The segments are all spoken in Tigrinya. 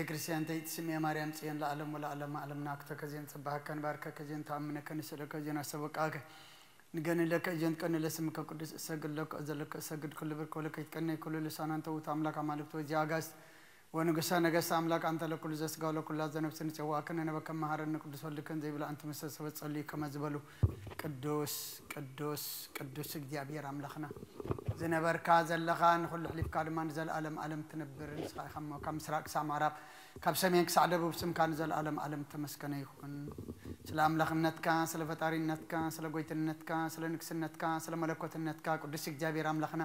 ክርስቲያን ተይትስምየ ማርያም ጽዮን ለዓለም ወለዓለመ ዓለምና ክተከዜን ጽባሃከን ባርከከዜን ተኣምነከን ንስእለከዜን ኣሰበቃከ ንገንለከ እጀን ቀንለ ስምከ ቅዱስ እሰግድ ለከ ዘለከ እሰግድ ኩሉ ብርክ ወለከ ይትቀነይ ኩሉ ልሳናን ተውት ኣምላክ ኣማልክት ወዚ ኣጋስት ወንጉሰ ነገስት ኣምላክ ኣንተ ለኩሉ ዘስጋ ወለኩላ ዘነፍስ ንጸዋእከ ነነበከ መሃረነ ቅዱስ ወልድከን ዘይብላ ኣንቲ መሰሰበት ጸልዩ ከመ ዝበሉ ቅዱስ ቅዱስ ቅዱስ እግዚኣብሔር ኣምላኽና ዝነበርካ ዘለኻ ንኹሉ ሕሊፍካ ድማ ንዘለኣለም ኣለም ትነብር ንስኻ ኢኻ እሞ ካብ ምስራቅ ክሳብ ምዕራብ ካብ ሰሜን ክሳዕ ደቡብ ስምካ ንዘለኣለም ኣለም ተመስገነ ይኹን። ስለ ኣምላኽነትካ ስለ ፈጣሪነትካ ስለ ጎይትነትካ ስለ ንግስነትካ ስለ መለኮትነትካ ቅዱስ እግዚኣብሔር ኣምላኽና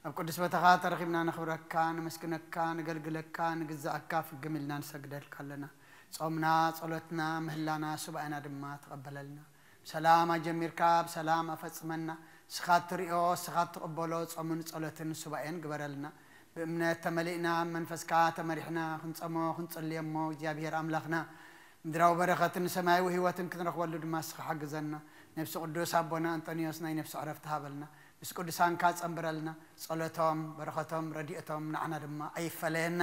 ኣብ ቅዱስ ቦታኻ ተረኺብና ነኽብረካ ነመስግነካ ነገልግለካ ንግዛኣካ ፍግም ኢልና ንሰግደልካ ኣለና። ጾምና ጸሎትና ምህላና ሱባኤና ድማ ተቐበለልና። ብሰላም ኣጀሚርካ ብሰላም ኣፈጽመና። ንስኻ እትሪኦ ንስኻ እትቕበሎ ጾምን ጸሎትን ሱባኤን ግበረልና። ብእምነት ተመሊእና ብመንፈስካ ተመሪሕና ክንጸሞ ክንጽልየሞ እግዚኣብሔር ኣምላኽና ምድራዊ በረኸትን ሰማያዊ ህይወትን ክንረኽበሉ ድማ ንስኻ ሓግዘና። ነብሲ ቅዱስ ኣቦና ኣንጠንዮስ ናይ ነብሲ ዕረፍቲ ሃበልና። ምስ ቅዱሳንካ ጸንብረልና። ጸሎቶም በረኸቶም ረድኤቶም ንዓና ድማ ኣይፈለየና።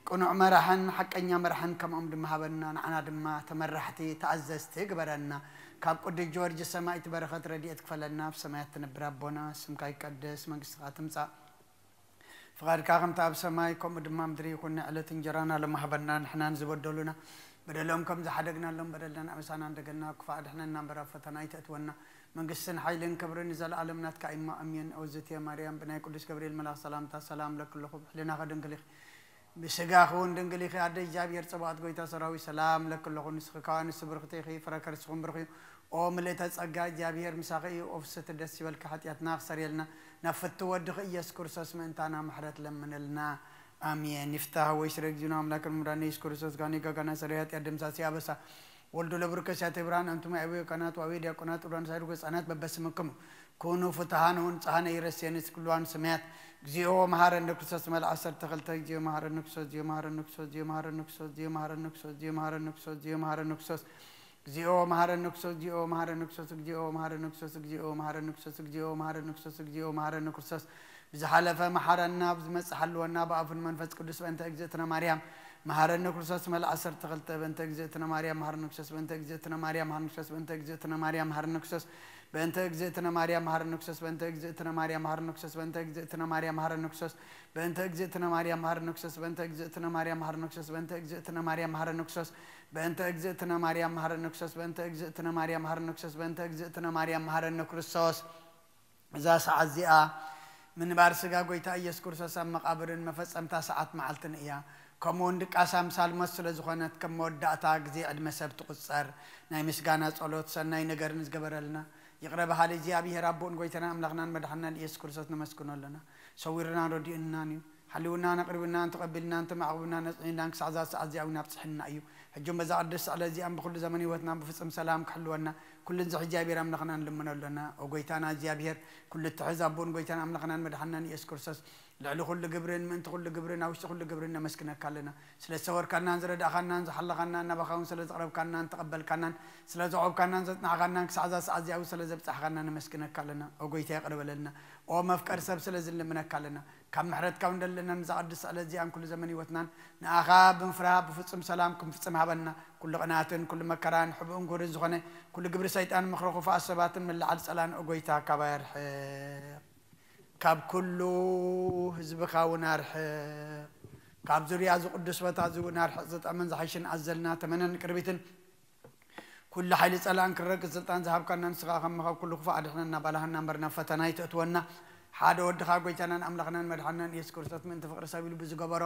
ቅኑዕ መራሕን ሓቀኛ መራሕን ከምኦም ድማ ሃበና። ንዓና ድማ ተመራሕቲ ተኣዘዝቲ ግበረና። ካብ ቅዱስ ጊዮርጊስ ሰማዕቲ በረኸት ረድኤት ክፈለና። ኣብ ሰማያት ትነብር ኣቦና ስምካ ይቀደስ መንግስትኻ ትምጻእ ፍቓድካ ከምቲ ኣብ ሰማይ ከምኡ ድማ ምድሪ ይኹን። ናይ ዕለት እንጀራና ሎሚ ሃበና ንሕናን ዝበደሉና በደሎም ከም ዝሓደግናሎም በደልና ኣበሳና እንደገና ክፋ ኣድሕነና እምበር ኣብ ፈተና ኣይተእትወና መንግስትን ሓይልን ክብርን ንዘለኣለም ናትካ እሞ ኣሜን። ኦዝትየ ማርያም ብናይ ቅዱስ ገብርኤል መልኣኽ ሰላምታ ሰላም ለክለኹ ብሕልናኸ ድንግል ኢኺ ብስጋኺ እውን ድንግል ኢኺ ኣደ እግዚኣብሔር ጸባኦት ጎይታ ሰራዊት ሰላም ለክለኹ ንስኺ ካብ ኣንስቲ ብርኽቲ ኢኺ ፍረ ከርስኹም ብርኽ እዩ። ኦ ምልእተ ጸጋ እግዚኣብሔር ምሳኺ እዩ። ኦ ፍስሕቲ ደስ ይበልኪ ሓጢኣትና ክሰርየልና ናብ ፍትው ወድኺ ኢየሱስ ክርስቶስ ምእንታና ምሕረት ለምንልና። ኣሜን። ይፍታህ ወይ ስረ እግዚእነ ኣምላክን ምራነ ኢየሱስ ክርስቶስ ጋኔ ጋጋና ሰረይ ኃጢአት ደምሳሲ አበሳ ወልዱ ለብርከ ሲያተ ብርሃን አንቱም አብዮ ካህናት ወአብዮ ዲያቆናት ዑራን ሳይሩ ገጻናት በበስምክሙ ኩኑ ፍትሃን ወንጽሃነ ይረሴንስ ኩሉዋን ስምያት እግዚኦ መሐረነ ክርስቶስ መልአ ዓሰርተ ክልተ እግዚኦ መሐረነ ክርስቶስ እግዚኦ መሐረነ ክርስቶስ እግዚኦ መሐረነ ክርስቶስ እግዚኦ መሐረነ ክርስቶስ እግዚኦ መሐረነ ክርስቶስ እግዚኦ መሐረነ ክርስቶስ እግዚኦ መሐረነ ክርስቶስ እግዚኦ መሐረነ ክርስቶስ እግዚኦ መሐረነ ክርስቶስ እግዚኦ መሐረነ ክርስቶስ እግዚኦ መሐረነ ክርስቶስ ብዝሓለፈ መሓረና ብዝመጽእ ሓልወና ብኣፉን መንፈስ ቅዱስ በእንተ እግዝእትነ ማርያም መሓረነ ክርስቶስ መልእ ዓሰርተ ክልተ በእንተ እግዝእትነ ማርያም መሓረነ ክርስቶስ በእንተ እግዝእትነ ማርያም መሓረነ ክርስቶስ በእንተ እግዝእትነ ማርያም መሓረነ ክርስቶስ በእንተ እግዝእትነ ማርያም መሓረነ ክርስቶስ በእንተ እግዝእትነ ማርያም መሓረነ ክርስቶስ በእንተ እግዝእትነ ማርያም መሓረነ ክርስቶስ በእንተ እግዝእትነ ማርያም መሓረነ ክርስቶስ በእንተ እግዝእትነ ማርያም መሓረነ ክርስቶስ በእንተ እግዝእትነ ማርያም መሓረነ ክርስቶስ በእንተ እግዝእትነ ማርያም መሓረነ ክርስቶስ በእንተ እግዝእትነ ማርያም መሓረነ ክርስቶስ በእንተ እግዝእትነ ማርያም መሓረነ ክርስቶስ እዛ ሰዓት እዚኣ ምንባር ስጋ ጎይታ ኢየሱስ ክርስቶስ ኣብ መቓብርን መፈጸምታ ሰዓት መዓልትን እያ። ከምኡ እውን ድቃስ ኣምሳል ሞት ስለ ዝኾነት ከም መወዳእታ ግዜ ዕድመ ሰብ ትቑጸር። ናይ ምስጋና ጸሎት ሰናይ ነገርን ዝገበረልና ይቕረ በሃሊ እግዚኣብሔር ኣቦን ጎይታና ኣምላኽናን መድሓናን ኢየሱስ ክርስቶስ ነመስግኖ ኣለና። ሰዊርናን ረዲኡናን እዩ። ሓልውናን ኣቕሪብናን ተቐቢልናን ተማዕቑብናን ኣጽኒዕናን ክሳዕ እዛ ሰዓት እዚኣ እውን ኣብጽሕና እዩ። ሕጂ እውን በዛ ቅድስቲ ዕለት እዚኣን ብኹሉ ዘመን ህይወትና ብፍጹም ሰላም ክሕልወና ኩሉ እዚ እግዚኣብሔር ኣምላኽና ንልምኖ ኣለና። ኦ ጎይታና እግዚኣብሔር ኩሉ እትሕዝ ኣቦን ጎይታን ኣምላኽናን መድሓናን ኢየሱስ ክርስቶስ ልዕሊ ኩሉ ግብርን ምእንቲ ኩሉ ግብርን ኣብ ውሽጢ ኩሉ ግብርን ነመስግነካ ኣለና። ስለ ዝሰወርካናን ዝረዳእኻናን ዝሓለኻናን ናባኻ እውን ስለ ዘቕረብካናን ተቐበልካናን ስለ ዘዕቆብካናን ዘጽናዕኻናን ክሳዕ እዛ ሰዓት እዚኣ እውን ስለ ዘብጻሕኻና ነመስግነካ ኣለና። ኦ ጎይታ ይቕረ በለልና። ኦ መፍቀሪ ሰብ ስለ ዝንልምነካ ኣለና። ካብ ምሕረትካ እውን ደለና ነዛ ቅድስቲ ዕለት እዚኣን ኩሉ ዘመን ህይወትናን ንኣኻ ብምፍራህ ብፍጹም ሰላም ክንፍጽም ሃበና። ኩሉ ቅንኣትን ኩሉ መከራን ሕቡእን ክቡርን ዝኾነ ኩሉ ግብሪ ሰይጣን ምኽሪ ክፉኣት ሰባትን ምልዓል ጸላን ኦ ጎይታ ካባይ ኣርሕቕ። ካብ ኩሉ ህዝብኻ እውን ኣርሕቕ። ካብ ዙርያ እዚ ቅዱስ ቦታ እዚ እውን ኣርሕቕ። ዝጠምን ዝሓይሽን ኣዘልና ተመነን ቅርቢትን ኩሉ ሓይሊ ጸላእን ክረግጽ ስልጣን ዝሃብካና ንስኻ ከመ ካብ ኩሉ ክፉእ ኣድሕነና ባልሃና እምበር ናብ ፈተና ኣይተእትወና። ሓደ ወድኻ ጎይታናን ኣምላኽናን መድሓናን ኢየሱስ ክርስቶስ ምእንቲ ፍቕሪ ሰብ ኢሉ ብዝገበሮ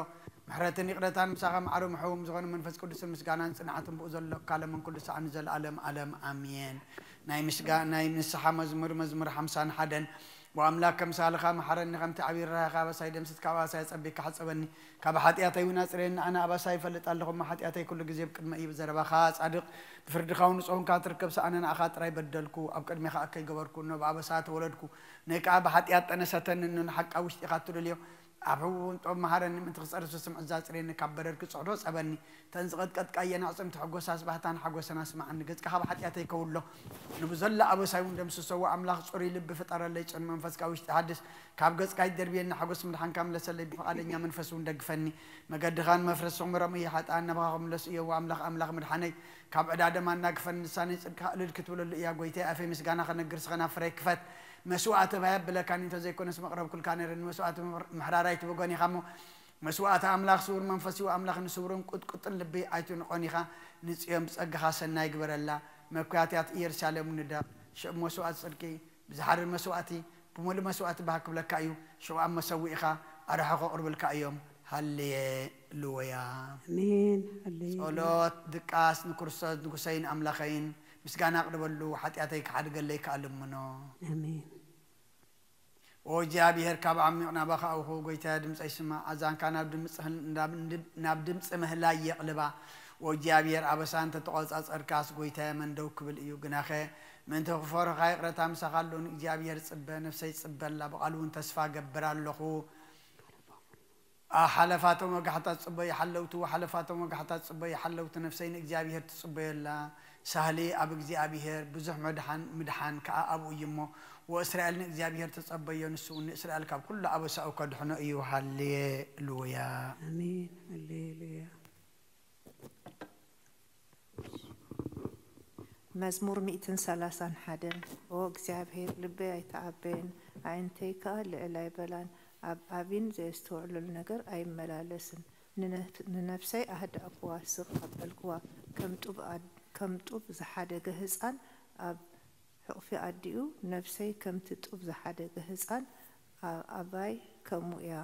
ምሕረትን ይቕረታን ምሳኻ ማዕረ ምሕውም ዝኾነ መንፈስ ቅዱስን ምስጋናን ጽንዓትን ብኡ ዘሎ እካለምን ኩሉ ሰዓን ንዘለኣለም ኣለም ኣሜን። ናይ ምስጋ ናይ ንስሓ መዝሙር መዝሙር ሓምሳን ሓደን ብኣምላክ ከምሳልኻ መሓረኒ ከምቲ ዓብዪ ርህራሄኻ ኣበሳይ ደምስስ ካብ ኣበሳይ ኣጸቢካ ሕጸበኒ ካብ ሓጢኣተይ እውን ኣጽርየኒ ኣነ ኣበሳ ይፈልጥ ኣለኹ እሞ ሓጢኣተይ ኩሉ ግዜ ብቅድመ እዩ ብዘረባኻ ጻድቕ ብፍርድኻ እውን ንጹህ እንካ ትርከብ ሰኣነ ንኣኻ ጥራይ በደልኩ ኣብ ቅድሜኻ እከይ ገበርኩ እኖ ብኣበሳ ተወለድኩ ነይ ከዓ ብሓጢኣት ጠነሰተኒ እኖ ንሓቃ ውሽጢኻ ትደልዮ ኣብ ህቡብ ጥበብ መሃረኒ፣ ምእንቲ ክጸርፍ ዝስምዕ እዛ ጽሬኒ፣ ካብ በረድ ክጽሕዶ ጸበኒ። እተን ዝቐጥቀጥካየን ኣዕጽምቲ ሕጎሳስ ባህታን ሓጎሰን ኣስምዓኒ። ገጽካ ካብ ሓጢኣተይ ከውሎ፣ ንብዘሎ ኣበሳይ እውን ደምስሶ። ኣምላኽ ጽሩይ ልቢ ፍጠረለይ፣ ጽን መንፈስ ካብ ውሽጢ ሓድስ። ካብ ገጽካ ይደርብየኒ ሓጎስ ምድሓንካ ምለሰለይ፣ ብፍቓደኛ መንፈስ እውን ደግፈኒ። መገድኻን መፍረስኹም ምረሙ እየ፣ ሓጥኣን ናባኻ ክምለሱ እየ። ኣምላኽ ኣምላኽ ምድሓነይ፣ ካብ ዕዳ ደም ኣናግፈኒ። ልሳነይ ጽድቅኻ እልል ክትብለሉ እያ። ጎይታይ ኣፈይ ምስጋና ከነግር፣ ስኸና ፍረይ ክፈት። መስዋእቲ ባይ ኣብለካኒ እንተዘይኮነስ መቕረብኩልካ ነይረ። ንመስዋእቲ ምሕራር ኣይትብጎን ኢኻ እሞ፣ መስዋእቲ ኣምላኽ ስውር መንፈስ እዩ። ኣምላኽ ንስውርን ቁጥቁጥን ልቢ ኣይትንቆን ኢኻ። ንጽዮን ብጸጋኻ ሰናይ ግበረላ። መኩያትያት ኢየሩሳሌም ንዳ። ሽዑ መስዋእቲ ጽድቂ ብዝሓርር መስዋእቲ ብምሉእ መስዋእቲ ባህ ክብለካ እዩ። ሽዑ ኣብ መሰውኢኻ ኣርሑ ከቕርብልካ እዮም። ሃሌሉያ። ኣሜን። ሃሌሉያ። ጸሎት ድቃስ ንክርስቶስ ንጉሰይን ኣምላኸይን ምስጋና ኣቕርበሉ፣ ሓጢኣተይ ክሓድገለይ ከኣ ልምኖ። ኣሜን። ኦ እግዚኣብሔር፣ ካብ ዓሚቕ ናባኻ ኣውኹ። ጎይታየ፣ ድምፀይ ስማዕ። ኣዛንካ ናብ ድምፂ ህል-፣ ናብ፣ ናብ ድምፂ ምህላይ የቕልባ። ኦ እግዚኣብሔር፣ ኣበሳ እንተተቖጻጸርካስ፣ ጎይታየ፣ መን ደው ክብል እዩ? ግናኸ ምእንቲ ክፈርኻ ይቕረታ ምሳኻ ኣሎ። ንእግዚኣብሔር ጽበ፣ ነፍሰይ ጽበላ፣ ብቓሉ እውን ተስፋ ገብር ኣለኹ። ሓለፋቶም ወጋሕታ ጽበዩ ሓለውቲ፣ ሓለፋቶም ወጋሕታ ጽበዩ ሓለውቲ። ነፍሰይ ንእግዚኣብሔር ትጽበዮ ኣላ። ሳህሊ ኣብ እግዚኣብሔር፣ ብዙሕ ምድሓን፣ ምድሓን ከኣ ኣብኡ እዩ እሞ፣ ወእስራኤል ንእግዚኣብሔር ተጸበዮ፣ ንሱ እውን ንእስራኤል ካብ ኩሉ ኣበሳኡ ከድሕኖ እዩ። ሃሌሉያ። ኣሜን። ሃሌሉያ። መዝሙር ሚእትን ሰላሳን ሓደን። ኦ እግዚኣብሔር፣ ልበይ ኣይተዓበየን፣ ኣዒንተይ ከኣ ልዕል ኣይበላን። ኣብ ዓቢን ዘየስተውዕለሉ ነገር ኣይመላለስን። ንነፍ-፣ ንነፍሰይ ኣህደእክዋ፣ ስቕ ኣበልክዋ። ከም ጡብ ኣድ-፣ ከም ጡብ ዝሓደገ ህጻን ኣብ ሕቑፊ ኣዲኡ፣ ነፍሰይ ከምቲ ጡብ ዝሓደገ ህጻን ኣ-፣ ኣባይ ከምኡ እያ።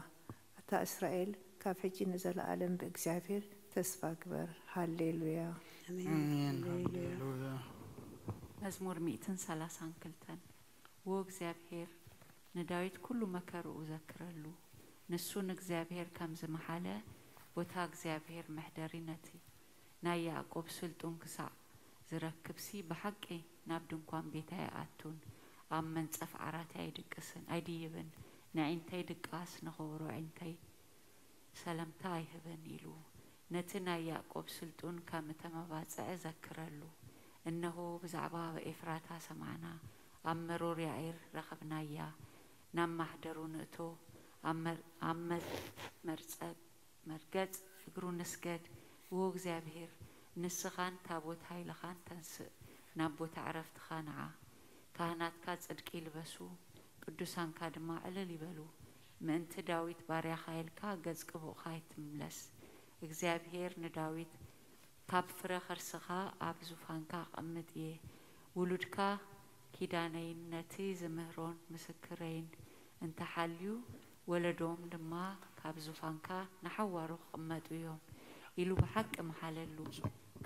ኣታ እስራኤል፣ ካብ ሕጂ ንዘለኣለም ብእግዚኣብሔር ተስፋ ግበር። ሃሌሉያ። ኣሜን። ኣሜን። ሃሌሉያ። ሃሌሉያ። መዝሙር ሚእትን ሰላሳን ክልተን። ዎ እግዚኣብሔር፣ ንዳዊት ኩሉ መከርኡ ዘክረሉ። ንሱ ንእግዚኣብሔር ከም ዝመሓለ፣ ቦታ እግዚኣብሔር መሕደሪ ነቲ ናይ ያዕቆብ ስልጡን ክሳዕ ዝረክብሲ፣ ብሓቂ ናብ ድንኳን ቤታይ ኣይኣቱን፣ ኣብ መንጸፍ ዓራተይ ኣይድቅስን፣ ኣይድይብን፣ ንዒንተይ ድቃስ፣ ንኸበሮ ዒንተይ ሰለምታ ኣይህብን ኢሉ ነቲ ናይ ያዕቆብ ስልጡን ከም እተመባጽዐ ዘክረሉ። እነሆ፣ ብዛዕባ ኤፍራታ ሰማዕና፣ ኣብ መሮር ያኢር ረኸብናያ። ናብ ማሕደሩ ንእቶ፣ ኣብ መር-፣ ኣብ መር-፣ መርጸ-፣ መርገጽ እግሩ ንስገድ። እዎ እግዚኣብሔር፣ ንስኻን ታቦት ኃይልኻን ተንስእ፣ ናብ ቦታ ዕረፍትኻ ንዓ። ካህናትካ ጽድቂ ይልበሱ፣ ቅዱሳንካ ድማ ዕልል ይበሉ። ምእንቲ ዳዊት ባርያኻ ኢልካ ገጽ ቅቡእካ ኣይትምለስ። እግዚኣብሔር ንዳዊት፣ ካብ ፍረ ከርስኻ ኣብ ዙፋንካ ኣቐምጥ እየ። ውሉድካ ኪዳነይን ነቲ ዝምህሮን ምስክረይን እንተሓልዩ፣ ወለዶም ድማ ካብ ዙፋንካ ንሓዋሩ ክቕመጡ እዮም ኢሉ ብሓቂ መሓለሉ።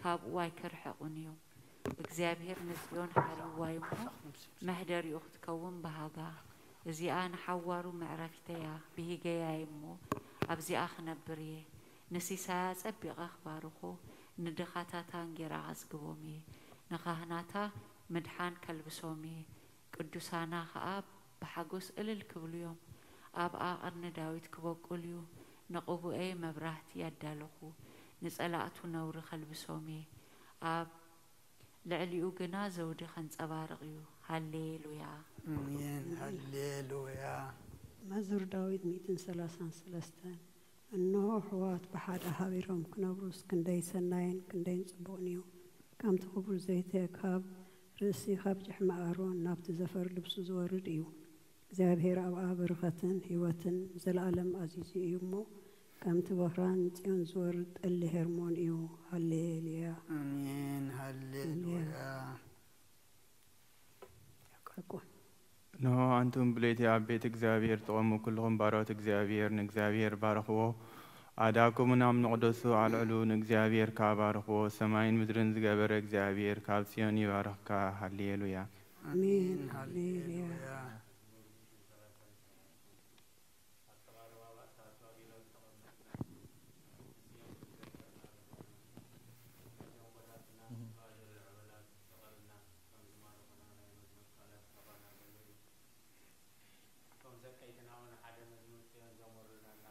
ካብኡ ኣይክርሕቑን እዮም። እግዚኣብሔር ንጽዮን ሓልይዋ እዩ እሞ፣ መሕደሪኡ ክትከውን በሃጋ። እዚኣ ንሓዋሩ መዕረፊተይ እያ፣ ብሂገያ እየ እሞ፣ ኣብዚኣ ክነብር እየ። ንሲሳያ ጸቢቐ ክባርኾ፣ ንድኻታታ እንጌራ ከጽግቦም እየ። ንኻህናታ ምድሓን ከልብሶም እየ። ቅዱሳና ኸኣ ብሓጎስ እልል ክብሉ እዮም። ኣብኣ ቐርኒ ዳዊት ክበቁል እዩ። ንቕቡኤ መብራህቲ ኣዳለኹ፣ ንጸላእቱ ነውሪ ከልብሶም እየ። ኣብ ልዕሊኡ ግና ዘውዲ ከንጸባርቕ እዩ። ሃሌሉያ። ኣሜን። ሃሌሉያ። መዝሙር ዳዊት ሚእትን ሰላሳን ሰለስተን። እንሆ፣ ኣሕዋት ብሓደ ሓቢሮም ክነብሩስ ክንደይ ሰናይን ክንደይን ጽቡቕን እዩ። ከምቲ ክቡር ዘይተ ካብ ርእሲ፣ ካብ ጭሕሚ ኣሮን ናብቲ ዘፈር ልብሱ ዝወርድ እዩ። እግዚኣብሔር ኣብኣ በረኸትን ህይወትን ንዘለኣለም ኣዚዙ እዩ እሞ፣ ከምቲ ቦኽራን ንጽዮን ዝወርድ ጠሊ ሄርሞን እዩ። ሃሌሉያ። ኣሜን። ሃሌሉያ። ሓቁ። እንሆ፣ ኣንቱም ብለይቲ ኣብ ቤት እግዚኣብሔር ትቖሙ ኩልኹም ባሮት እግዚኣብሔር፣ ንእግዚኣብሔር ባርኽዎ። ኣእዳኩምን ኣብ መቕደሱ ኣልዕሉ፣ ንእግዚኣብሔር ከኣ ባርኽዎ። ሰማይን ምድርን ዝገበረ እግዚኣብሔር ካብ ጽዮን ይባርኽካ። ሃሌሉያ። ኣሜን። ሃሌሉያ። እቶም ዘቀይትና እውን ሓደ መዝሙር ጽዮን ዘመሩልና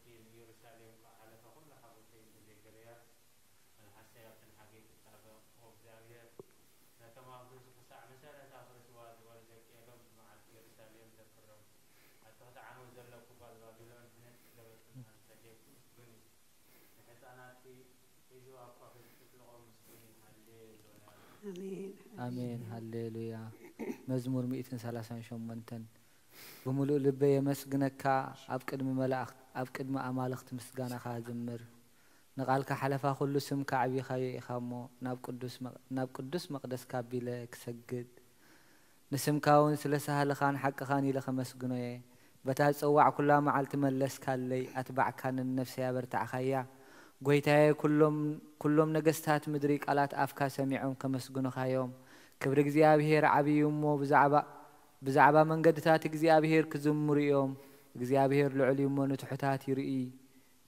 ንኢየሩሳሌም ከኣ ሓለፈ። ኩሉ ሓጎሰይ እንተዘይገለያ፣ መልሓሰይ ኣብቲ ንሓገይ ክጣበቕ። ኦ እግዚኣብሔር፣ ነቶም ኣብ ርእሱ ክሳዕ መሰረት ኣፍርስዋ ዝበሉ ደቂ ኤዶም፣ ብመዓልቲ ኢየሩሳሌም ዘክሮም። ኣብ ትሕቲ ዓመት ዘለኩ ጓል ባቢሎን፣ ሕነኪ ዝገበርክን ኣንስቲ ኣደይ፣ ክምስጉን እዩ። ንሕፃናትኪ ሒዙ ኣብ ከውሒ ዝጥልቖ ምስጉን እዩ። ሃሌሉያ። ኣሜን። ኣሜን። ሃሌሉያ። መዝሙር ሚእትን ሰላሳን ሸሞንተን። ብምሉእ ልበይ የመስግነካ፣ ኣብ ቅድሚ መላእኽት፣ ኣብ ቅድሚ ኣማልኽቲ ምስጋናኻ እዝምር። ንቓልካ ሓለፋ ኩሉ ስምካ ኣዕቢኻዮ ኢኻ እሞ፣ ናብ ቅዱስ መቕ-፣ ናብ ቅዱስ መቕደስካ ኣቢለ ክሰግድ፣ ንስምካ እውን ስለ ሳህልኻን ሓቅኻን ኢለ ከመስግኖ እየ። በታ ዝጸዋዕኩላ መዓልቲ መለስካለይ፣ ኣትባዕካንን ነፍሰይ ኣበርታዕካያ። ጐይታየ፣ ኩሎም፣ ኩሎም ነገስታት ምድሪ ቃላት ኣፍካ ሰሚዖም ከመስግኑኻ እዮም። ክብሪ እግዚኣብሄር ዓብዪ እዩ እሞ፣ ብዛዕባ፣ ብዛዕባ መንገድታት እግዚኣብሄር ክዝምሩ እዮም። እግዚኣብሄር ልዑል እዩ እሞ፣ ንትሑታት ይርኢ፣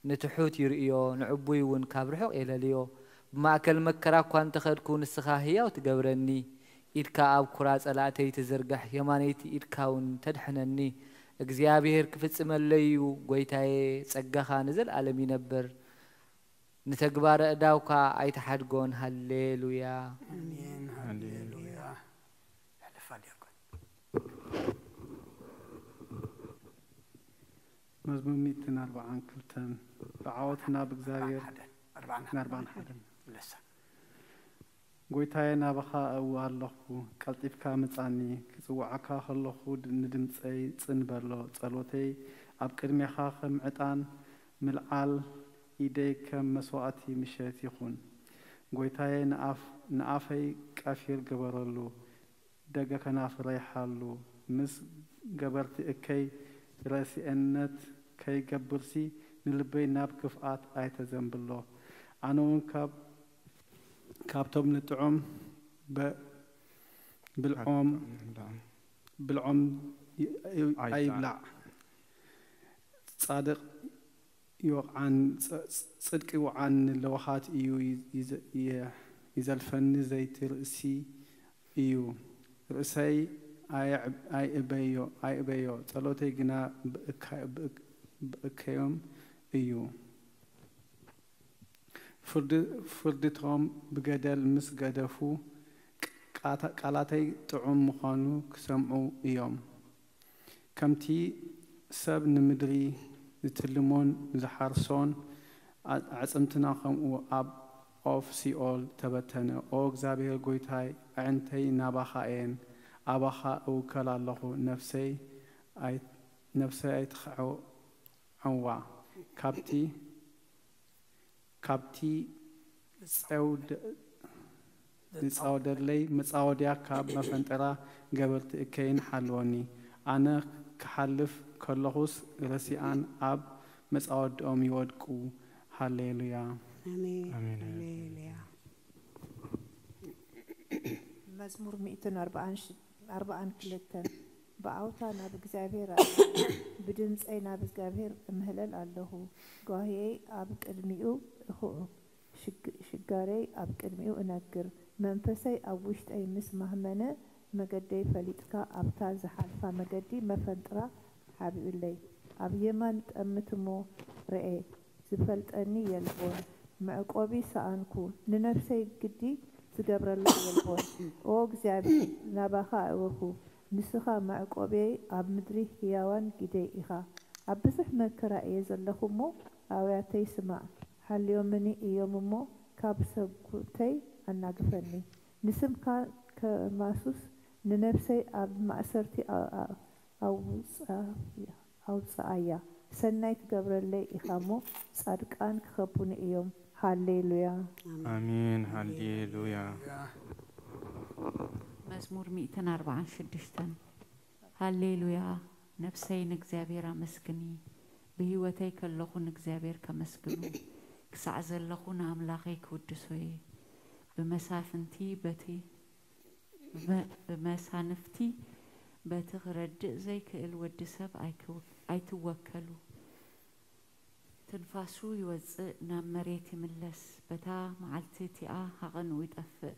ንትሑት ይርእዮ፣ ንዕቡይ እውን ካብ ርሑቕ የለልዮ። ብማእከል መከራ እኳ እንተኸድኩ፣ ንስኻ ህያው ትገብረኒ። ኢድካ ኣብ ኩራ ጸላእተይ ትዝርግሕ፣ የማነይቲ ኢድካ እውን ተድሕነኒ። እግዚኣብሄር ክፍጽመለይ እዩ፣ ጐይታየ፣ ጸጋኻ ንዘለኣለም ይነብር። ንተግባረ እዳውካ ኣይትሓድጎን። ሃሌሉያ። ኣሜን። ሃሌሉያ። የሕልፋ ዲያቆን። መዝሙር ሚእትን ኣርባዓን ክልተን። ብዓወት ናብ እግዚኣብሔር። ኣርባዓን ሓደን። ኣርባዓን ሓደን። ኣርባዓን ሓደን። ለሳ። ጐይታየ፣ ናባኻ እእዊ ኣለኹ፣ ቀልጢፍካ ምጻኒ። ክጽውዓካ ከለኹ ድ-፣ ንድምጸይ ጽን በሎ። ጸሎተይ ኣብ ቅድሜኻ ከም ዕጣን ምልዓል፣ ኢደይ ከም መስዋእቲ ምሸት ይኹን። ጐይታየ፣ ንኣፍ-፣ ንኣፈይ ቀፊር ግበረሉ፣ ደገ ከናፍረይ ሓሉ። ምስ ገበርቲ እከይ ረሲኤነት ከይገብርሲ፣ ንልበይ ናብ ክፍኣት ኣይተዘንብሎ። ኣነ እውን ካብ፣ ካብቶም ንጥዑም በ-፣ ብልዖም፣ ብልዖም ይ-፣ ይ-፣ ኣይብላዕ። ኣይብላዕ። ጻድቕ ይወቕዓን፣ ጽ-፣ ጽድቂ ይወቕዓን ንለዋሃት እዩ ይዘ-፣ የ-፣ ይዘልፈኒ፣ ዘይቲ ርእሲ እዩ። ርእሰይ ኣየዕብ-፣ ኣይእበዮ፣ ኣይእበዮ፣ ጸሎተይ ግና ብእካ-፣ ብእክ-፣ ብእከዮም እዩ። ፍርድ-፣ ፍርድቶም ብገደል ምስ ገደፉ፣ ቃታ-፣ ቃላተይ ጥዑም ምዃኑ ክሰምዑ እዮም። ከምቲ ሰብ ንምድሪ ዝትልሞን ዝሓርሶን፣ ኣ-፣ ኣዕጽምትና ከምኡ ኣብ ኦፍ ሲኦል ተበተነ። ኦ እግዚኣብሔር ጐይታይ፣ ኣዕንተይ ናባኻ እየን፣ ኣባኻ እውከል ኣለኹ፣ ነፍሰይ ኣይ-፣ ነፍሰይ ኣይትኽዕዋ። ካብቲ፣ ካብቲ ጸውደ-፣ ዝጻወደለይ መጻወድያ፣ ካብ መፈንጠራ ገበርቲ እከይን ሓልወኒ። ኣነ ክሓልፍ ከለኹስ ረሲኣን ኣብ መጻወድኦም ይወድቁ። ሃሌሉያ። ኣሜን። ኣሜን። ሃሌሉያ። መዝሙር ሚእትን ኣርባዓን ሽ-፣ ኣርባዓን ክልተን። ብዓውታ ናብ እግዚኣብሔር ኣዕልል፣ ብድምጸይ ናብ እግዚኣብሔር እምህለል ኣለኹ። ጓህየይ ኣብ ቅድሚኡ እኹዑ፣ ሽግ-፣ ሽጋረይ ኣብ ቅድሚኡ እነግር። መንፈሰይ ኣብ ውሽጠይ ምስ ማህመነ፣ መገደይ ፈሊጥካ፣ ኣብታ ዝሓልፋ መገዲ መፈንጥራ ሓቢኡለይ። ኣብ የማን ጠምት እሞ ርኤ፣ ዝፈልጠኒ የልቦን። መዕቆቢ ሰኣንኩ፣ ንነፍሰይ ግዲ ዝገብረላ የልቦን። ኦ እግዚኣብሔር፣ ናባኻ ኣእወኹ፣ ንስኻ መዕቆብየይ፣ ኣብ ምድሪ ህያዋን ጊደይ ኢኻ። ኣብ ብዙሕ መከራ እየ ዘለኹ እሞ፣ ኣውያተይ ስማዕ። ሓልዮምኒ እዮም እሞ፣ ካብ ሰጉምተይ ኣናግፈኒ። ንስምካ ከማሱስ፣ ንነፍሰይ ኣብ ማእሰርቲ ኣ-፣ ኣ-፣ ኣውጽኣያ፣ ኣውጽኣያ። ሰናይ ትገብረለይ ኢኻ እሞ፣ ጻድቃን ክኸቡኒ እዮም። ሃሌሉያ። ኣሜን። ኣሜን። ሃሌሉያ። መዝሙር ሚእትን ኣርባዓን ሽዱሽተን። ሃሌሉያ። ነፍሰይ ንእግዚኣብሔር ኣመስግኒ፣ ብህይወተይ ከለኹ ንእግዚኣብሔር ከመስግኖ፣ ክሳዕ ዘለኹ ንኣምላኸይ ክውድሶ እየ። ብመሳፍንቲ በቲ፣ ብመ-፣ ብመሳንፍቲ በቲ ክረድእ ዘይክእል ወዲ ሰብ ኣይክው-፣ ኣይትወከሉ። ትንፋሱ ይወጽእ፣ ናብ መሬት ይምለስ፣ በታ መዓልቲ እቲኣ ሃቐንኡ ይጠፍእ።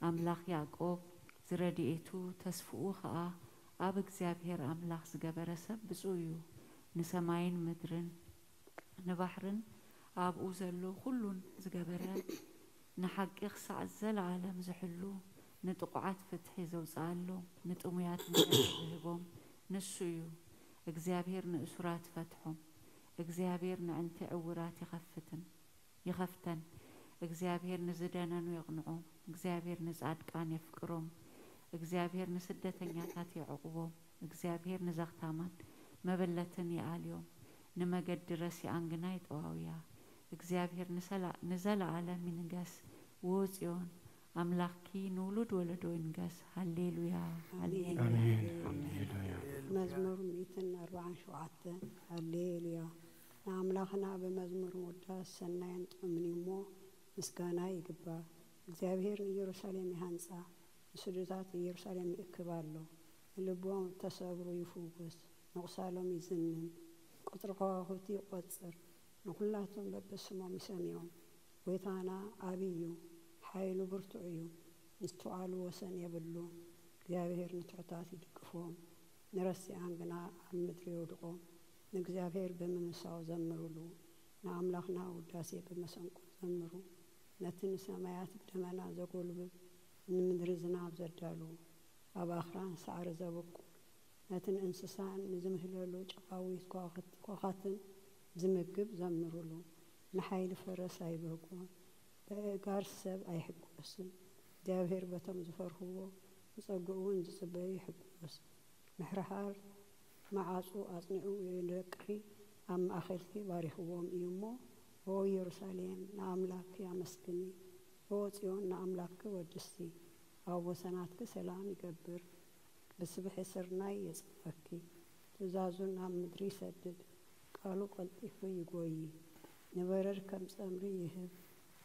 ኣምላኽ ያዕቆብ ዝረድኤቱ ተስፍኡ ኸኣ ኣብ እግዚኣብሔር ኣምላኽ ዝገበረ ሰብ ብጹእ እዩ። ንሰማይን ምድርን ንባሕርን ኣብኡ ዘሎ ኩሉን ዝገበረ፣ ንሓቂ ክሳዕ ዘለኣለም ዝሕሉ፣ ንጥቑዓት ፍትሒ ዘውፅኣሉ፣ ንጥሙያት መግቢ ዝህቦም ንሱ እዩ። እግዚኣብሔር ንእሱራት ፈትሖም። እግዚኣብሔር ንዕንቲ ዕውራት ይኸፍትን ይኸፍተን። እግዚኣብሔር ንዝደነኑ የቕንዖም። እግዚኣብሔር ንጻድቃን የፍቅሮም። እግዚኣብሔር ንስደተኛታት የዕቑቦም። እግዚኣብሔር ንዘኽታማን መበለትን ይኣልዮም። ንመገዲ ረሲኣን ግና ይጠዋውያ። እግዚኣብሔር ንሰላ-፣ ንዘለኣለም ይንገስ። ውኡ ጽዮን፣ ኣምላኽኪ ንውሉድ ወለዶ ይንገስ። ሃሌሉያ፣ ሃሌሉያ። ኣሜን። ሃሌሉያ። መዝሙር ሚእትን ኣርባዓን ሸውዓተን። ሃሌሉያ። ንኣምላኽና ብመዝሙር ምውዳስ ሰናይን ጥዑምን እዩ እሞ ምስጋና ይግባእ። እግዚኣብሔር ንኢየሩሳሌም ይሃንጻ፣ ንስዱታት ኢየሩሳሌም ይእክብ ኣሎ። ንልቦም እተሰብሩ ይፍውስ፣ ንቑሳሎም ይዝንን፣ ቁጽሪ ከዋኽብቲ ይቖጽር፣ ንኹላቶም በብስሞም ይሰምዮም። ጐይታና ዓቢ እዩ፣ ሓይሉ ብርቱዕ እዩ፣ ምስትውዓሉ ወሰን የብሉን። እግዚኣብሔር ንትሑታት ይድግፎም፣ ንረሲኣን ግና ኣብ ምድሪ የውድቖም። ንእግዚኣብሔር ብምምሳው ዘምሩሉ፣ ንኣምላኽና ውዳሴ ብመሰንቆ ዘምሩ። ነቲ ንሰማያት ብደመና ዘጎልብብ፣ ንምድሪ ዝናብ ዘዳሉ፣ ኣብ ኣኽራን ሳዕሪ ዘብቁል፣ ነቲ ንእንስሳን ንዝምህለሉ ጨቓዊት ኮኻት-፣ ኮኻትን ዝምግብ ዘምሩሉ። ንሓይሊ ፈረስ ኣይብህጎን፣ በእእጋር ሰብ ኣይሕጎስን። እግዚኣብሔር በቶም ዝፈርህዎ፣ ብጸግኡ እውን ዝጽበዩ ይሕጎስ። ምሕርሓር መዓጹ ኣጽኒዑ ንደቅኺ ኣብ ማእከልኪ ባሪኽዎም እዩ እሞ፣ ኦ ኢየሩሳሌም፣ ንኣምላኽኪ ኣመስግኒ። ኦ ጽዮን፣ ንኣምላኽኪ ወድሲ። ኣብ ወሰናትኪ ሰላም ይገብር፣ ብስብሒ ስርናይ የጽንፈኪ። ትእዛዙ ናብ ምድሪ ይሰድድ፣ ቃሉ ቀልጢፉ ይጎዪ። ንበረድ ከም ጸምሪ ይህብ፣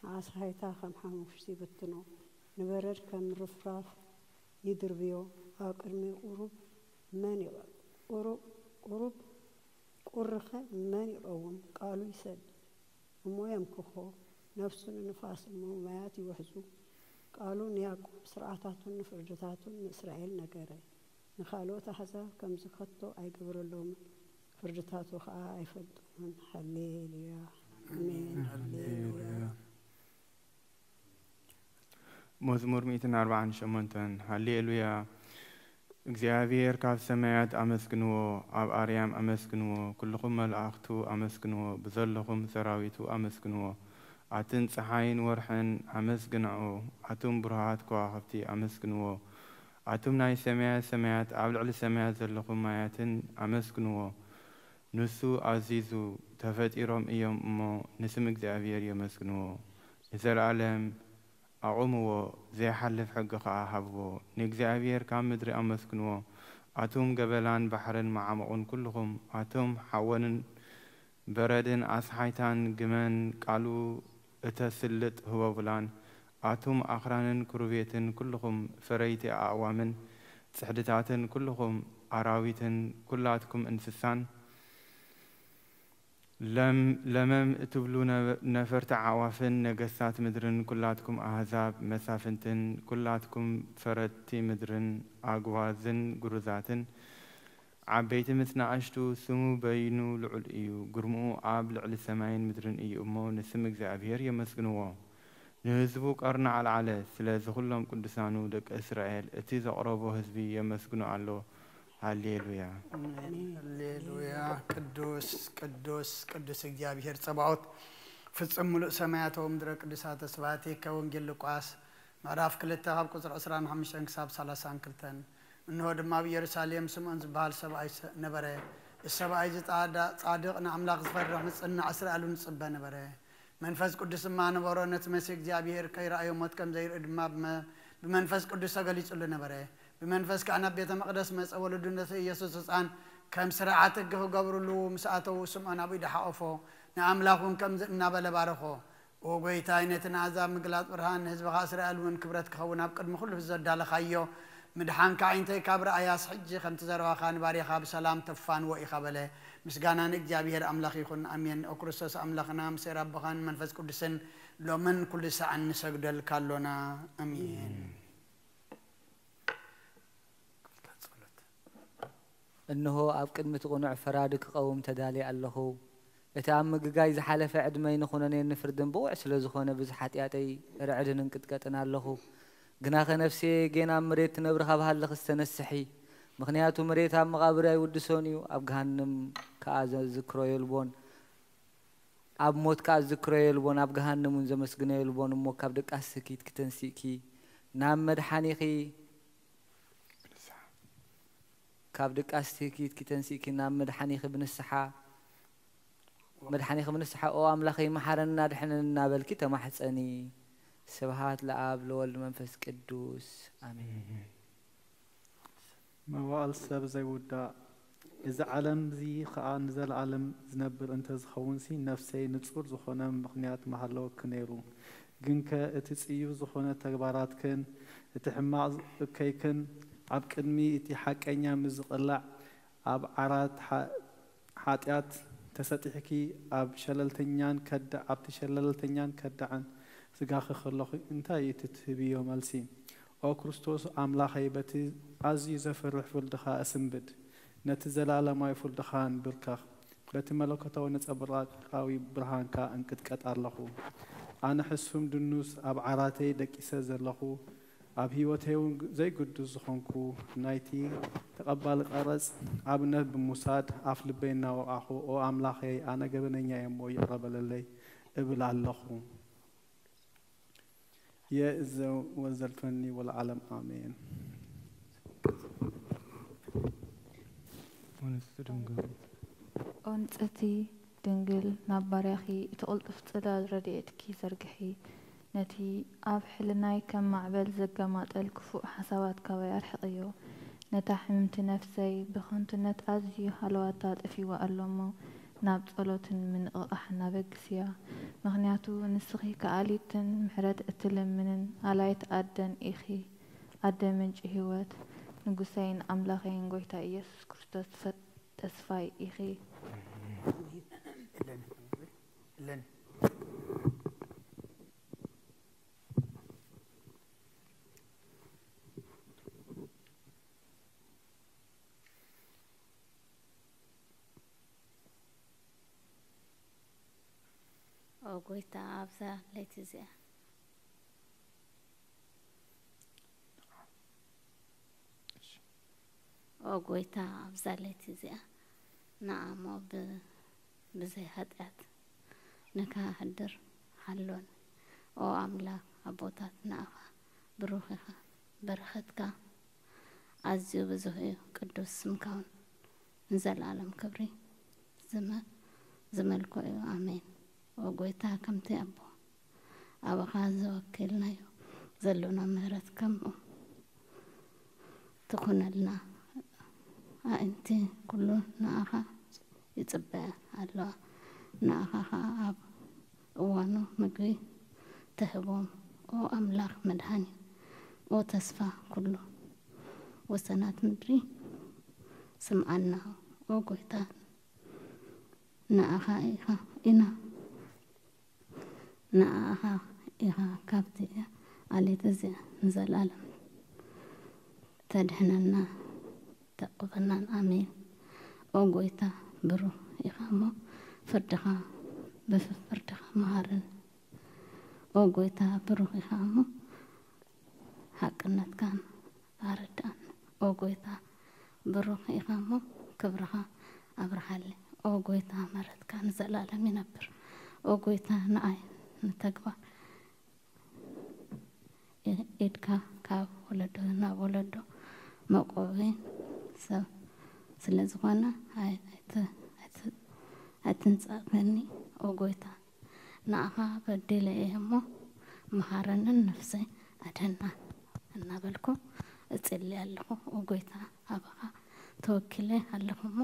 ንኣስሓይታ ከም ሓሙሽቲ ይብትኖ። ንበረድ ከም ርፍራፍ ይድርብዮ፣ ኣብ ቅድሚ ቁሩብ መን ይቐ-፣ ቁሩ-፣ ቁሩብ ቁርኸ መን ይቐውም? ቃሉ ይሰድድ እሞ የምክኾ፣ ነፍሱ ንንፋስ እሞ ማያት ይውሕዙ። ቃሉ ንያዕቆብ ስርዓታቱን ንፍርድታቱን ንእስራኤል ነገረ። ንኻልኦት ኣሕዛብ ከምዚ ከቶ ኣይገበረሎምን፣ ፍርድታቱ ኸኣ ኣይፈልጦምን። ሃሌሉያ። ኣሜን። ሃሌሉያ። መዝሙር ሚእትን ኣርባዓን ሸሞንተን። ሃሌሉያ። እግዚኣብሔር ካብ ሰማያት ኣመስግንዎ፣ ኣብ ኣርያም ኣመስግንዎ፣ ኩልኹም መላእኽቱ ኣመስግንዎ፣ ብዘለኹም ሰራዊቱ ኣመስግንዎ። ኣትን ጸሓይን ወርሕን ኣመስግንዖ፣ ኣቱም ብሩሃት ከዋኽብቲ ኣመስግንዎ። ኣቱም ናይ ሰማያት ሰማያት፣ ኣብ ልዕሊ ሰማያት ዘለኹም ማያትን ኣመስግንዎ። ንሱ ኣዚዙ፣ ተፈጢሮም እዮም እሞ፣ ንስም እግዚኣብሔር የመስግንዎ። ንዘለኣለም ኣቑምዎ፣ ዘይሓልፍ ሕጊ ኸኣ ሃብዎ። ንእግዚኣብሔር ካብ ምድሪ ኣመስግንዎ፣ ኣቱም ገበላን ባሕርን መዓሙቕን ኩልኹም፣ ኣቱም ሓወንን በረድን ኣስሓይታን ግመን ቃሉ እተስልጥ ህቦብላን፣ ኣቱም ኣኽራንን ክሩቤትን ኩልኹም ፈረይቲ ኣእዋምን ጽሕድታትን ኩልኹም ኣራዊትን ኩላትኩም እንስሳን፣ ለም-፣ ለመም እትብሉ ነ-፣ ነፈርቲ ኣዕዋፍን ነገስታት ምድርን፣ ኩላትኩም ኣህዛብ መሳፍንትን፣ ኩላትኩም ፈረድቲ ምድርን ኣግዋዝን ግሩዛትን፣ ዓበይቲ ምስ ንኣሽቱ፣ ስሙ በይኑ ልዑል እዩ፣ ግርምኡ ኣብ ልዕሊ ሰማይን ምድርን እዩ እሞ፣ ንስም እግዚኣብሔር የመስግንዎ። ንህዝቡ ቀርኒ ኣልዓለ፣ ስለዚ ኩሎም ቅዱሳኑ ደቂ እስራኤል፣ እቲ ዘቕረቦ ህዝቢ የመስግኖ ኣሎ። ሃሌሉያ። ሃሌሉያ። ቅዱስ ቅዱስ ቅዱስ እግዚኣብሔር ጸባኦት፣ ፍጹም ምሉእ ሰማያት ወምድረ ቅዱሳተ ስብሐቲከ። ወንጌል ሉቃስ ምዕራፍ ክልተ ካብ ቁጽሪ ዕስራን ሓሙሽተን ክሳብ ሰላሳን ክልተን። እንሆ ድማ ኣብ ኢየሩሳሌም ስምዖን ዝበሃል ሰብኣይ ሰ-፣ ነበረ። እዚ ሰብኣይ እዚ ጻዳ-፣ ጻድቕ፣ ንኣምላኽ ዝፈርሕ፣ ዝጽናዕ፣ እስራኤል እውን ዝጽበ ነበረ። መንፈስ ቅዱስ ድማ ነበሮ። ነቲ መሲሕ እግዚኣብሔር ከይረኣዮ ሞት ከም ዘይርኢ ድማ ብመ-፣ ብመንፈስ ቅዱስ ተገሊጹሉ ነበረ። ብመንፈስ ከኣ ናብ ቤተ መቕደስ መጸ። ወለዱ ነቲ ኢየሱስ ህጻን ከም ስርዓት ሕጊ ክገብሩሉ ምስ ኣተዉ፣ ስምዖን ኣብ ኢዱ ሓቖፎ፣ ንኣምላኽ እውን ከምዚ እናበለ ባረኾ። ኦ ጐይታይ፣ ነቲ ንኣህዛብ ምግላጽ ብርሃን፣ ንህዝብኻ እስራኤል እውን ክብረት ክኸውን ኣብ ቅድሚ ኩሉ ዘዳለኻዮ ምድሓንካ ኣዒንተይ ካብ ረኣያስ፣ ሕጂ ከምቲ ዘረባኻ ንባርያኻ ብሰላም ተፋንዎ ኢኻ በለ። ምስጋና ንእግዚኣብሔር ኣምላኽ ይኹን፣ ኣሜን። ኦ ክርስቶስ ኣምላኽና፣ ምስ ኣቦኻን መንፈስ ቅዱስን ሎምን ኩሉ ሰዓን ንሰግደልካ ኣሎና። ኣሜን። እንሆ፣ ኣብ ቅድሚ እቲ ቅኑዕ ፈራዲ ክቐውም ተዳልየ ኣለኹ። እቲ ኣብ ምግጋይ ዝሓለፈ ዕድመይ ንኹነኔን ንፍርድን ብቑዕ ስለ ዝኾነ፣ ብዝሓጢኣተይ ርዕድን እንቅጥቀጥን ኣለኹ። ግናኸ ነፍሴ፣ ጌና ኣብ መሬት ትነብሪ ካብ ሃለኽስ ተነስሒ። ምኽንያቱ መሬት ኣብ መቓብር ኣይውድሶን እዩ፣ ኣብ ገሃንም ከኣ ዘዝክሮ የልቦን። ኣብ ሞት ከኣ ዝዝክሮ የልቦን፣ ኣብ ገሃንም እውን ዘመስግኖ የልቦን። እሞ ካብ ድቃስ ትኪት ክተንሲእኪ ናብ መድሓኒኺ፣ ካብ ድቃስ ትኪት ክተንሲእኪ ናብ መድሓኒኺ ብንስሓ፣ መድሓኒኺ ብንስሓ፣ "ኦ ኣምላኸይ፣ መሓረንና፣ ድሕነንና" በልኪ ተማሕጸኒ። ስብሃት ለኣብ ለወልድ መንፈስ ቅዱስ፣ ኣሜን። መዋእል ሰብ ዘይውዳእ፣ እዚ ዓለም እዚ ኸኣ ንዘለኣለም ዝነብር እንተ ዝኸውንሲ፣ ነፍሰይ ንጹር ዝኾነ ምኽንያት ምሃለወኪ ነይሩ። ግንከ እቲ ጽዩፍ ዝኾነ ተግባራትክን እቲ ሕማቕ እከይክን ኣብ ቅድሚ እቲ ሓቀኛ ምስ ዝቕላዕ፣ ኣብ ዓራት ሓ-፣ ሓጢኣት ተሰጢሕኪ ኣብ ሸለልተኛን ከዳ-፣ ኣብቲ ሸለልተኛን ከዳዕን ስጋኺ ከለኹ እንታይ እዩ እቲ ትህብዮ መልሲ? ኦ ክርስቶስ ኣምላኸይ፣ በቲ ኣዝዩ ዘፍርሕ ፍርድኻ እስንብድ፣ ነቲ ዘላለማዊ ፍርድኻ እንብርከኽ፣ በቲ መለኮታዊ ነጸብራቓዊ ብርሃንካ እንቅጥቀጥ ኣለኹ። ኣነ ሕሱም ድኑስ ኣብ ዓራተይ ደቂሰ ዘለኹ፣ ኣብ ህይወተይ እውን ዘይግዱስ ዝኾንኩ፣ ናይቲ ተቐባሊ ቀረጽ ኣብነት ብምውሳድ ኣፍ ልበይ እናወቓኹ፣ ኦ ኣምላኸይ፣ ኣነ ገበነኛ እየ እሞ ይቕረ በለለይ እብል ኣለኹ። የእዘ ወዘልፈኒ ወለዓለም ኣሜን። ወንጽቲ ድንግል። ኦ ንጽህቲ ድንግል፣ ናብ ባርያኺ እቲ ቅልጡፍ ጽላል ረድኤትኪ ዘርግሒ። ነቲ ኣብ ሕልናይ ከም ማዕበል ዘገማጠል ክፉእ ሓሳባት ካባይ ኣርሕቕዮ። ነታ ሕምምቲ ነፍሰይ ብኸንቱነት ኣዝዩ ሃለዋታ ጠፊእዋ ኣሎ እሞ፣ ናብ ጸሎትን ምንቕቓሕን ኣበግስያ። ምኽንያቱ ንስኺ ከኣሊትን ምሕረት እትልምንን ኣላይት ኣደን ኢኺ። ኣደ ምንጪ ህይወት፣ ንጉሰይን ኣምላኸይን ጐይታ ኢየሱስ ክርስቶስ ተፈ-፣ ተስፋይ ኢኺ። እለኒ፣ እለኒ። ኦ ጐይታ፣ ኣብዛ ለይቲ እዚኣ፣ ኦ ጐይታ፣ ኣብዛ ለይቲ እዚኣ ንኣሞ ብ-፣ ብዘይ ኃጢኣት ንካ ሕድር ሓሎን። ኦ ኣምላኽ ኣቦታት፣ ንኣኻ ብሩኽ ኢኻ፣ በረኸትካ ኣዝዩ ብዙሕ እዩ፣ ቅዱስ ስምካ እውን ንዘለኣለም ክብሪ ዝመ-፣ ዝመልኮ እዩ። ኣሜን። ኦ ጐይታ፣ ከምቲ ኣቦ ኣባኻ ዘወከልናዮ ዘሎና ምሕረት ከምኡ ትኹነልና። ኣዒንቲ ኩሉ ንኣኻ ይጽበያ ኣለዋ። ንኣኻ ኸኣ ኣብ እዋኑ ምግቢ ትህቦም። ኦ ኣምላኽ መድሓኒ፣ ኦ ተስፋ ኩሉ ወሰናት ምድሪ ስምዓና። ኦ ጐይታ፣ ንኣኻ ኢኻ ኢና፣ ንኣኻ ኢኻ ካብቲ ዓሌት እዚ ንዘለኣለም ተድሕነና ተቕበናን። ኣሜን። ኦ ጐይታ፣ ብሩኽ ኢኻ እሞ ፍርድኻ፣ ብፍርድኻ መሃርን። ኦ ጐይታ፣ ብሩኽ ኢኻ እሞ ሓቅነትካን ኣረድኣን። ኦ ጐይታ፣ ብሩኽ ኢኻ እሞ ክብርኻ ኣብርሃለይ። ኦ ጐይታ፣ ምሕረትካ ንዘለኣለም ይነብር። ኦ ጐይታ፣ ንኣይ ንተግባር ኢድካ ካብ ወለዶ ናብ ወለዶ መቆብን ሰብ ስለ ዝኾነ ኣይ-፣ ኣይት-፣ ኣይት-፣ ኣይትንጸገኒ። ኦ ጐይታ፣ ንኣኻ በዲለ እየ እሞ መሃረንን ነፍሰይ ኣድሕና እናበልኩ እጽሊ ኣለኹ። ኦ ጐይታ፣ ኣባኻ ተወኪለ ኣለኹ እሞ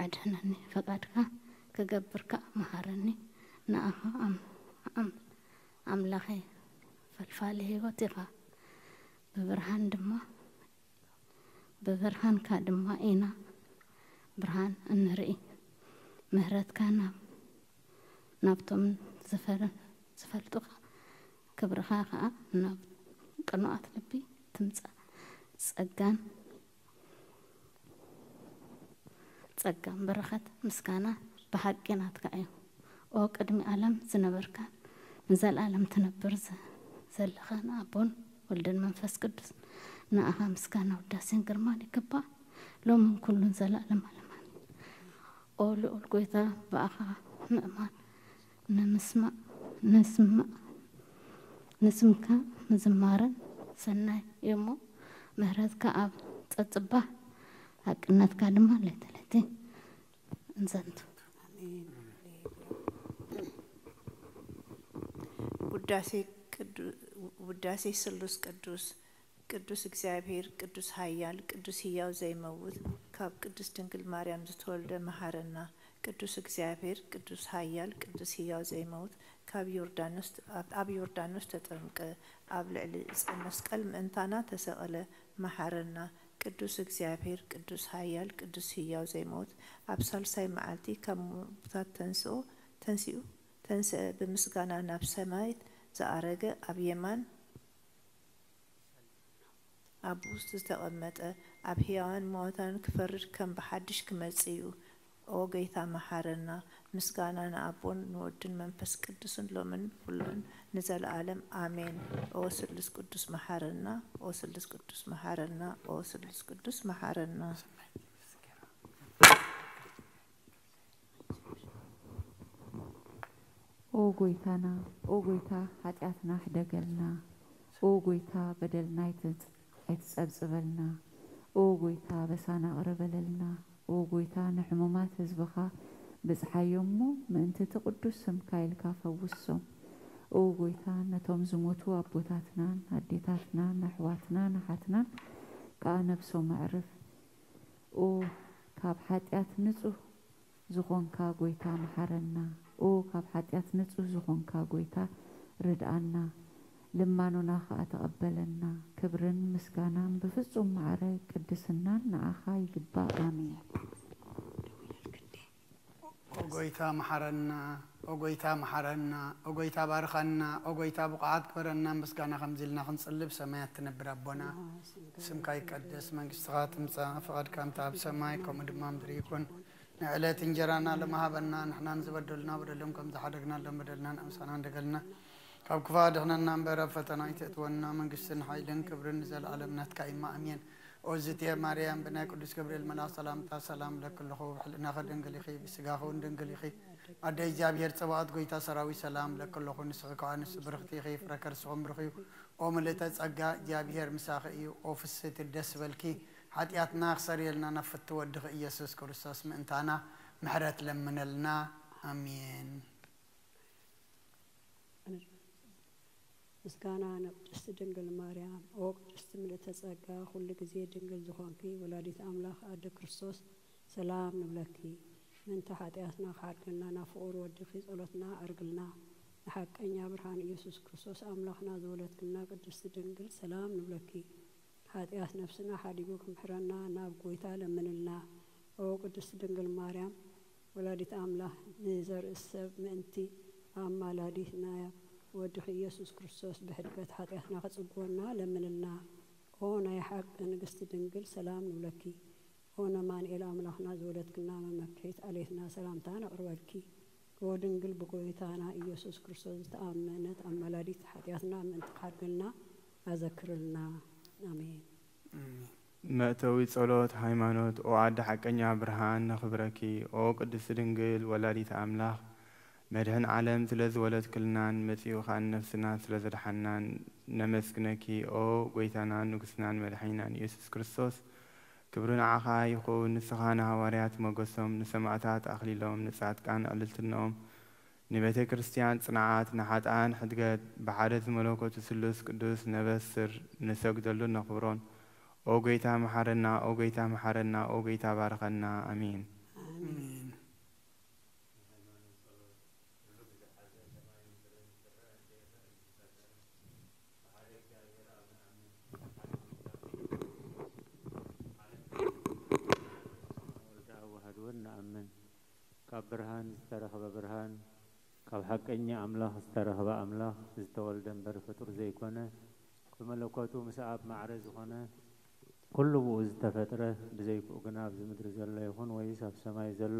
ኣድሕነኒ። ፈቃድካ ክገብር ከኣ መሃረኒ። ንኣኻ ኣም-፣ ኣም-፣ ኣምላኸይ ፈልፋሊ ህይወት ኢኻ። ብብርሃን ድማ፣ ብብርሃንካ ድማ ኢና ብርሃን እንርኢ። ምህረትካ ናብ፣ ናብቶም ዝፈር-፣ ዝፈልጡኻ፣ ክብርኻ ኸኣ ናብ ቅኑዓት ልቢ ትምጻእ። ጸጋን፣ ጸጋን በረኸት ምስጋና ብሓቂ ናትካ እዩ። ኦ ቅድሚ ዓለም ዝነበርካን ንዘለኣለም ትነብር ዘ-፣ ዘለኻን ኣቦን ወልድን መንፈስ ቅዱስ፣ ንኣኻ ምስጋና ውዳሴን ግርማን ይግባእ፣ ሎምን ኩሉን ዘለኣለም ኣለማን። ኦ ልዑል ጎይታ፣ ብኣኻ ምእማን ንምስማዕ፣ ንስማዕ፣ ንስምካ ምዝማርን ሰናይ እዩ እሞ፣ ምሕረትካ ኣብ ጸጽባሕ፣ ሓቅነትካ ድማ ለይተ ለይቲ እንዘንቱ። ኣሜን። ውዳሴ ቅዱ-፣ ውዳሴ ስሉስ ቅዱስ። ቅዱስ እግዚኣብሔር፣ ቅዱስ ኃያል፣ ቅዱስ ሕያው ዘይመውት፣ ካብ ቅድስት ድንግል ማርያም ዝተወልደ መሐረና። ቅዱስ እግዚኣብሔር፣ ቅዱስ ኃያል፣ ቅዱስ ሕያው ዘይመውት፣ ካብ ዮርዳኖስ፣ ኣብ፣ ኣብ ዮርዳኖስ ተጠምቀ፣ ኣብ ልዕሊ ዕፀ መስቀል ምእንታና ተሰቐለ፣ መሐረና። ቅዱስ እግዚኣብሔር፣ ቅዱስ ኃያል፣ ቅዱስ ሕያው ዘይመውት፣ ኣብ ሳልሳይ መዓልቲ ካብ ሙታን ተንስኦ፣ ተንሲኡ፣ ተንስአ፣ ብምስጋና ናብ ሰማይ ዝኣረገ፣ ኣብ የማን ኣቡ ዝተቐመጠ፣ ኣብ ሕያዋን ምውታን ክፈርድ ከም ብሓድሽ ክመጽእ እዩ። ኦ ጐይታ መሓረና። ምስጋና ንኣቦን ንወድን መንፈስ ቅዱስን ሎምን ኩሉን ንዘለዓለም ኣሜን። ኦ ስሉስ ቅዱስ መሓረና፣ ኦ ስሉስ ቅዱስ መሓረና፣ ኦ ስሉስ ቅዱስ መሓረና። ኦ ጐይታና፣ ኦ ጐይታ፣ ሓጢኣትና ሕደገልና። ኦ ጐይታ፣ በደልና ኣይትጽ-፣ ኣይትጸብጽበልና። ኦ ጐይታ፣ በሳና ቅረ በለልና። ኦ ጐይታ፣ ንሕሙማት ህዝብኻ ብጽሓዮም እሞ፣ ምእንቲ እቲ ቅዱስ ስምካ ኢልካ ፈውሶም። ኦ ጐይታ፣ ነቶም ዝሞቱ ኣቦታትናን ኣዴታትናን ኣሕዋትናን ኣሓትናን ከኣ ነብሶም ኣዕርፍ። ኦ ካብ ሓጢኣት ንጹህ ዝኾንካ ጐይታ መሓረና። ኦ ካብ ሓጢኣት ንጹህ ዝኾንካ ጐይታ ርድኣና። ልማኖና ኸኣ ተቐበለና። ክብርን ምስጋናን ብፍጹም ማዕረ ቅድስናን ንኣኻ ይግባእ። ኣሜን። ኦ ጐይታ መሓረና፣ ኦ ጐይታ መሓረና፣ ኦ ጐይታ ባርኸና፣ ኦ ጐይታ ብቑዓት ግበረና። ምስጋና ከምዚ ኢልና ክንጽሊ፣ ብሰማያት ትነብር ኣቦና፣ ስምካ ይቀደስ፣ መንግስትኻ ትምጻእ፣ ፍቓድካ እንተ ኣብ ሰማይ ከምኡ ድማ ምድሪ ይኩን። ንዕለት እንጀራና ሎሚ ሃበና፣ ንሕና ንዝበደሉና በደሎም ከም ዝሓደግናሎም በደልና ንኣምሳና እንደገልና፣ ካብ ክፉእ ኣድሕነና እምበር ኣብ ፈተና ኣይተእትወና፣ መንግስትን ሓይልን ክብርን ንዘለኣለም ናትካ እዩ፣ ኣሜን። ኦ ዝእቲ ማርያም፣ ብናይ ቅዱስ ገብርኤል መልኣኽ ሰላምታ ሰላም እብለኪ ኣለኹ፣ ብሕልናኺ ድንግል ኢኺ፣ ብስጋኺ እውን ድንግል ኢኺ። ኣደ እግዚኣብሔር ጸባኦት፣ ጐይታ ሰራዊት ሰላም እብለኪ ኣለኹ፣ ንስኺ ከኣ ንሱ ብርኽቲ ኢኺ፣ ፍረ ከርስኺ እውን ብሩኽ እዩ። ኦ ምልእተ ጸጋ፣ እግዚኣብሔር ምሳኺ እዩ። ኦ ፍስህቲ፣ ደስ በልኪ፣ ሓጢኣትና ክሰርየልና ናብ ፍትው ወድኺ ኢየሱስ ክርስቶስ ምእንታና ምሕረት ለምነልና። ኣሜን። ምስጋና ንቅድስቲ ድንግል ማርያም። ኦ ቅድስቲ ምልእተ ጸጋ፣ ኩሉ ግዜ ድንግል ዝኾንኪ ወላዲት ኣምላኽ ኣደ ክርስቶስ፣ ሰላም ንብለኪ። ምእንቲ ሓጢኣትና ክሓድገልና ናብ ፍቑር ወድኺ ጸሎትና ኣዕርግልና። ንሓቀኛ ብርሃን ኢየሱስ ክርስቶስ ኣምላኽና ዝወለድክልና ቅድስቲ ድንግል፣ ሰላም ንብለኪ። ሓጢኣት ነፍስና ሓዲጉ ክምሕረና ናብ ጐይታ ለምንልና። ኦ ቅድስቲ ድንግል ማርያም ወላዲት ኣምላኽ፣ ንዘርኢ ሰብ ምእንቲ ኣማላዲት ናይ ወድኺ ኢየሱስ ክርስቶስ ብሕድገት ሓጢኣትና ክጽግወና ለምንልና። ኦ ናይ ሓቂ ንግስቲ ድንግል፣ ሰላም ንብለኪ። ኦ ነማንኤል ኣምላኽና ዝወለድክና መመክሒት ዓሌትና ሰላምታ ነቕርበልኪ። ኦ ድንግል ብጎይታና ኢየሱስ ክርስቶስ ዝተኣመነት ኣማላዲት ሓጢኣትና ምእንቲ ክሓድገልና ኣዘክርልና። ኣሜን። መእተዊ ጸሎት ሃይማኖት። ኦ ኣደ ሓቀኛ ብርሃን ነኽብረኪ። ኦ ቅድስቲ ድንግል ወላዲት ኣምላኽ፣ መድሕን ዓለም ስለ ዝወለድክልናን መጺኡ ኸኣ ንነፍስና ስለ ዘድሓንናን ነመስግነኪ። ኦ ጐይታናን ንጉስናን መድሓኒናን ኢየሱስ ክርስቶስ፣ ክብሪ ንዓኻ ይኹን። ንስኻ ንሃዋርያት ሞገሶም፣ ንሰማእታት ኣኽሊሎም፣ ንጻድቃን ኣዕልልትናኦም፣ ንቤተ ክርስቲያን ጽንዓት፣ ንሓጥኣን ሕድገት፣ ብሓደ ዝመለኮቱ ስሉስ ቅዱስ ነበስር፣ ንሰግደሉን ነኽብሮን። ኦ ጐይታ መሓረና፣ ኦ ጐይታ መሓረና፣ ኦ ጐይታ ባርኸና። ኣሜን። ኣሜን። ወልደ ኣዋህድ እውን ንኣምን። ካብ ብርሃን ዝተረኽበ ብርሃን፣ ካብ ሓቀኛ ኣምላኽ ዝተረኽበ ኣምላኽ፣ ዝተወልደ እምበር ፍጡር ዘይኮነ፣ ብመለኮቱ ምስ ኣብ ማዕረ ዝኾነ፣ ኩሉ ብኡ ዝተፈጥረ፣ ብዘይብኡ ግና ኣብዚ ምድሪ ዘሎ ይኹን ወይስ ኣብ ሰማይ ዘሎ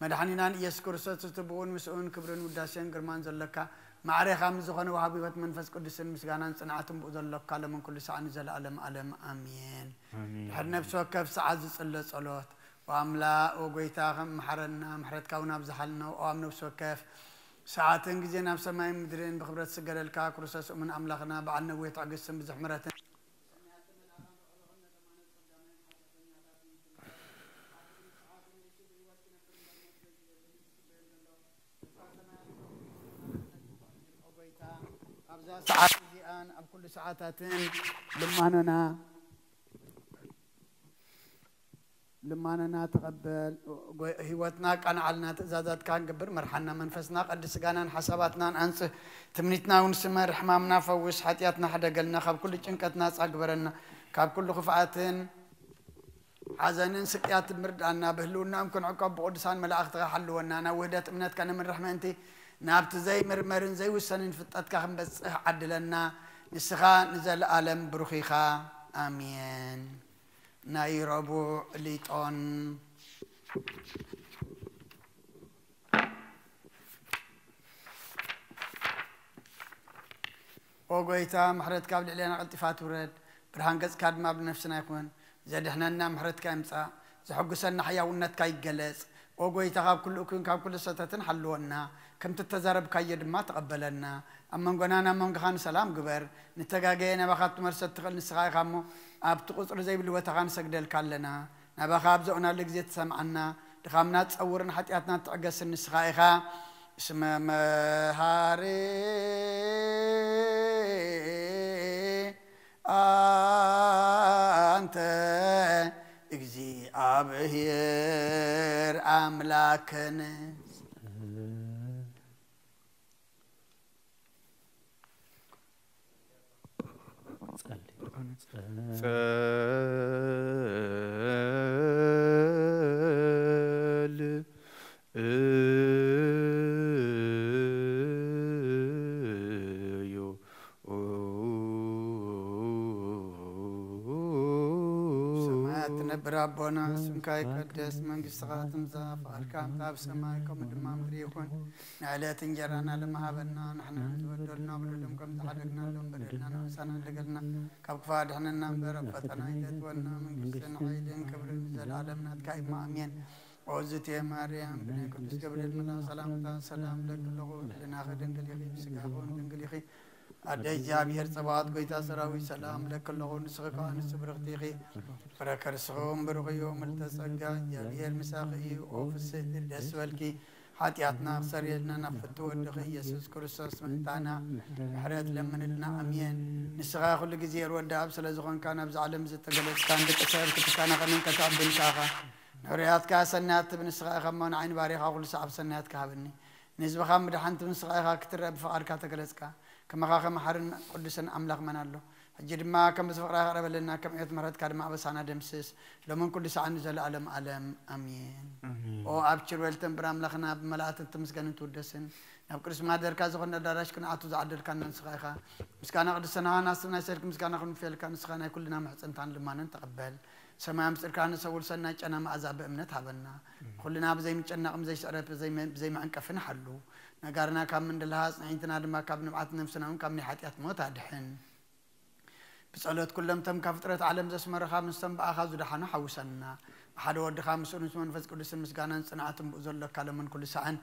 መድሓኒናን ኢየሱስ ክርስቶስ፣ እቲ ብኡን ምስኡን ክብርን ውዳሴን ግርማን ዘለካ፣ ማዕሬኻ ምስ ዝኾነ ወሃቢ ህይወት መንፈስ ቅዱስን ምስጋናን ጽንዓትን ብኡ ዘሎካ፣ ሎምን ኩሉ ሰዓን ንዘለኣለም ኣለም ኣሜን። ኣሜን። ድሕሪ ነፍሲ ወከፍ ሰዓት ዝጽለ ጸሎት፣ ወኣምላ-፣ ወጎይታ ከም መሓረና፣ ምሕረትካ እውን ኣብዝሓልና። ወኣብ ነፍሲ ወከፍ ሰዓትን ግዜን ኣብ ሰማይን ምድርን ብኽብረት ዝስገደልካ ክርስቶስ እሙን ኣምላኽና፣ በዓል ነዊሕ ትዕግስትን ብዙሕ ምሕረትን፣ ኣብዛ ሰዓት እዚኣን ኣብ ኩሉ ሰዓታትን ልማኖና ልማኖና ተቐበል። ጎ-፣ ህይወትና ኣቃንዓልና፣ ትእዛዛትካ ንገብር፣ መርሓና። መንፈስና ቀድስ፣ ስጋናን ሓሳባትናን ኣንጽህ። ትምኒትና እውን ስመር፣ ሕማምና ፈውስ፣ ሓጢኣትና ሕደገልና፣ ካብ ኩሉ ጭንቀት ናጻ ግበረና፣ ካብ ኩሉ ክፍኣትን ሓዘንን ስቅያትን ምርዳና፣ ብህልውናኦም ክንዕቀብ ብቅዱሳን መላእኽትኻ ሓልወና፣ ናብ ውህደት እምነትካ ንምርሕ ምእንቲ፣ ናብቲ ዘይምርመርን ዘይውሰንን ፍልጠትካ ክንበጽሕ ዓድለና። ንስኻ ንዘለኣለም ብሩኽ ኢኻ። ኣሜን። ናይ ረቡዕ ሊጦን። ኦ ጎይታ፣ ምሕረትካ ኣብ ልዕሌና ቀልጢፋ ትውረድ፣ ብርሃን ገጽካ ድማ ኣብ ነፍስና ይኹን። ዘድሕነና ምሕረትካ ይምጻእ፣ ዘሐጉሰና ሕያውነትካ ይገለጽ። ኦ ጎይታ፣ ካብ ኩሉ እኩይን ካብ ኩሉ ሰተትን ሓልወና፣ ከምቲ እተዛረብካዮ ድማ ተቐበለና። ኣብ መንጎናን ኣብ መንጎኻን ሰላም ግበር። ንተጋገየ ናባኻ ክትመልሶ እትኽእል ንስኻ ኢኻ እሞ፣ ኣብቲ ቁጽሪ ዘይብሉ ቦታኻ ንሰግደልካ ኣለና። ናባኻ ኣብ ዘእናሉ ግዜ ትሰምዓና፣ ድኻምና ትጸውርን ሓጢኣትና ትዕገስን ንስኻ ኢኻ። እስመ መሃሪ ኣንተ እግዚኣብሔር ኣምላክን። ጸልዩ። ሰማያት ትነብር ኣቦና፣ ስምካ ይቀደስ፣ መንግስትኻ ትምጻእ፣ ፍቓድካ ከምቲ ኣብ ሰማይ ከምኡ ድማ ምድሪ ይኹን። ንዕለት እንጀራና ለመሃበና፣ ንሕና ንዝበደሉና በደሎም ከም ዝሓደግናሎም በደልና ንሕሳና ኣለገልና፣ ካብ ክፋ ድሕነና እምበር ኣብ ፈተና ኣይተእትወና፣ መንግስትን ሓይልን ክብርን ንዘለኣለም ናትካ እዩ፣ ኣሜን። ኦዝቴ ማርያም ብናይ ቅዱስ ገብርኤል መልኣኽ ሰላምታ ሰላም እለኪ ኣለኹ፣ ህልናኺ ድንግል ኢኺ፣ ስጋኺ እውን ድንግል ኢኺ። ኣደ እግዚኣብሔር ጸባኦት ጎይታ ሰራዊት ሰላም እለኪ ኣለኹ፣ ንስኺ ከኣ ንሱ ብርኽቲ ኢኺ፣ ፍረ ከርስኺ እውን ብሩኽ እዩ። ምልዕተ ጸጋ እግዚኣብሔር ምሳኺ እዩ፣ ኦ ፍስሕቲ ደስ በልኪ፣ ሓጢኣትና ክሰርየልና ናብ ፍቱ ወድኺ ኢየሱስ ክርስቶስ ምእንታና ምሕረት ለምንልና፣ ኣሜን። ንስኻ ኩሉ ግዜ ርወዲ ኣብ ስለ ዝኾንካ፣ ናብዚ ዓለም ዝተገለጽካ ንደቂ ሰብ ክትካናኸንን ከተዕብን ከኣኻ። ንሕሩያትካ ሰናያት ትብ ንስኻ ኢኻ እሞ፣ ንዓይ ንባሪኻ ኩሉ ሰዓብ ሰናያትካ ሃበኒ። ንህዝብኻ ምድሓን ትብ ንስኻ ኢኻ ክትረአ ብፍቓድካ ተገለጽካ። ከማኻ ከመሓርን ቅዱስን ኣምላኽ መን ኣሎ? ሕጂ ድማ ከም ፍቕርኻ ቅረበለና፣ ከም ዕዮት ምሕረትካ ድማ ኣበሳና ደምስስ። ሎምን ኩሉ ሰዓን ንዘለኣለም ኣለም። ኣሜን። ኣሜን። ኦ ኣብ ችርወል ተንብር ኣምላኽና፣ ብመላእክትን ትምስገንን ትውደስን፣ ናብ ቅዱስ ማደርካ ዝኾነ ኣዳራሽ ክንኣቱ ዝዓደልካና ንስኻ ኢኻ። ምስጋና ቅዱስ ሰናኻ ናስብ ናይ ሰልክ ምስጋና ክንውፍየልካ፣ ንስኻ ናይ ኩልና ምሕጽንታን ልማንን ተቐበል። ሰማይ ኣምጽእልካ ንሰብ ውልሰና ጨና መኣዛ ብእምነት ሃበና። ኩልና ብዘይምጨነቕን ብዘይስዕረት ብዘይመ-፣ ብዘይመዕንቀፍን ሓሉ። ነጋርና ካብ ምንድልሃ፣ ኣጽንዒትና ድማ ካብ ንብዓት፣ ነፍስና እውን ካብ ናይ ሓጢኣት ሞት ኣድሕን። ብጸሎት ኩሎም እቶም ካብ ፍጥረት ዓለም ዘስመሩኻ፣ ምስቶም ብኣኻ ዝደሓኑ ሓውሰና። ብሓደ ወድኻ ምስኡን ምስ መንፈስ ቅዱስን ምስጋናን ጽንዓትን ብኡ ዘሎካ ሎምን ኩሉ ሰዓን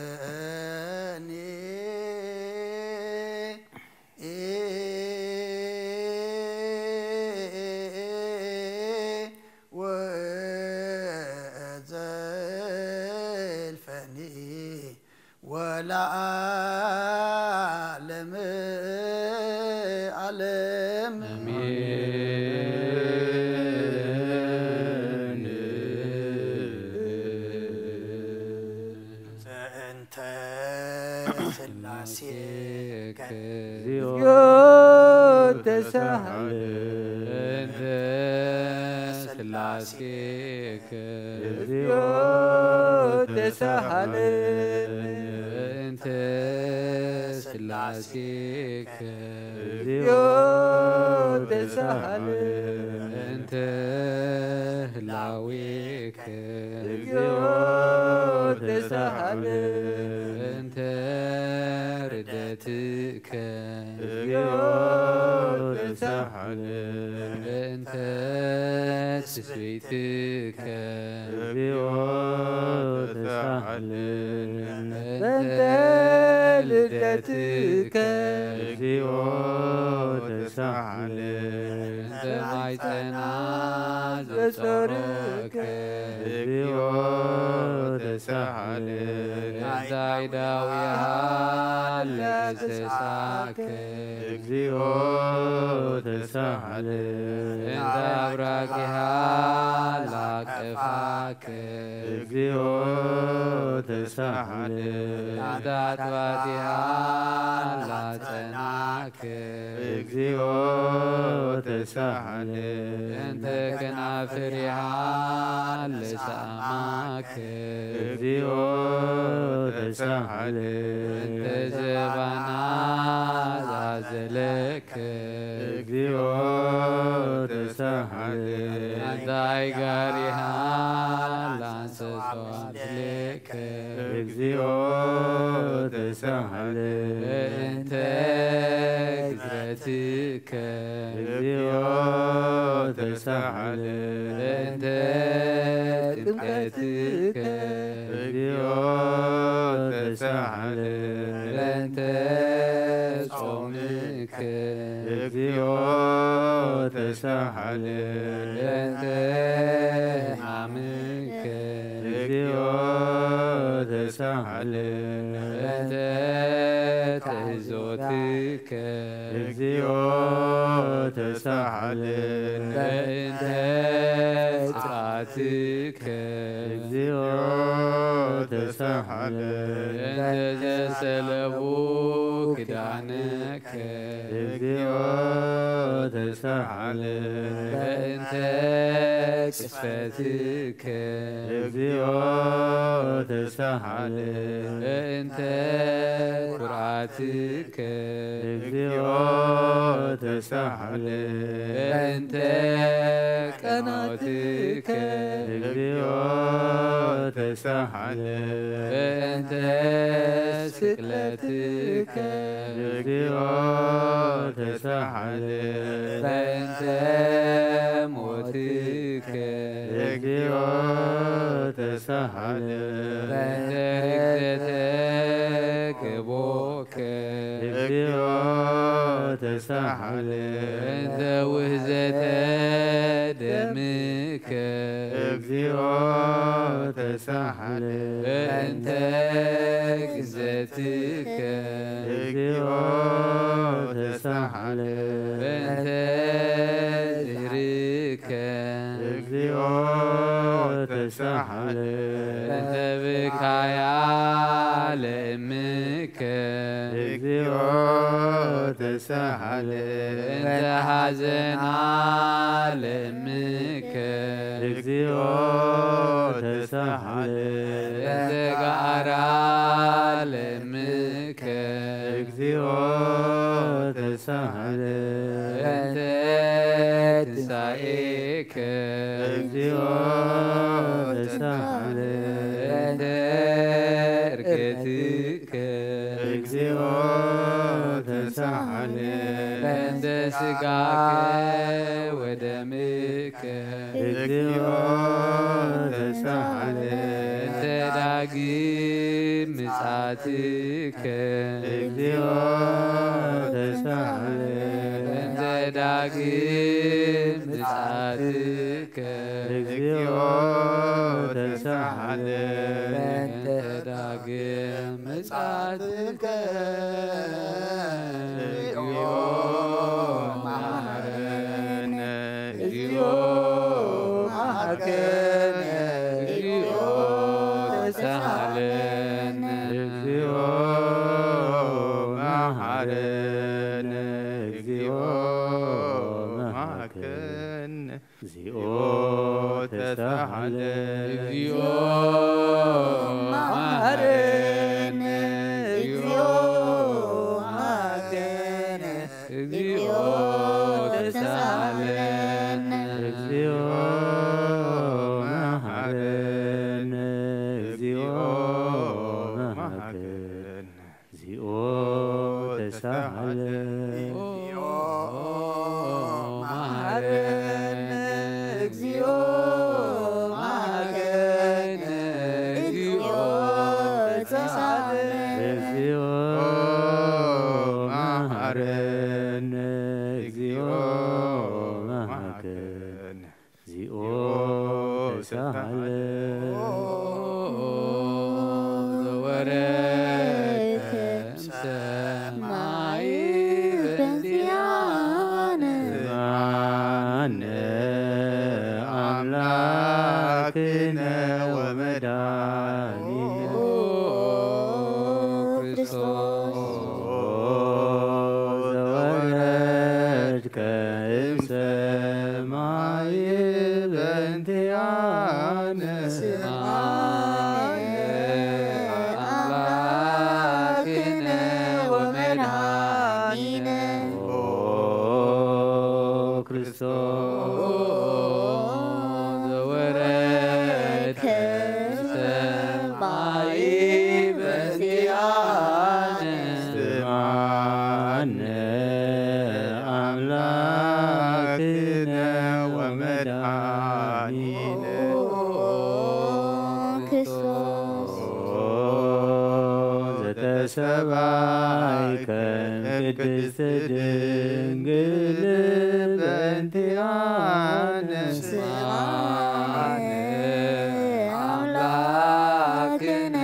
ይእዝየኒ። ወዘልፈኒ ወለዓለመ ዓለም። ኣሜን። ዘእንተ ስላሴ ላሴከ እግዚኦ ተሳሃለ። እንተ ስላሴከ እግዚኦ ተሳሃለ። እንተ ስላሴከ እግዚኦ ተሳሃለ። እንተ ህላዌከ ትከ እግዚኦ ተሳሃለነ በእንተ ልደትከ እግዚኦ ተሳሃለነ እንተ ማይጸና ዘጾረከ እግዚኦ ተሳሃለነ እንተ ኣይዳዊሃ ለእንስሳከ እግዚኦ ተሳሃለነ እንተ ኣብራኪሃ ላቀፋከ እግዚኦ ተሳሃለነ እንተ ኣትባቲሃ ላጸናከ እግዚኦ ተሳሃለነ እንተ ከናፍሪሃ ለሳማከ እግዚኦ ተሳሃለነ እንተ ዘባና ዛዘለከ እግዚኦ ተሳሃለነ እንታይ ጋሪሃ ላንሰሶ ኣምስሌከ እግዚኦ ተሳሃለነ እንተ ግዝረትከ እግዚኦ ተሳሃለነ እንተ ጥምቀትከ እግዚኦ ተሳሃለነ እንተ ጾምከ እግዚኦ ተሳሃለነ እንተ ሕማምከ እግዚኦ ተሳሃለነ እንተ ትእዞትከ እግዚኦ ተሳሃለነ በእንተ ጽቃትከ እግዚኦ ተሳሃለነ እንተ ዘሰለቡ ክዳነከ እግዚኦ ተሳሃለነ በእንተ ጽፈትከ እግዚኦ ተሳሃለነ በእንተ ኩርዓትከ እግዚኦ ተሳሃለነ በእንተ ቀኖትከ እግዚኦ ተሳሃለነ በእንተ ስቅለትከ እግዚኦ ተሳሃለነ በእንተ ሞትከ እግዚኦ ተሳሃለነ በእንተ ርግዘተ ገቦከ እግዚኦ ተሳሃለነ በእንተ ውህዘተ ደምከ እግዚኦ ተሳሃለነ በእንተ ግዘትከ እግዚኦ ተሳሃለነ በእንተ ዝህርከ እግዚኦ ተሳሃለነ በእንተ ብካያ ለእምከ እግዚኦ ተሳሃለነ በእንተ ሐዘና ለእምከ እግዚኦ ተሳሃለነ በእንተ ጋራ ለእምከ እግዚኦ ተሳሃለነ በእንተ ትንሳኤከ እግዚኦ ተሳሃለነ በእንተ እርገትከ እግዚኦ ተሳሃለነ በእንተ ስጋከ ወደምከ እግዚኦ ተሳሃለነ በእንተ ዳግም ምጻትከ እግዚኦ ተሳሃለነ በእንተ ዳግም ምጻትከ እግዚኦ ተሳሃለነ በእንተ ዳግም ምጻትከ እግዚኦ መሐረነ እግዚኦ መሐረነ እግዚኦ ተሳሃለነ እግዚኦ መሐረነ እግዚኦ መሐረነ እግዚኦ ተሳሃለነ እግዚኦ መሐረነ እግዚኦ መሐረነ እግዚኦ ተሳሃለነ እግዚኦ መሐረነ እግዚኦ መሐረነ እግዚኦ ተሳሃለነ መሐረነ እግዚኦ ሳለ ዘወረድከ እምሰማይ በእንቲኣነ። ስምዓነ ኣምላክነ ወመድኃኒነ ክርስቶስ ዘወረድከ እምሰማይ በእንቲኣነ። ስምዓነ ኣምላክነ ወመድኃኒነ ኦ ክርስቶስ ዘወረድከ እምሰማይ በእንቲኣነ። ስምዓነ ኣምላክነ ወመድኃኒነ ኦ ክርስቶስ ዘተሰባይከ ቅድስት ድንግል በእንቲኣነ። ስምዓነ ኣምላክነ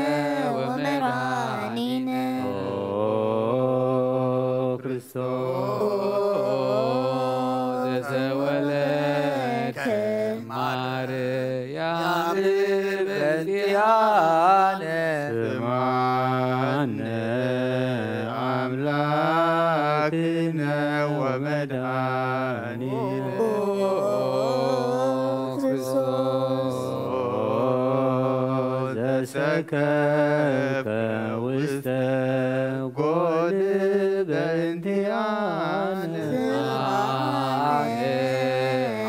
ወመድኃኒነ ኦ ክርስቶስ ዘተወለድከ ማርያም በእንቲኣነ። ስምዓነ ኣምላክነ ወመድኃኒነ ኦ ክርስቶስ ዘሰከብከ ውስተ ጎል በእንቲኣነ። ስምዓነ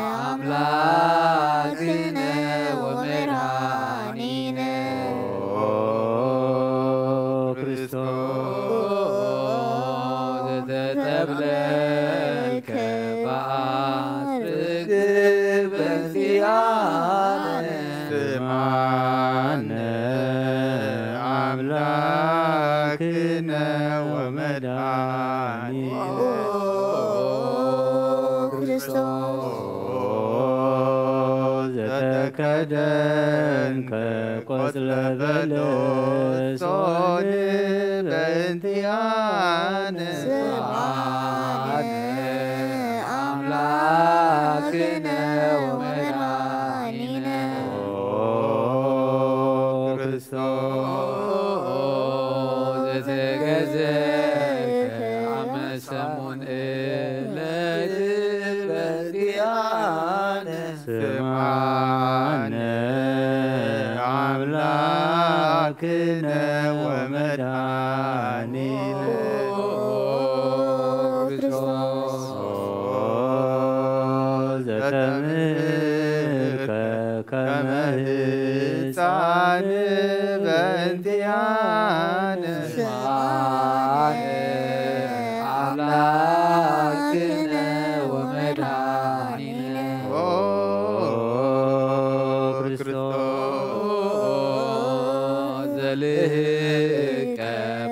ኣምላክነ ወመድኃኒነ ኦ ክርስቶስ ዘተብለልከ በአጽርግ በእንቲኣነ። ስምዓነ ኣምላክነ ወመድኃኒነ ኦ ክርስቶስ ዘተከደንከ ቆጽለ በለሶን በእንቲኣነ። ስምዓነ ኣምላክነ ወመድኃኒነ ኦ ክርስቶስ ዘተገዘከ ኣመ ሰሙን እለት በእንቲኣነ። ስምዓነ ኣምላክነ ወመድኃኒነ ኦ ክርስቶስ ዘተምህርከ ከመ ህፃን በእንቲኣነ። ስምዓነ ኣምላክነ ወመድኃኒነ ኦ ክርስቶስ ዘልህቀ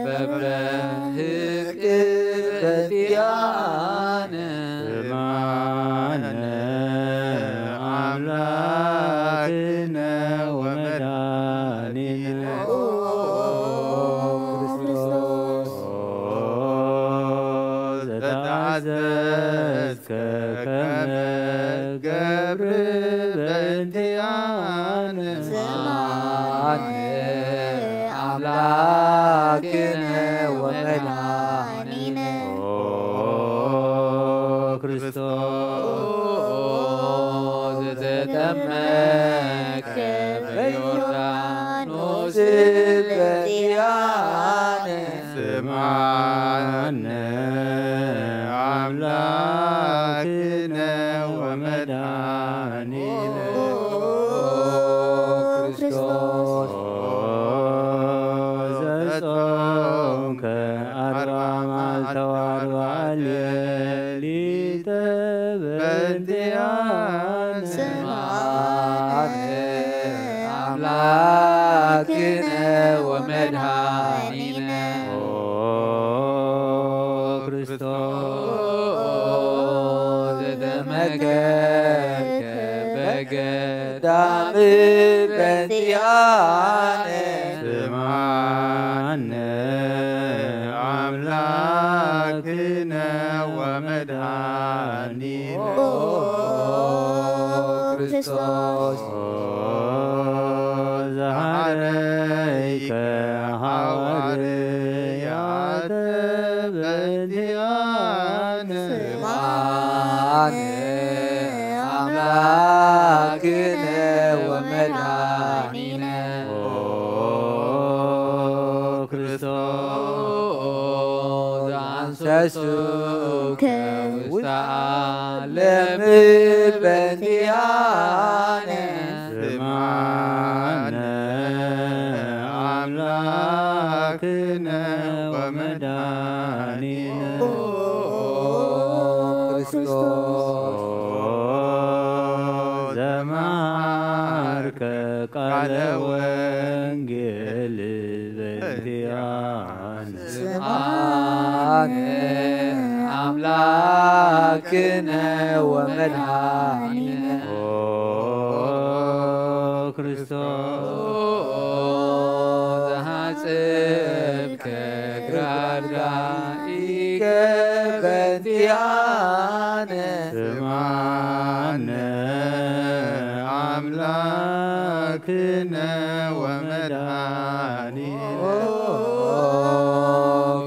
በብረህቅ በእንቲኣነ። ስምዓነ ኣምላክነ ወመድኃኒነ ኦ ክርስቶስ ዘተኣዘዝከ ከመ ገብር በእንቲኣነ። ስምዓነ ኣምላክነ ወመድኃኒነ ኦ ክርስቶስ ዘተጠመቀ በዮርዳኖስ በእንቲኣነ። ስምዓነ ኣምላክነ ወመድኃኒነ ኦ ክርስቶስ ዘጾምከ ኣርብዓ መዓልተ ወኣርብዓ ሌሊተ በእንቲኣነ። ስምዓነ ኣምላክነ ወመድኃኒነ ኦ ዳም በንቲኣነ ስምዓነ ኣምላክነ ወመድኃኒነ ኦ ክርስቶስ። ኦ ዘሃረይከ ሃዋርያተ በንቲኣነ ስምዓነ ኣምላክነ ወመድኃኒነ ኦ ክርስቶስ። ዘንሰሱከ ውስተ ዓለም በንቲኣነ ስምዓነ ኣምላክነ ወመድኃኒነ ኦ ክርስቶስ። ዘመሃርከ ቃለ ወንጌል በንቲኣነ ስምዓነ ኣምላክነ ወመድኃኒነ ኦ ክርስቶስ። ዘሃጽብከ ግራር ዳኢከ በንቲኣነ ስምዓነ ኣምላክነ ወመድኃኒነ ኦ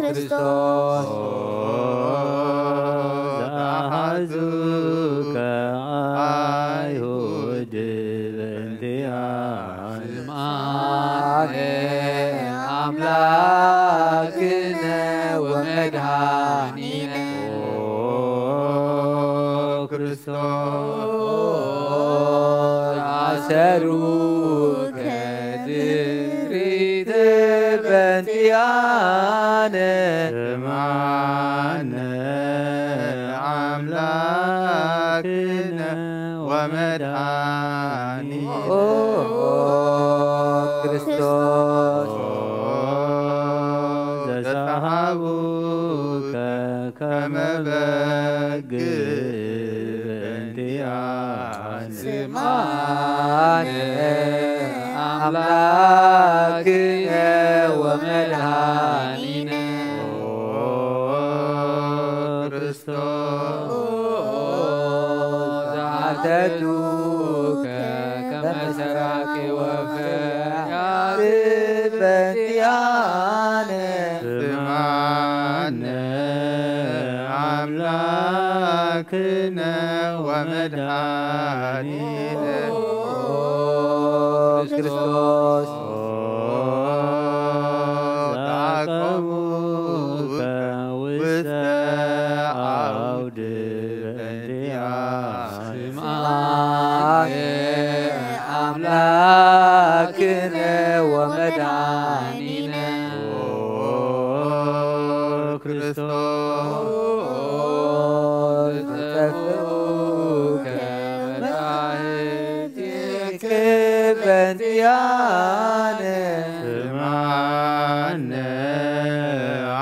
ክርስቶስ። ዘአሐዙከ አይሁድ በንቲኣነ ስምዓነ ኣምላክነ ወመድኃኒነ ኦ ክርስቶስ። ኣሰሩከ ድሪት በንቲኣነ ስምዓነ ኣምላክነ ወመድኃኒነ ኦ ክርስቶስ። ዘሰሃቡከ ከመ በግ በንቲኣነ ስምዓነ ኣምላክነ ወመድኃኒነ ኦ ክርስቶስ። ዘአተቱከ ከመ ሰራቂ ወፈያት በንቲኣነ ስምዓነ ኣምላክነ ወመድኃኒነ ኦ ክርስቶስ። ኦ ዘአቀሙከ ውስተ አውድ በንቲኣነ ስምዓነ ኣምላክነ ወመድኃኒነ ኦ ክርስቶስ። ዘጠፍኡከ መጻሕፍትከ በንቲኣነ ስምዓነ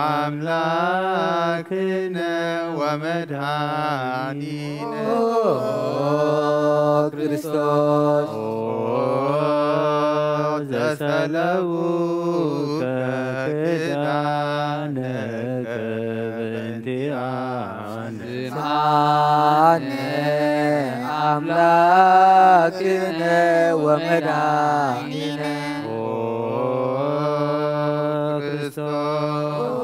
ኣምላክነ ወመድኃኒነ ኦ ክርስቶስ። ኦ ዘሰለቡከ ክዳነከ በንቲኣነ ስምዓነ ኣምላክነ ወመድኃኒነ ኦ ክርስቶስ።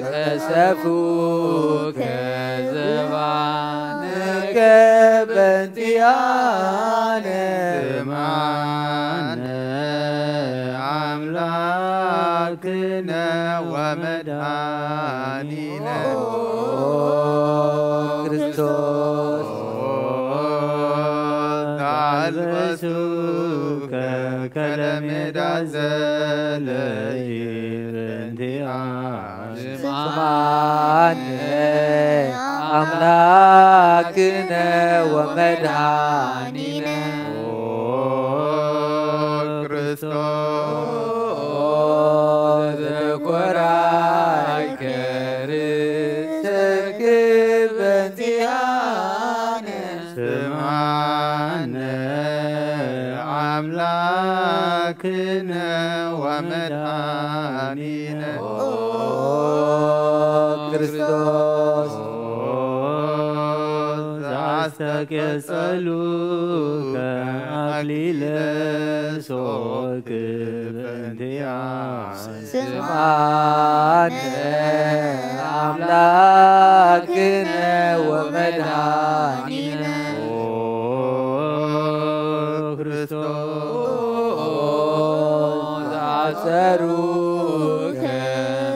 ዘቀሰፉከ ዘባንከ በንቲኣነ ስምዓነ ኣምላክነ ወመድኃኒነ ኦ ክርስቶስ። ዘአልበሱከ ከለሜዳ ዘለይ በንቲኣነ ስምዓነ ኣምላክነ ወመድኃኒነ ኦ ክርስቶስ። ዘኮራይከ ርእሰክ በንቲኣነ ስምዓነ ስምዓነ ኣምላክነ ወመድኃኒነ። ኦ ክርስቶስ፣ ኦ ዘአስተቄጸሉ ከአክሊለ ሶክ በእንቲአ። ስምዓነ ኣምላክነ ወመድኃኒነ። ኦ ክርስቶስ፣ ዘአሰሩ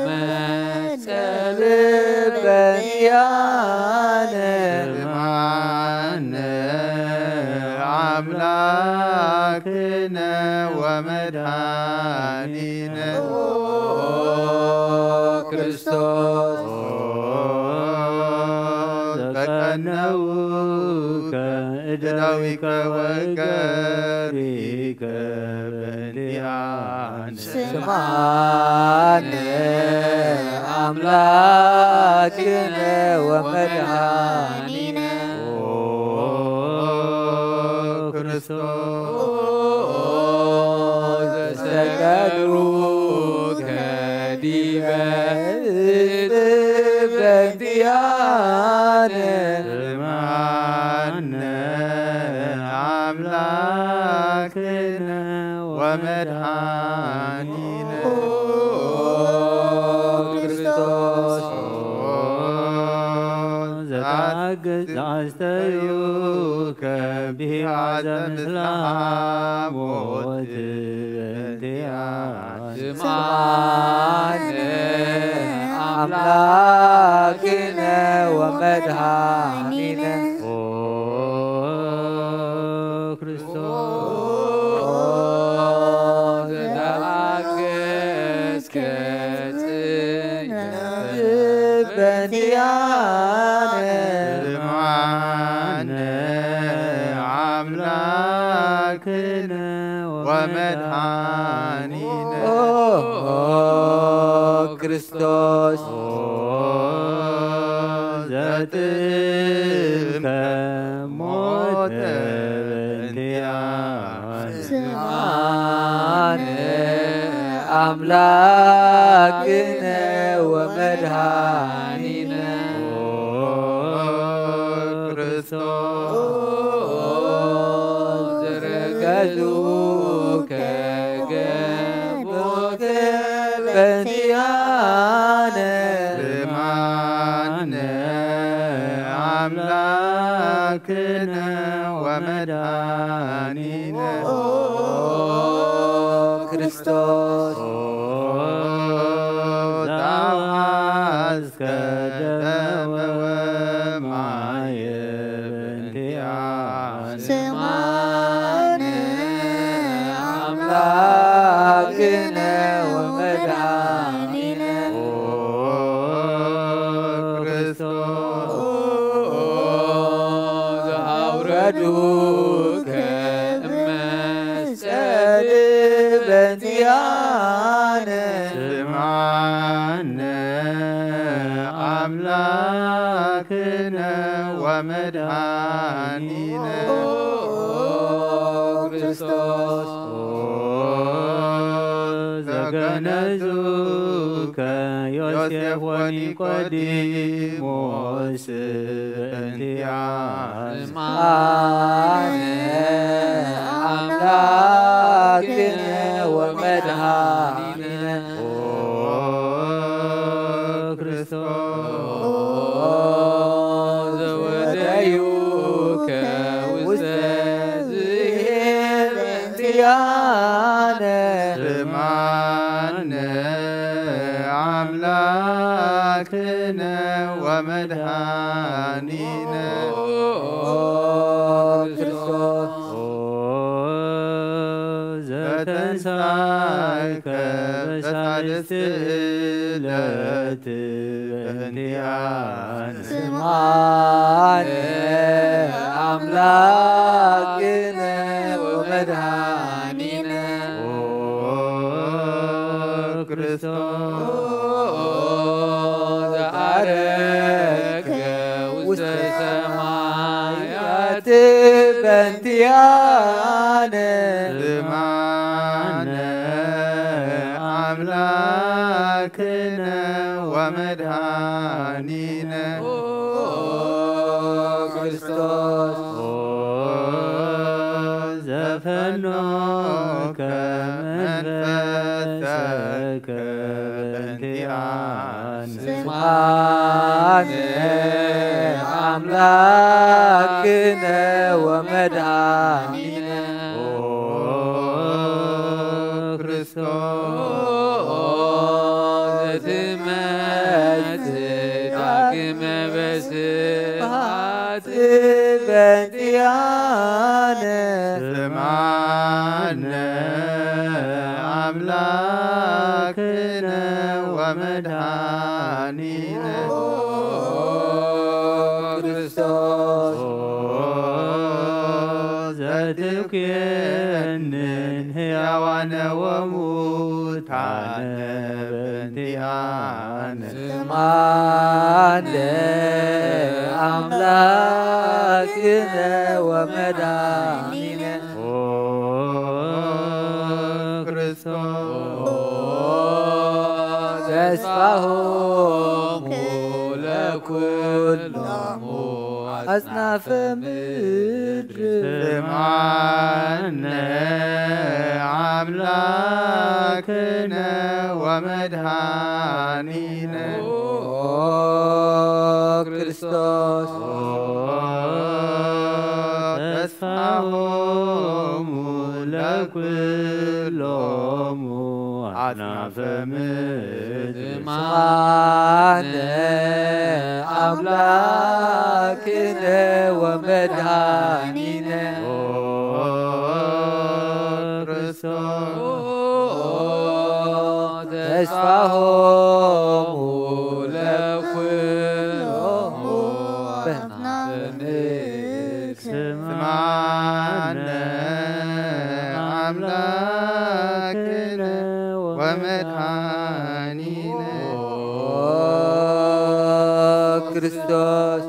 ከመስቀል በእንቲአነ። ስምዓነ ኣምላክነ ወመድኃኒነ። ኦ ክርስቶስ፣ ኦ ዘቀነውከ እደዊከ ወእገሪከ በእንቲአነ። ስምዓነ ኣምላክነ ወመድኃኒነ። ኦ ክርስቶስ፣ ዘሰቀሉከ ዲበ እጽፍ በእንቲአነ። ስምዓነ ኣምላክነ ወመድኃኒነ። ኦ ክርስቶስ፣ ዘተአግስ ዘአስተዩከ ቢሃዘ ምስለ ሐሞት በእንቲአነ። ስምዓነ ኣምላክነ ወመድኃኒነ። ኦ ክርስቶስ፣ ዘተአገስከ ጽንዓት በእንቲአነ። ስምዓነ ኣምላክነ ወመድኃኒነ። ኦ ክርስቶስ፣ ኦ ዘጥእምከ ሞተ በእንቲአነ። ስምዓነ ኣምላክነ ወመድኃኒነ። ኦ ክርስቶስ፣ ዘረገጹከ ገቦከ በእንቲአነ። ስምዓነ ኣምላክነ ወመድኃኒነ። ኦ ክርስቶስ፣ ኦ ዘአውሐዝከ ደመ ወማየ በእንቲአነ። ስምዓነ ኣምላክነ ወመድኃኒነ። ኦ ክርስቶስ፣ ዘአውረዱከ እመ ጸድቅ በእንቲአነ። ስምዓነ ኣምላክነ ወመድኃኒነ። ኦ ክርስቶስ፣ ኦ ዘገነዙከ ዮሴፍ ወኒቆዲሞስ በእንቲአነ። ስምዓነ ኣምላክነ ወመድኃኒነ። ኦ ክርስቶስ፣ ዘወደዩከ ውስተ ዝሄ በእንቲአነ። ስምዓነ ኣምላክነ ወመድኃኒነ። ኦ ክርስቶስ፣ ኦ ዘተንሳእከ በሳልስቲ ዕለት በእንቲአነ። ስምዓነ ኣምላክነ ወመድኃኒነ። ኦ ክርስቶስ፣ ዘዐረግከ ውስተ ሰማያት እንቲኣነ ስምዓነ ኣምላክነ ወመድኃኒነ ኦ ክርስቶስ ኦ ዘፈኖከ መንፈሰከ በእንቲኣነ ስምዓነ ኣምላክነ ወመድኃኒነ ኦ ክርስቶስ ትመጽእ ዳግመ በስብሐት በእንቲኣነ ስምዓነ ኣምላክነ ወመድኃኒነ ኦ ክርስቶስ ኦ ዘትኩየንን ሕያዋነ ወሙታነ በእንቲኣነ ስምዓነ ኣምላክነ ወመድኃኒነ ኦ ክርስቶስ ተስፋሆሙ ለኩሎሙ ኣጽናፈ ምድር ስምዓነ ኣምላክነ ወመድኃኒነ ኦ ክርስቶስ ተስፋሆሙ ለኩሎሙ ኣጽናፈ ምድር ስምዓነ ኣምላክነ ወመድኃኒነ ኦ ክርስቶስ ተስፋሆሙ ለኩሎሙ ኣጽናፈ ምድር ስምዓነ ኣምላክነ ወመድኃኒነ ኦ ክርስቶስ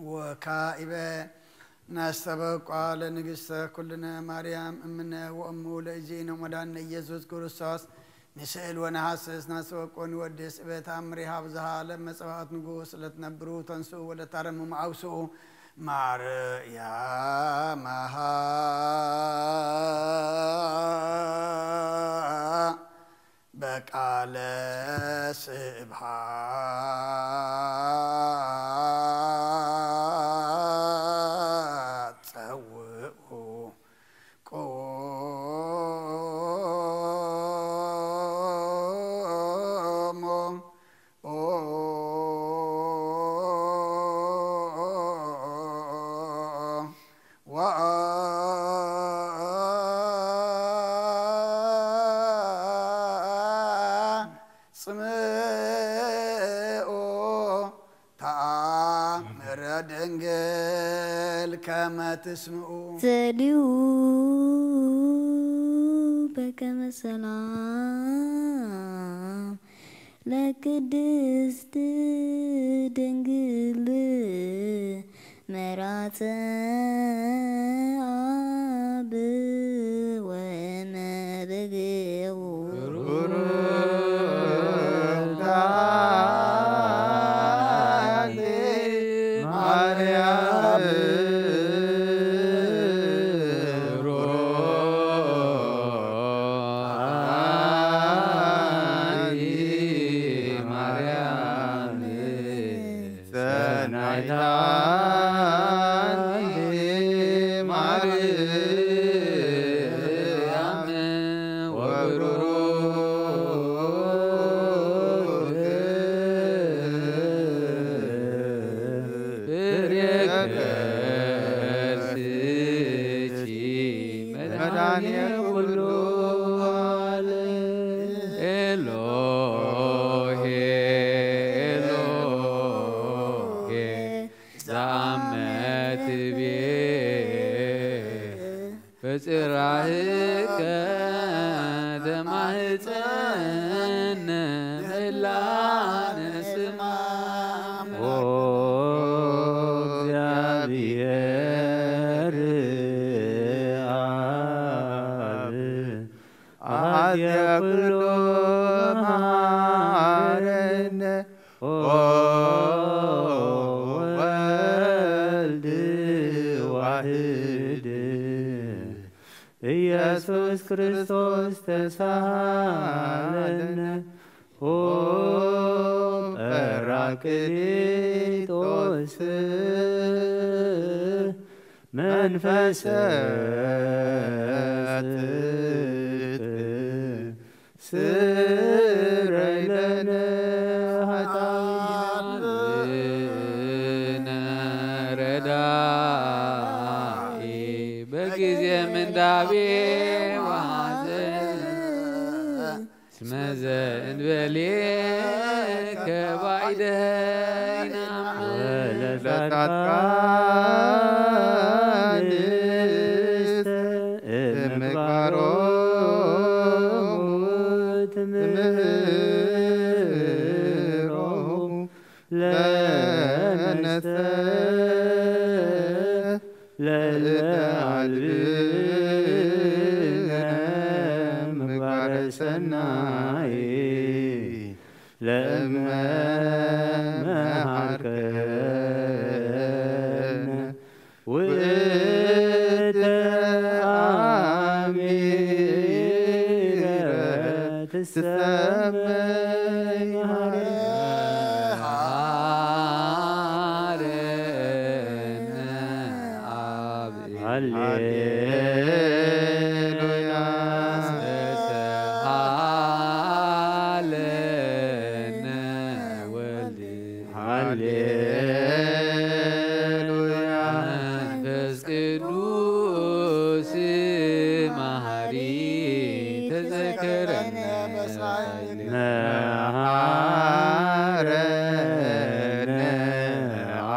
ወካኢበ ነስተበቋ ለንግሥተ ኩልነ ማርያም እምነ ወእሙ ለእግዚእነ ወመድኃኒነ ኢየሱስ ክርስቶስ ንስእል ወነሐስስ ነስተበቆ ንወድስ እበ ተአምሪሃ ብዝሃ ለመጸባኦት ንጉስ ለትነብሩ ተንስኡ ወለታረምሙ አውስኡ ማርያም አሃ በቃለ ስብሐት ጸውዑ ቆሞ ወአጽምኦ ተአምረ ድንግል ከመ ትስምዑ። ሰሊሁ በከመ ሰላም ለቅድስት ድንግል መራፀ አብ ወመብግኡ ሩሩንታ ማርያም ሩሩንታ ማርያም ሰናይታ ማርያም ወብሩክ ፍሬ ከርስኪ መድኃኔ ኩሉ ዓለም። ኤሎሄ ኤሎሄ ዛመ ትቤ በጽራህከ ተማህፀነ ምህላነ ስማ ኦ እግዚአብሔር ኢየሱስ ክርስቶስ ተሳሃለነ። ኦ ጰራቅሊጦስ መንፈሰ ጽድቅ ስረይ ለነ ኃጣውኢነ ረዳኢ በጊዜ ምንዳቤ ወሐዘን። እስመ ዘእንበሌከ ባዕደ ይንአምን። ወለጻድቃንስ እምግባሮሙ ትምህሮሙ ለነሰ ለእልበ አልብነ ምግባረ ሰናይ ለእመ መሃርከነ ውእተ አሚረ ትሰመይ መሃረ። መሃረነ አብ ሃሌሉያ። ተሳሃለነ ወልድ ሃሌሉያ። መንፈስ ቅዱስ መሐሪ ተዘከረነ በሳይል መሐረነ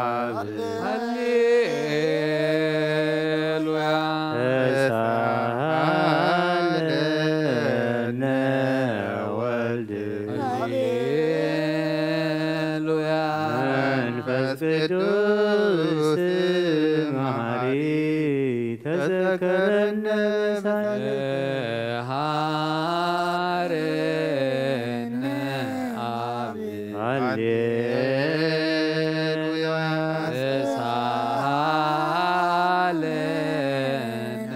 አብ ሃሌሉያ። ተሳሃለነ ወልድ ሃሌሉያ። መንፈስ ቅዱስ መሐሪ ተዘከረነ ሳይለከ መሐረነ አብ ሃሌሉያ። ተሳሃለነ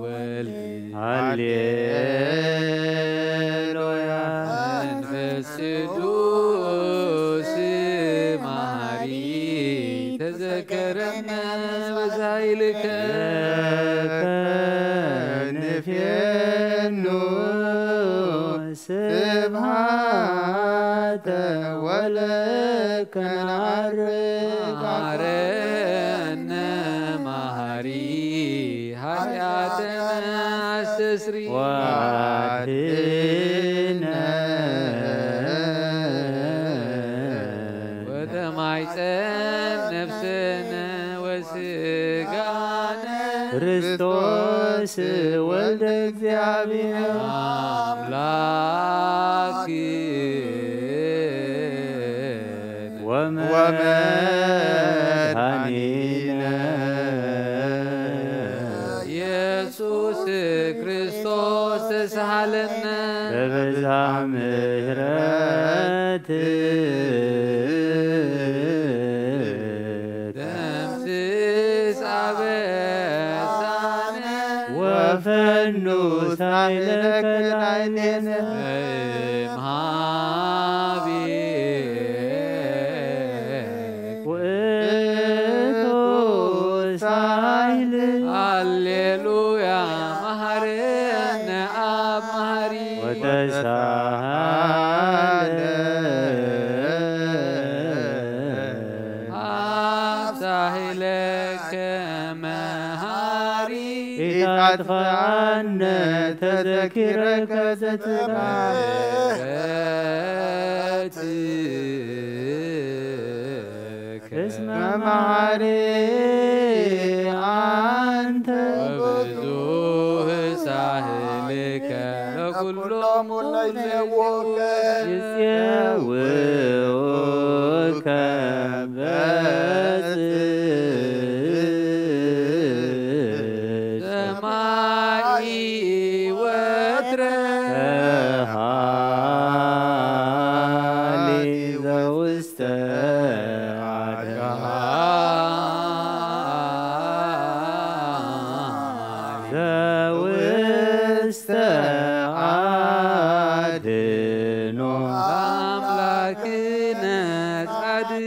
ወልድ ሃሌሉያ። መንፈስ ቅዱስ መሐሪ ተዘከረነ በዛይልከ ንፌኑ ስብሃተ ወለከ ነዐርግ መሐረነ መሐሪ ኃጢአተነ አስተስሪ ወአድነ ወተማይጸን ነፍስነ ወስጋነ ክርስቶስ ወልደ እግዚአብሔር አምላክ ወመድኃኒነ ኢየሱስ ክርስቶስ ተሳሃለነ በብዝሃ ምሕረት ደምስስ አበሳነ ወፈኑ ሳይለከ ላዕሌነ እምሃቤ ውእቱ ሳይል ሃሌሉያ መሐረነ አብ መሐሪ ወተሳሃለ አብ ሳህለከ መሐሪ ኢታጥፍአነ ተዘኪረከ ዘተባረከ እስመ መሐሪ አንተ ወብዙህ ሳህልከ ለኩሎሙ ለይጼውኡከ ይጼውኡከ በጽድቅ ሰማይ ወትረ ሃሊ ዘውስተ አድሃ ዘውስተ ዓድኖ ኣምላክነ ጻድቅ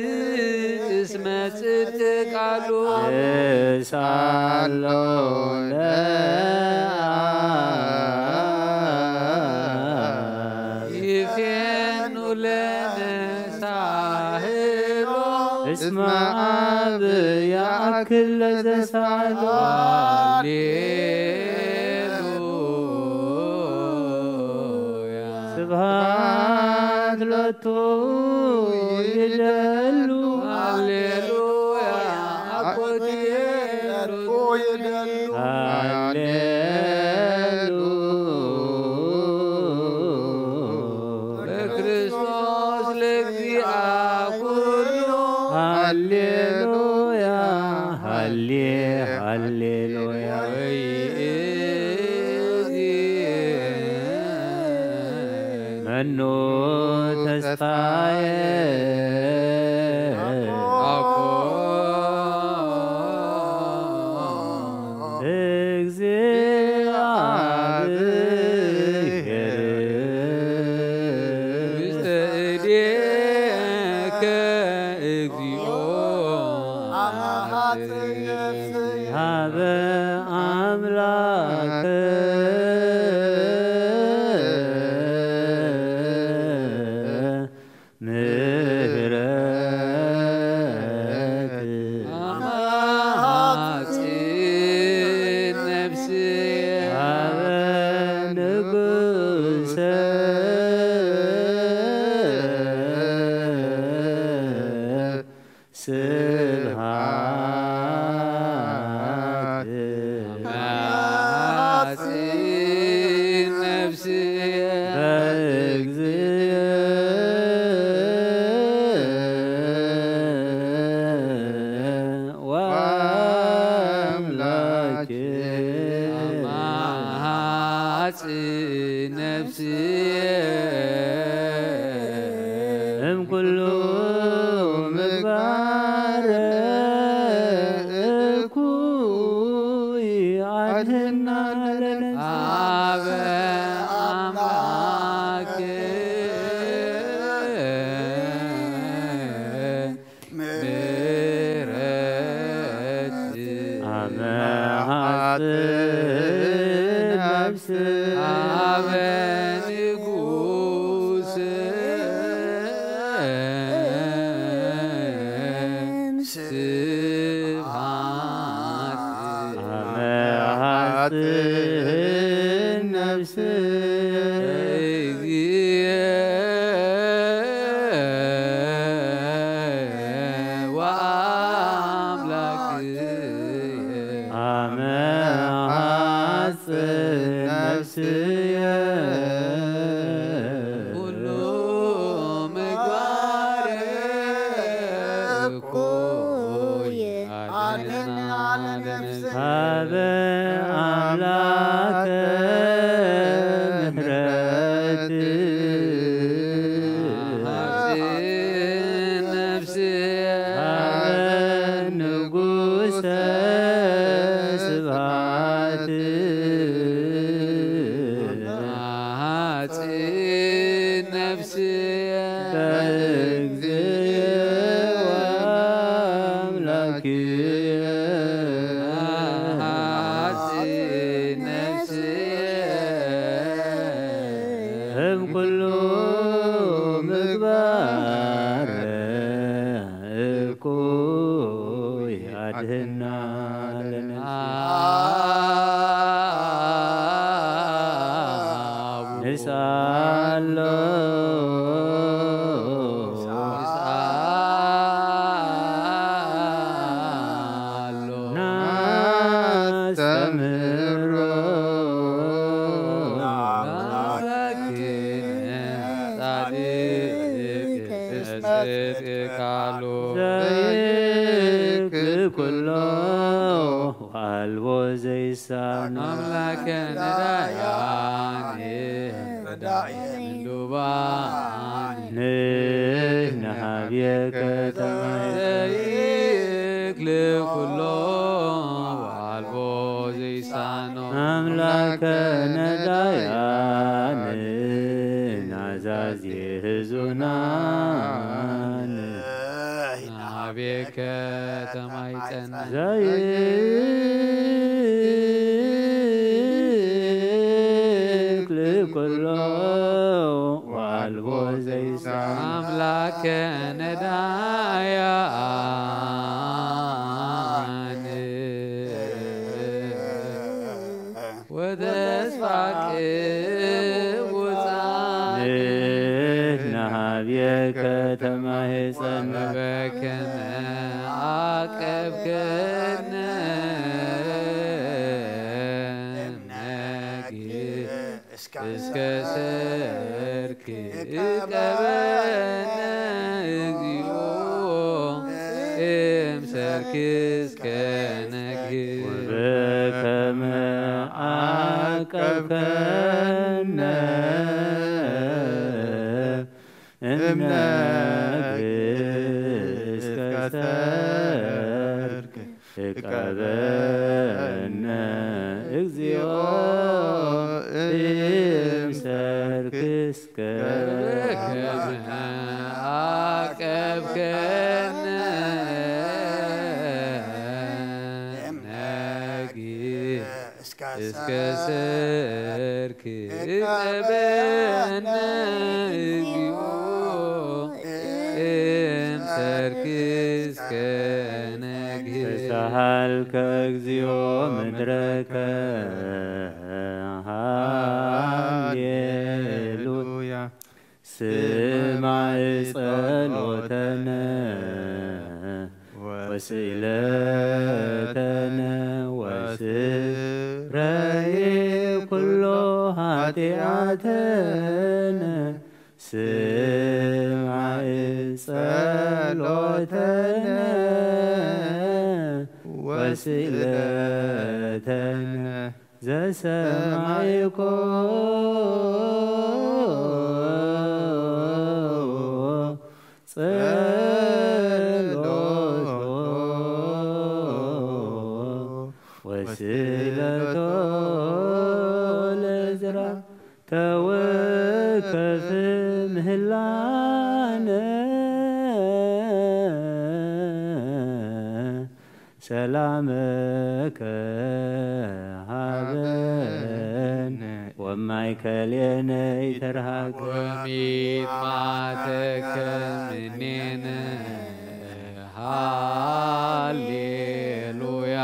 እስመ ጽድቅ ቃሉ ንስኣሎ ለይፌኑ ለነሳህሎ እስመ አብ ያእክል ለዘሳህሎ። ሃሌሉያ። ስብሐት ሎቱ ይደሉ። ሃሌሉያ። አኮቴ ሎቱ ይደሉ። ሃሌሉያ። በክርስቶስ ለእግዚአ ኩሉ። ሃሌሉያ። ሃሌ ሃሌሉያ። መኑ ተስፋዬ አኮ። እግዚአብሔር ውስተ እዴከ እግዚኦ። ሀበ አምላክ ምህረት። አማጺን ነፍስየ ሀበ ንጉሰ ስብሐት። አማጺን ነፍስየ በእግዚእ ወአምላክ። አማጺን ነፍስየ እምኩሉ ምግባር እኩይ አድህና ለነፍስየ። አበ አምላክ ምህረት አመ ሐጽ ነፍስ አበ ንጉስ ስብሐት አመ ሐጽ ነፍስ ወአምላክ አመ ሐጽ ነፍስየ ኩሉ ምግባር እኩይ አድህና ለነፍስየ ሀበ አምላክ ምህረት። ሀበ ነፍስየ ሀበ ንጉሰ ስብሐት። አማጺን ነፍስየ በእግዚእ ወአምላክየ አማጺን ነፍስየ እምኩሉ ምግባር እኩይ አድህና ለነፍስየ። ንስአሎ ናስተምህሮ ጻድቅ እስመ ጽድቅ ቃሉ ዘይክል ኩሎ ወአልቦ ዘይሳኖ አምላከነ ዳያኔ ረዳኢ ምንዱባን ንሕነ ሀቤከ ተማሂጽ ዘይክል ኩሎ ወአልቦ ዘይሳኖ ኣምላከ ነዳያን ናዛዚ ህዙናን ናቤከ ተማይፀን ዘይክል ኩሎ ወአልቦ ዘይሳ ኣምላከ ነዳያን ወተስፋ ቅቡጻን ንህና ሀብየከ ተማህፀን በከመ አቀብከነ እምነኪ እስከ ሰርክ እቀበነ እግዚኦ እምሰርክ እስከ ነግህ ወበከመ አቀብከነ እምነክ እስከ ሰርክ እቀበነ እግዚኦ እምሰርክ እስከ አቀብከነ እምነክ እስከ ሰርክ እቀበነ እግዚኦ እምሰርክ እስከ ነግህ ተሳሃልከ እግዚኦ ምድረከ ሃሌሉያ ስማዕ ጸሎተነ ወስእለተነ ወስረይ ኩሎ ኃጢአተነ ስማዕ ጸሎተነ ወስእለተነ ዘሰማይኮ ጸሎቶ ወስእለቶ ለዝራ ተወከፍ ምህላነ ሰላመከ ሃበነ ወማእከሌነ ይትርሃቅ ወሚጥማተከ ምኔነ ሃሌሉያ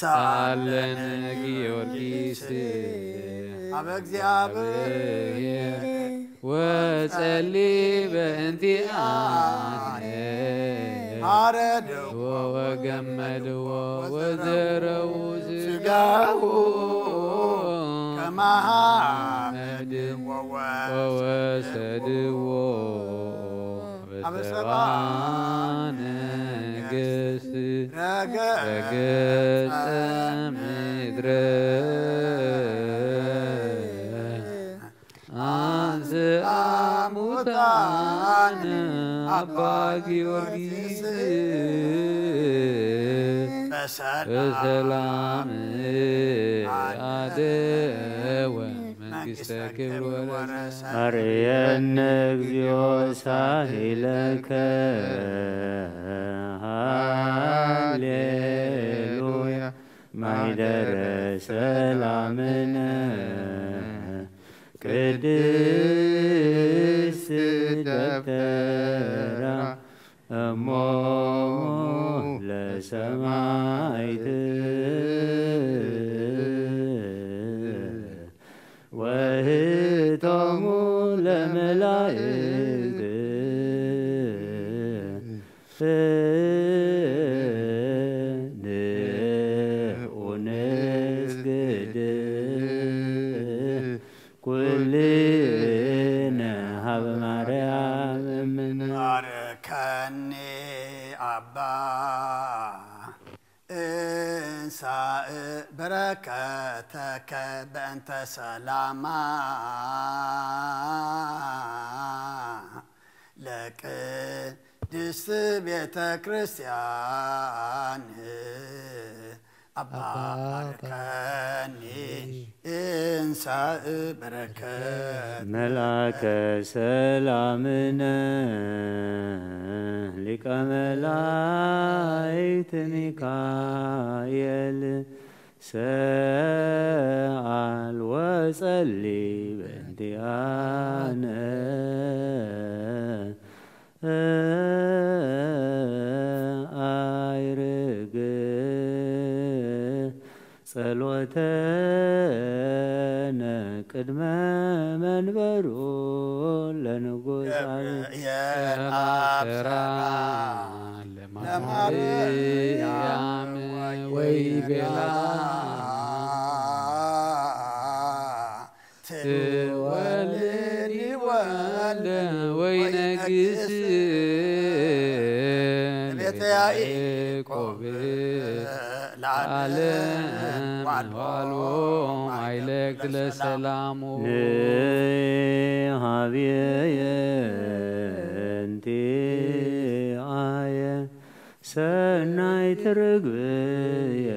ሳለን ጊዮርጊስ ኣብ እግዚኣብሔር ወጸሊ በእንቲአነ ሃረድዎ ወገመድዎ ወዘረዉ ስጋሁ ከማሃመድ ወወሰድዎ ኣብ ሰባ ነገስት ረገጸ ምድረ አንስአ ሙታነ አባ ጊዮርጊስ በሰላም አደወ መንግስተ ክብር ወረሰ። አርየነ እግዚኦ ሳህለከ ሃሌሉያ ማይደረ ሰላምነ ቅድስት ደብተራ እሞሙ ለሰማይት ወህቶሙ ለመላእክት ንዑ ንስግድ ኩልነ ሀበ ማርያም እምነ ባርከኒ አባ እንሳእ በረከተከ በእንተ ሰላማ ለቅድስት ቤተ ክርስቲያን ኣባ ባርከኒ እንሳእ በረከት። መልኣከ ሰላምነ ሊቀ መላእክት ሚካኤል ሰኣል ወጸሊ በእንቲኣነ ኣይርግ ጸሎተነ ቅድመ መንበሩ ለንጉስ። ገብርኤል ለማርያም ወይ ቤላ ትወልድ ወልድ ወይ ነግስ ቤተ ያዕቆብ ለዓለም ዋልቦ ማይለክ ለሰላሙ ንሃብየ እንቲ ኣየ ሰናይ ትርግብየ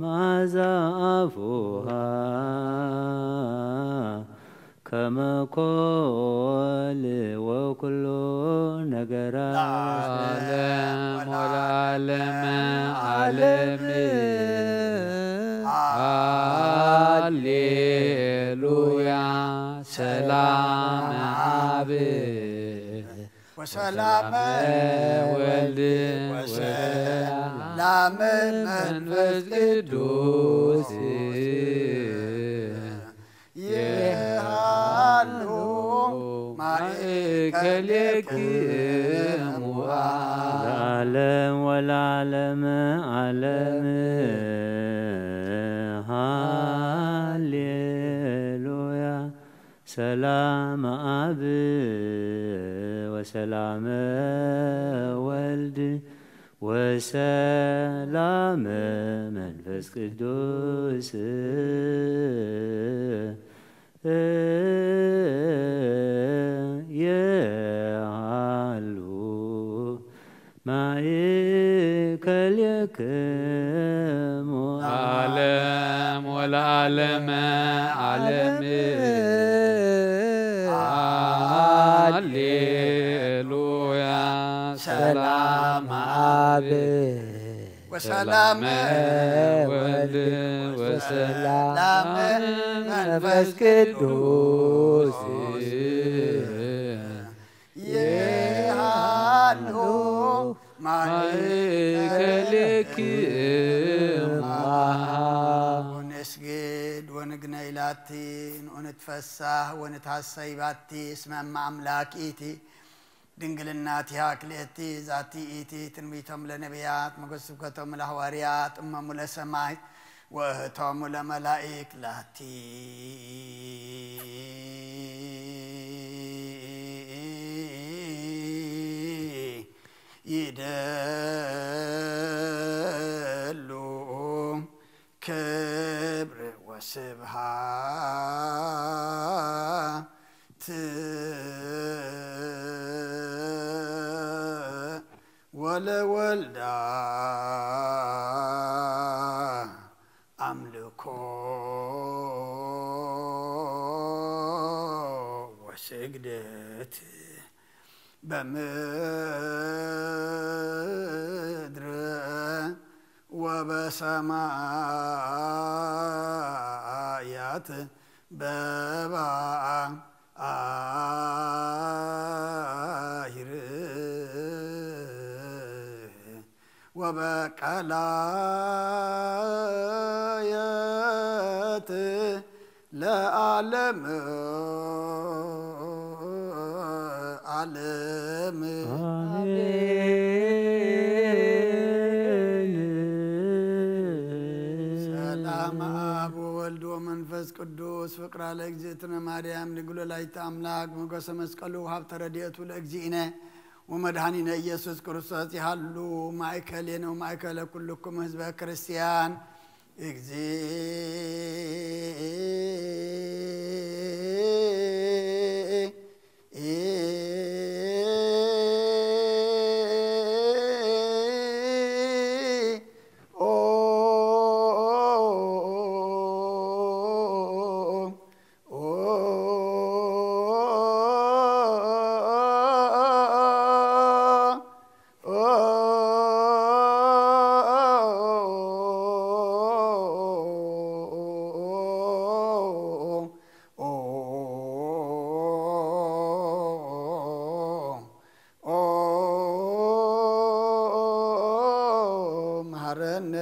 መዓዛ ኣፉሃ ከመ ኮል ወኩሉ ነገራ ለዓለም ወለዓለመ ዓለም። ሃሌሉያ ሰላም አብ ወሰላመ ወልድ ወሰላመ መንፈስ ቅዱስ ይሃሉ ማእከሌክሙ ለዓለም ወለዓለም ዓለም። ሃሌሉያ ሰላም አብ ወሰላም ወልድ ወሰላም መንፈስ ቅዱስ የሃሉ ማእከሌክሙ ዓለም ወለዓለመ ዓለም። ሃሌሉያ ሰላም አብ ወሰላም ወልድ ወሰላም መንፈስ ቅዱስ ይሃሉ ማእከሌክሙ። ወነስግድ ወንግነይ ላቲ ንኡንትፈሳህ ወንትሃሰይ ባቲ እስመ እመ አምላክ ኢቲ ድንግልና ቲሃ ክልኤቲ ዛቲ ኢቲ ትንቢቶም ለነቢያት ሞገስ ስብከቶም ለሐዋርያት እመሙ ለሰማይ ወእህቶሙ ለመላኢክ ላቲ ይደሉ ክብር ወስብሃት ወለወልዳ አምልኮ ወስግደት በምድር ወበሰማያት በባህር ወበቀላየት ለዓለም ዓለም። አሜን። ሰላም አብ ወወልድ ወመንፈስ ቅዱስ ፍቅራ ለእግዝእትነ ማርያም ድንግል ወላዲተ አምላክ ሞገሰ መስቀሉ ሀብተ ረድኤቱ ለእግዚእነ ወመድኃኒነ ኢየሱስ ክርስቶስ ይሃሉ ማእከሌነ ወማእከለ ኩልኩም ህዝበ ክርስቲያን። እግዚእ ረነ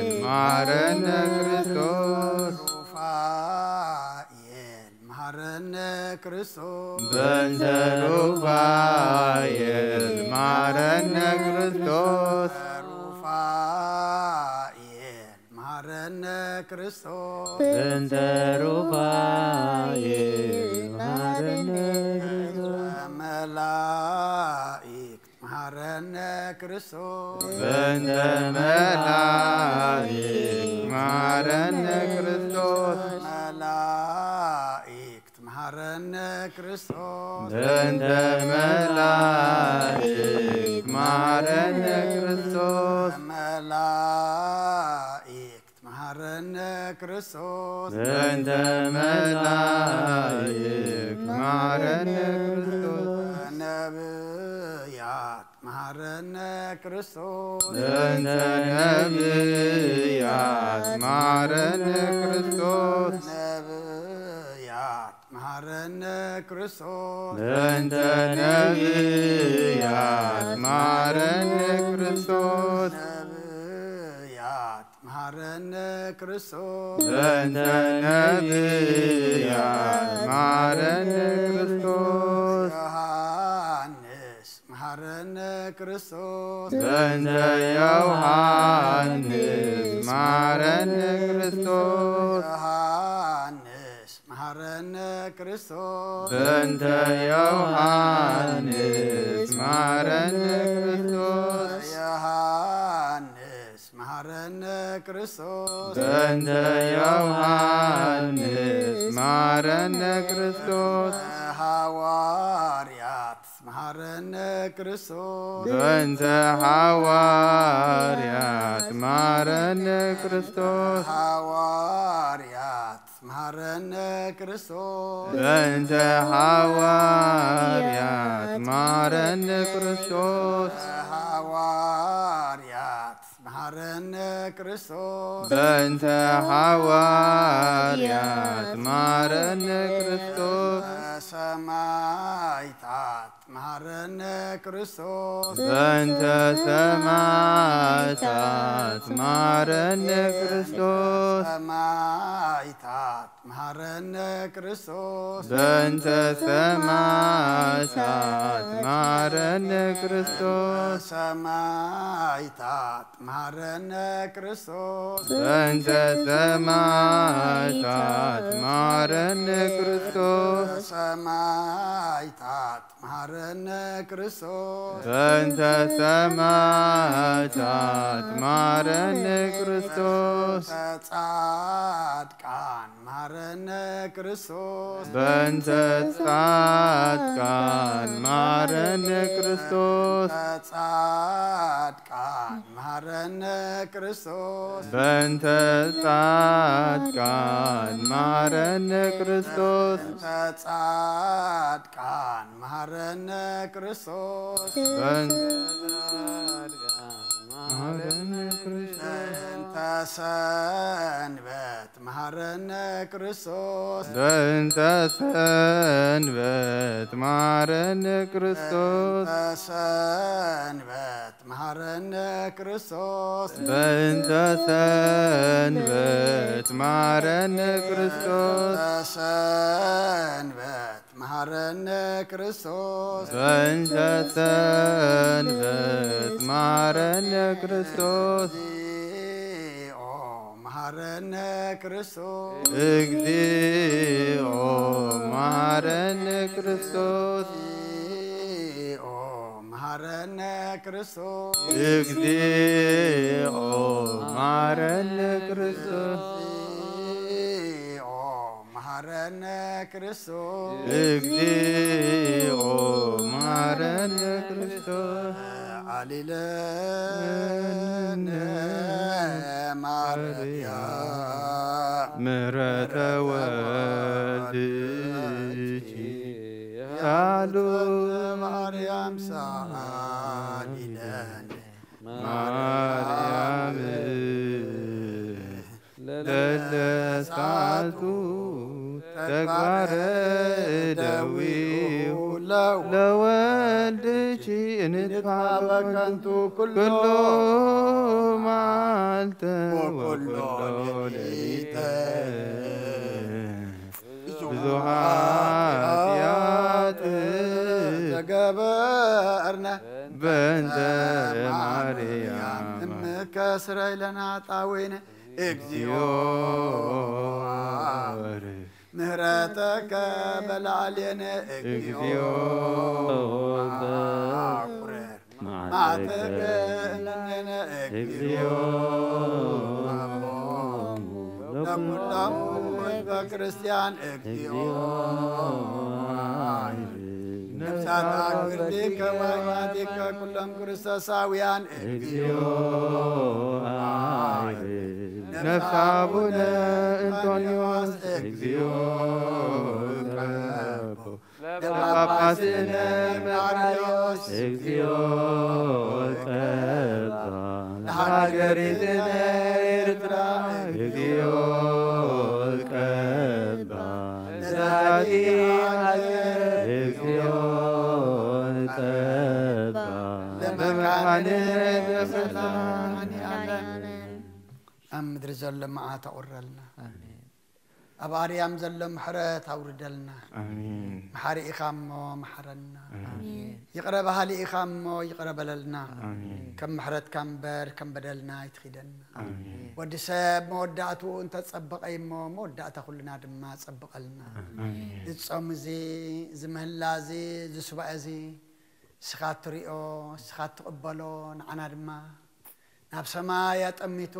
መሃረነ መሃረነ ክርስቶስ። መሐረነ ክርስቶስ። በእንተ ሩፋኤል መሐረነ ክርስቶስ። ሩፋኤል መሐረነ ክርስቶስ። በእንተ ሩፋኤል መሐረነ ክርስቶስ። መላእክት መሐረነ ክርስቶስ። በእንተ መላእክት መሐረነ ክርስቶስ። መላእክት መሐረነ ክርስቶስ። በእንተ መላእክት መሐረነ ክርስቶስ። መላእክት መሐረነ ክርስቶስ። በእንተ መላእክት መሐረነ ክርስቶስ። ነብያት መሐረነ ክርስቶስ። በእንተ ነብያት መሐረነ ክርስቶስ። ነብያት መሐረነ ክርስቶስ። በእንተ ነብያት መሐረነ ክርስቶስ። ነብያት መሐረነ ክርስቶስ። በእንተ ነብያት መሐረነ ክርስቶስ። ዮሐንስ መሐረነ ክርስቶስ። በእንተ ዮሐንስ መሐረነ ክርስቶስ። ዮሐንስ መሐረነ ክርስቶስ። በእንተ ዮሐንስ መሐረነ ክርስቶስ። ዮሐንስ መሐረነ ክርስቶስ። በእንተ ዮሐንስ መሐረነ ክርስቶስ። ሐዋርያት መሐረነ ክርስቶስ። በእንተ ሐዋርያት መሐረነ ክርስቶስ። ሐዋርያት መሐረነ ክርስቶስ። በእንተ ሐዋርያት መሐረነ ክርስቶስ። ሐዋርያት መሐረነ ክርስቶስ። በእንተ ሐዋርያት መሐረነ ክርስቶስ። ሰማዕታት መሐረነ ክርስቶስ። በእንተ ሰማዕታት መሐረነ ክርስቶስ። ሰማዕታት መሐረነ ክርስቶስ። በእንተ ሰማዕታት መሐረነ ክርስቶስ። ሰማዕታት መሐረነ ክርስቶስ። በእንተ ሰማዕታት መሐረነ ክርስቶስ። ሰማዕታት መሐረነ ክርስቶስ። በእንተ ሰማዕታት መሐረነ ክርስቶስ። ጻድቃን መሐረነ ክርስቶስ። በእንተ ጻድቃን መሐረነ ክርስቶስ። ጻድቃን መሐረነ ክርስቶስ። በእንተ ጻድቃን መሐረነ ክርስቶስ። በእንተ ጻድቃን መሐረነ ክርስቶስ። በእንተ ጻድቃን መሐረነ ክርስቶስ። በእንተ ሰንበት መሐረነ ክርስቶስ። በእንተ ሰንበት መሐረነ ክርስቶስ። በእንተ ሰንበት መሐረነ ክርስቶስ። በእንተ ሰንበት መሐረነ ክርስቶስ። በሰንበት መሐረነ ክርስቶስ። በእንተ ሰንበት መሐረነ ክርስቶስ። እግዚኦ መሐረነ ክርስቶስ። እግዚኦ መሐረነ ክርስቶስ። እግዚኦ መሐረነ ክርስቶስ። እግዚኦ መሐረነ ክርስቶስ። እግዚኦ መሐረነ ክርስቶስ። እግዚኦ መሐረነ ክርስቶስ። አሊለነ ማረፊያ ምሕረተ ወልድኪ ያሉ ማርያም ሰአሊለነ ማርያም ለለሳቱ ተግባረ ደዊሁ ለወልድኪ እንጥፋ በከንቱ ኩሎ ኩሎ መዓልተ ወኩሎ ወኩሎ ሌሊተ ሌሊተ። ብዙ ኃጢአት ተገበርነ በእንተ ማርያም እምከ ስረይ ለነ ኃጣውኢነ እግዚኦ ምህረተከ በላዕሌነ እግዚኦ አቁረር ማዕተበ እምኔነ እግዚኦ ለኩሎም ህዝበ ክርስቲያን እግዚኦ ነፍሳት አክብርቲከ ወአሕዋቲከ ኩሎም ክርስቶሳውያን እግዚኦ ነፍስ አቡነ እንጦንዮስ እግዚኦ ቀቦ ለጳጳስነ መቃርዮስ እግዚኦ ቀባ ለሃገሪትነ ኤርትራ እግዚኦ ቀባ ለዛቲ ሃገር እግዚኦ ቀባ ለመካነ በሰላም ኣብ ምድሪ ዘሎ መዓት ኣቑረልና። ኣሜን። ኣብ ኣርያም ዘሎ ምሕረት ኣውርደልና። ኣሜን። መሓሪ ኢኻ እሞ መሓረና። ኣሜን። ይቕረ በሃሊ ኢኻ እሞ ይቕረ በለልና። ኣሜን። ከም ምሕረትካ እምበር ከም በደልና ኣይትኺደና። ኣሜን። ወዲ ሰብ መወዳእትኡ እንተጸበቐ እሞ መወዳእታ ኩልና ድማ ጸብቐልና። ኣሜን። እዚ ጾም እዚ፣ እዚ ምህላ እዚ፣ እዚ ሱባኤ እዚ እስኻ ትሪኦ፣ እስኻ ትቕበሎ፣ ንዓና ድማ ናብ ሰማይ ኣጠሚቱ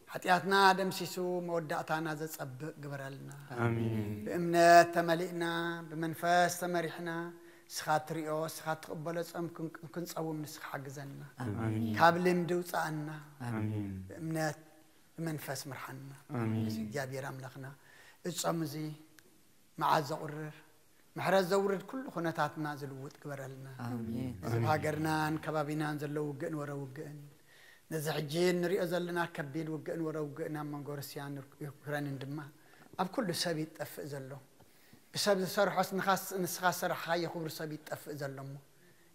ሓጢኣትና ደምሲሱ መወዳእታና ዘጸብቕ ግበረልና። ኣሜን። ብእምነት ተመሊእና ብመንፈስ ተመሪሕና እስኻ ትሪኦ እስኻ ትቕበሎ ጸም ክን- ክንጸውም ንስኻ ሓግዘና። ኣሜን። ካብ ልምዲ ውጻኣና። ኣሜን። ብእምነት ብመንፈስ ምርሓና። ኣሜን። እዚ እግዚኣብሔር ኣምላኽና እጾም እዚ መዓት ዘቑርር ምሕረት ዘውርድ ኩሉ ኩነታትና ዝልውጥ ግበረልና። ኣሜን። እዚ ኣብ ሃገርናን ከባቢናን ዘሎ ውግእን ወረ ውግእን ነዚ ሕጂ እንሪኦ ዘለና ከቢድ ውግእን ወረ ውግእን ኣብ መንጎ ሩስያን ዩክረንን ድማ ኣብ ኩሉ ሰብ ይጠፍእ ዘሎ ብሰብ ዝሰርሖስ ንኻስ ንስኻ ዝሰራሕኻዮ ክብሪ ሰብ ይጠፍእ ዘሎ እሞ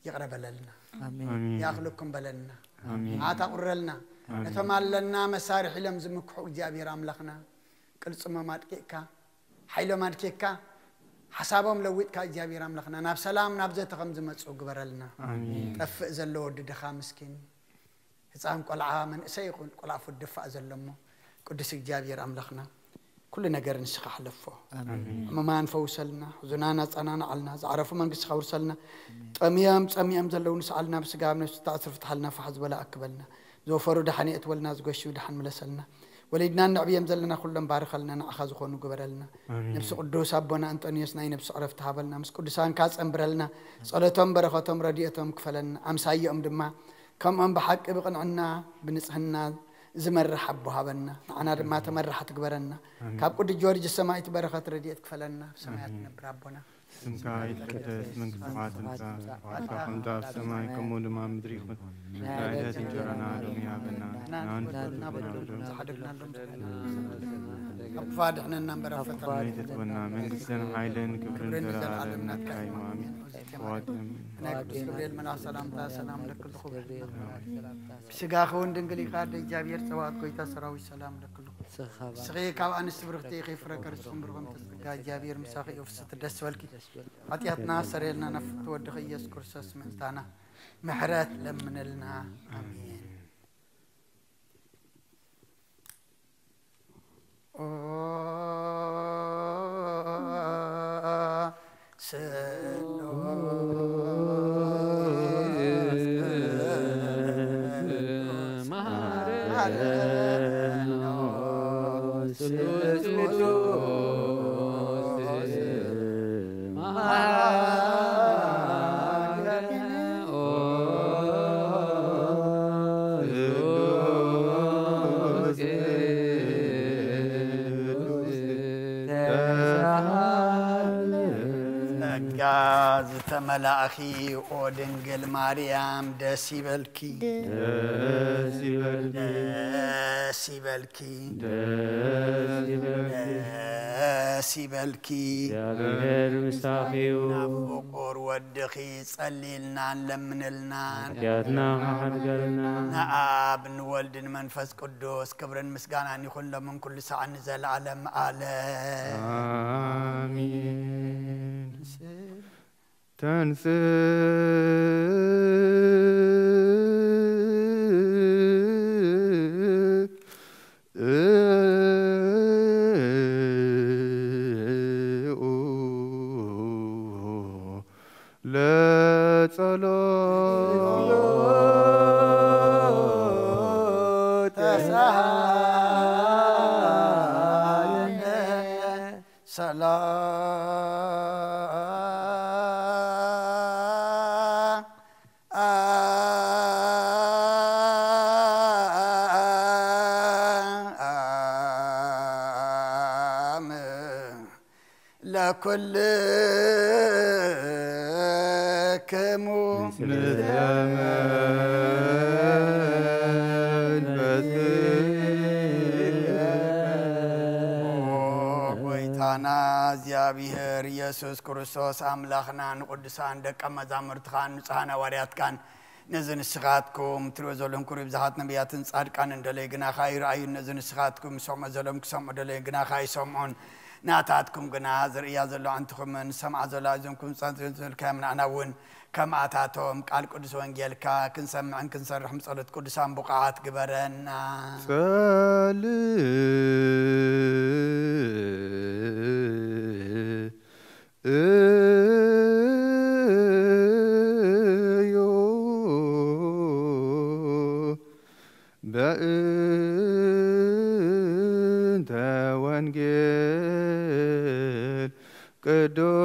ይቕረ በለልና። ኣሜን። ኣሜን። ይኣኽለኩም በለልና። ኣሜን። መዓት ኣቑረልና። ኣሜን። ነቶም ኣለና መሳርሒ ኢሎም ዝምክሑ እግዚኣብሔር ኣምላኽና ቅልጽሞም ኣድቂቕካ ሓይሎም ኣድኪካ ሓሳቦም ለዊጥካ እግዚኣብሔር ኣምላኽና ናብ ሰላም ናብ ዘተ ከም ዝመፁ ግበረልና። ኣሜን። ጠፍእ ዘሎ ወዲ ድኻ ምስኪን ህፃን ቆልዓ መንእሰይ ይኹን ቆልዓ ፉድ ድፋእ ዘሎ እሞ ቅዱስ እግዚኣብሔር ኣምላኽና ኩሉ ነገር ንስኻ ሕለፎ። ኣሜን። ሕሙማን ፈውሰልና፣ ሕዙናን ኣጸናንዓልና፣ ዝዓረፉ መንግስቲ ከውርሰልና። ጠምዮም ጸሚኦም ዘለዉ ንስዓልና፣ ብስጋ ኣብ ነፍሲ ተኣስር ፍትሓልና፣ ፋሕ ዝበለ ኣክበልና። ዝወፈሩ ደሓን የእትወልና፣ ዝገሹ ደሓን ምለሰልና። ወሊድናን ነዕብዮም ዘለና ኩሎም ባርኸልና፣ ንዓኻ ዝኾኑ ግበረልና። ኣሜን። ነብሲ ቅዱስ ኣቦና እንጦንዮስ ናይ ነብሲ ዕረፍቲ ሃበልና፣ ምስ ቅዱሳንካ ጸንብረልና። ጸሎቶም በረኸቶም ረድኤቶም ክፈለልና፣ ኣምሳዮኦም ድማ ከምኦም ብሓቂ ብቕንዕና ብንጽህና ዝመርሕ ኣቦ ሃበና፣ ንዓና ድማ ተመራሕቲ ግበረና። ኣሜን። ካብ ቅዱስ ጊዮርጊስ ሰማዕት በረኸት ረድኤት ክፈለና። ኣብ ሰማያት ኣሜን። ትነብር ኣቦና ስምካ ይትቀደስ፣ መንግስትኻ ትምጻእ፣ ፍቓድካ ከምቲ ኣብ ሰማይ ከምኡ ድማ ኣብ ምድሪ ይኹን። ናይ ዕለት እንጀራና ሎሚ ሃበና፣ ንኣንፈትና በደልና ዝሓደግናሎም፣ ካብ ክፉእ ኣድሕነና እምበር ኣብ ፈተና ኣይተእትወና። መንግስትን ሓይልን ክብርን ክብርን ዘለዓለም ዘለዓለም ናትካ እዩ። ኣሜን። ናይ ቅዱስ ገብርኤል መልኣኽ ሰላምታ ሰላም ለኪ፣ ብስጋ ኸውን ድንግል ኢኻ፣ ኣደ እግዚኣብሔር ጸባኦት፣ ጎይታ ሰራዊት ሰላም ለኪ። ንስኺ ካብ ኣንስቲ ብርኽቲ ኢኺ፣ ፍረ ከርስኺ ብሩኽ፣ ምልእቲ ጸጋ፣ እግዚኣብሔር ምሳኺ እዩ። ፍስሕቲ ደስ በልኪ፣ ሓጢኣትና ሰረየልና፣ ናብ ፍትወድኺ ኢየሱስ ክርስቶስ ምእንታና ምሕረት ለምንልና። ኣሜን። ኦ ስሉስ መሐረነ ስሉስ ቅዱስ መሐረነ ኦ ስሉስ ቅዱስ ተሳለ ጸጋ ዝተመላእኺ ኦ ድንግል ማርያም ደስ ይበልኪ። ደስ ይበልኪ። ደስ ይበልኪ። ደስ ይበልኪ። ደስ ይበልኪ። እግዚኣብሔር ምሳኺ እዩ። ናብ ፍቁር ወድኺ ጸልይልናን ለምንልናን። ሓጢኣትና ሓድገልና። ንኣብ ንወልድ ንመንፈስ ቅዱስ ክብርን ምስጋናን ይኹን ሎምን ኩሉ ሰዓት ንዘለዓለም ዓለም። ኣሜን። ተንስ ለጸሎት ተሳሃለነ ሰላም ለኩልክሙ። ጎይታና እግዚኣብሔር ኢየሱስ ክርስቶስ ኣምላኽና ንቅዱሳን ደቀ መዛሙርትኻን ንጹሓን ሃዋርያትካን ነዚ ንስኻትኩም ትሪኦ ዘለኹም ክብሪ ብዙሓት ነቢያትን ጻድቃንን ደለዩ ግናኻ ይረኣዩ። ነዚ ንስኻትኩም ሰምዖ ዘለኹም ክሰምዑ ደለዩ ግናኻ ይሰምዑን። ናታትኩም ግና ዝርእያ ዘሎ ኣንትኹምን ዝሰምዓ ዘሎ ኣእዝንኩም ዝጸንጽ-፣ ዝብልካዮም ንኣና እውን ከምኣታቶም ቃል ቅዱስ ወንጌልካ ክንሰምዕን ክንሰርሕን ብጸሎት ቅዱሳን ብቑዓት ግበረና። ጸልእ እዩ በእንተ ወንጌል ቅዱስ።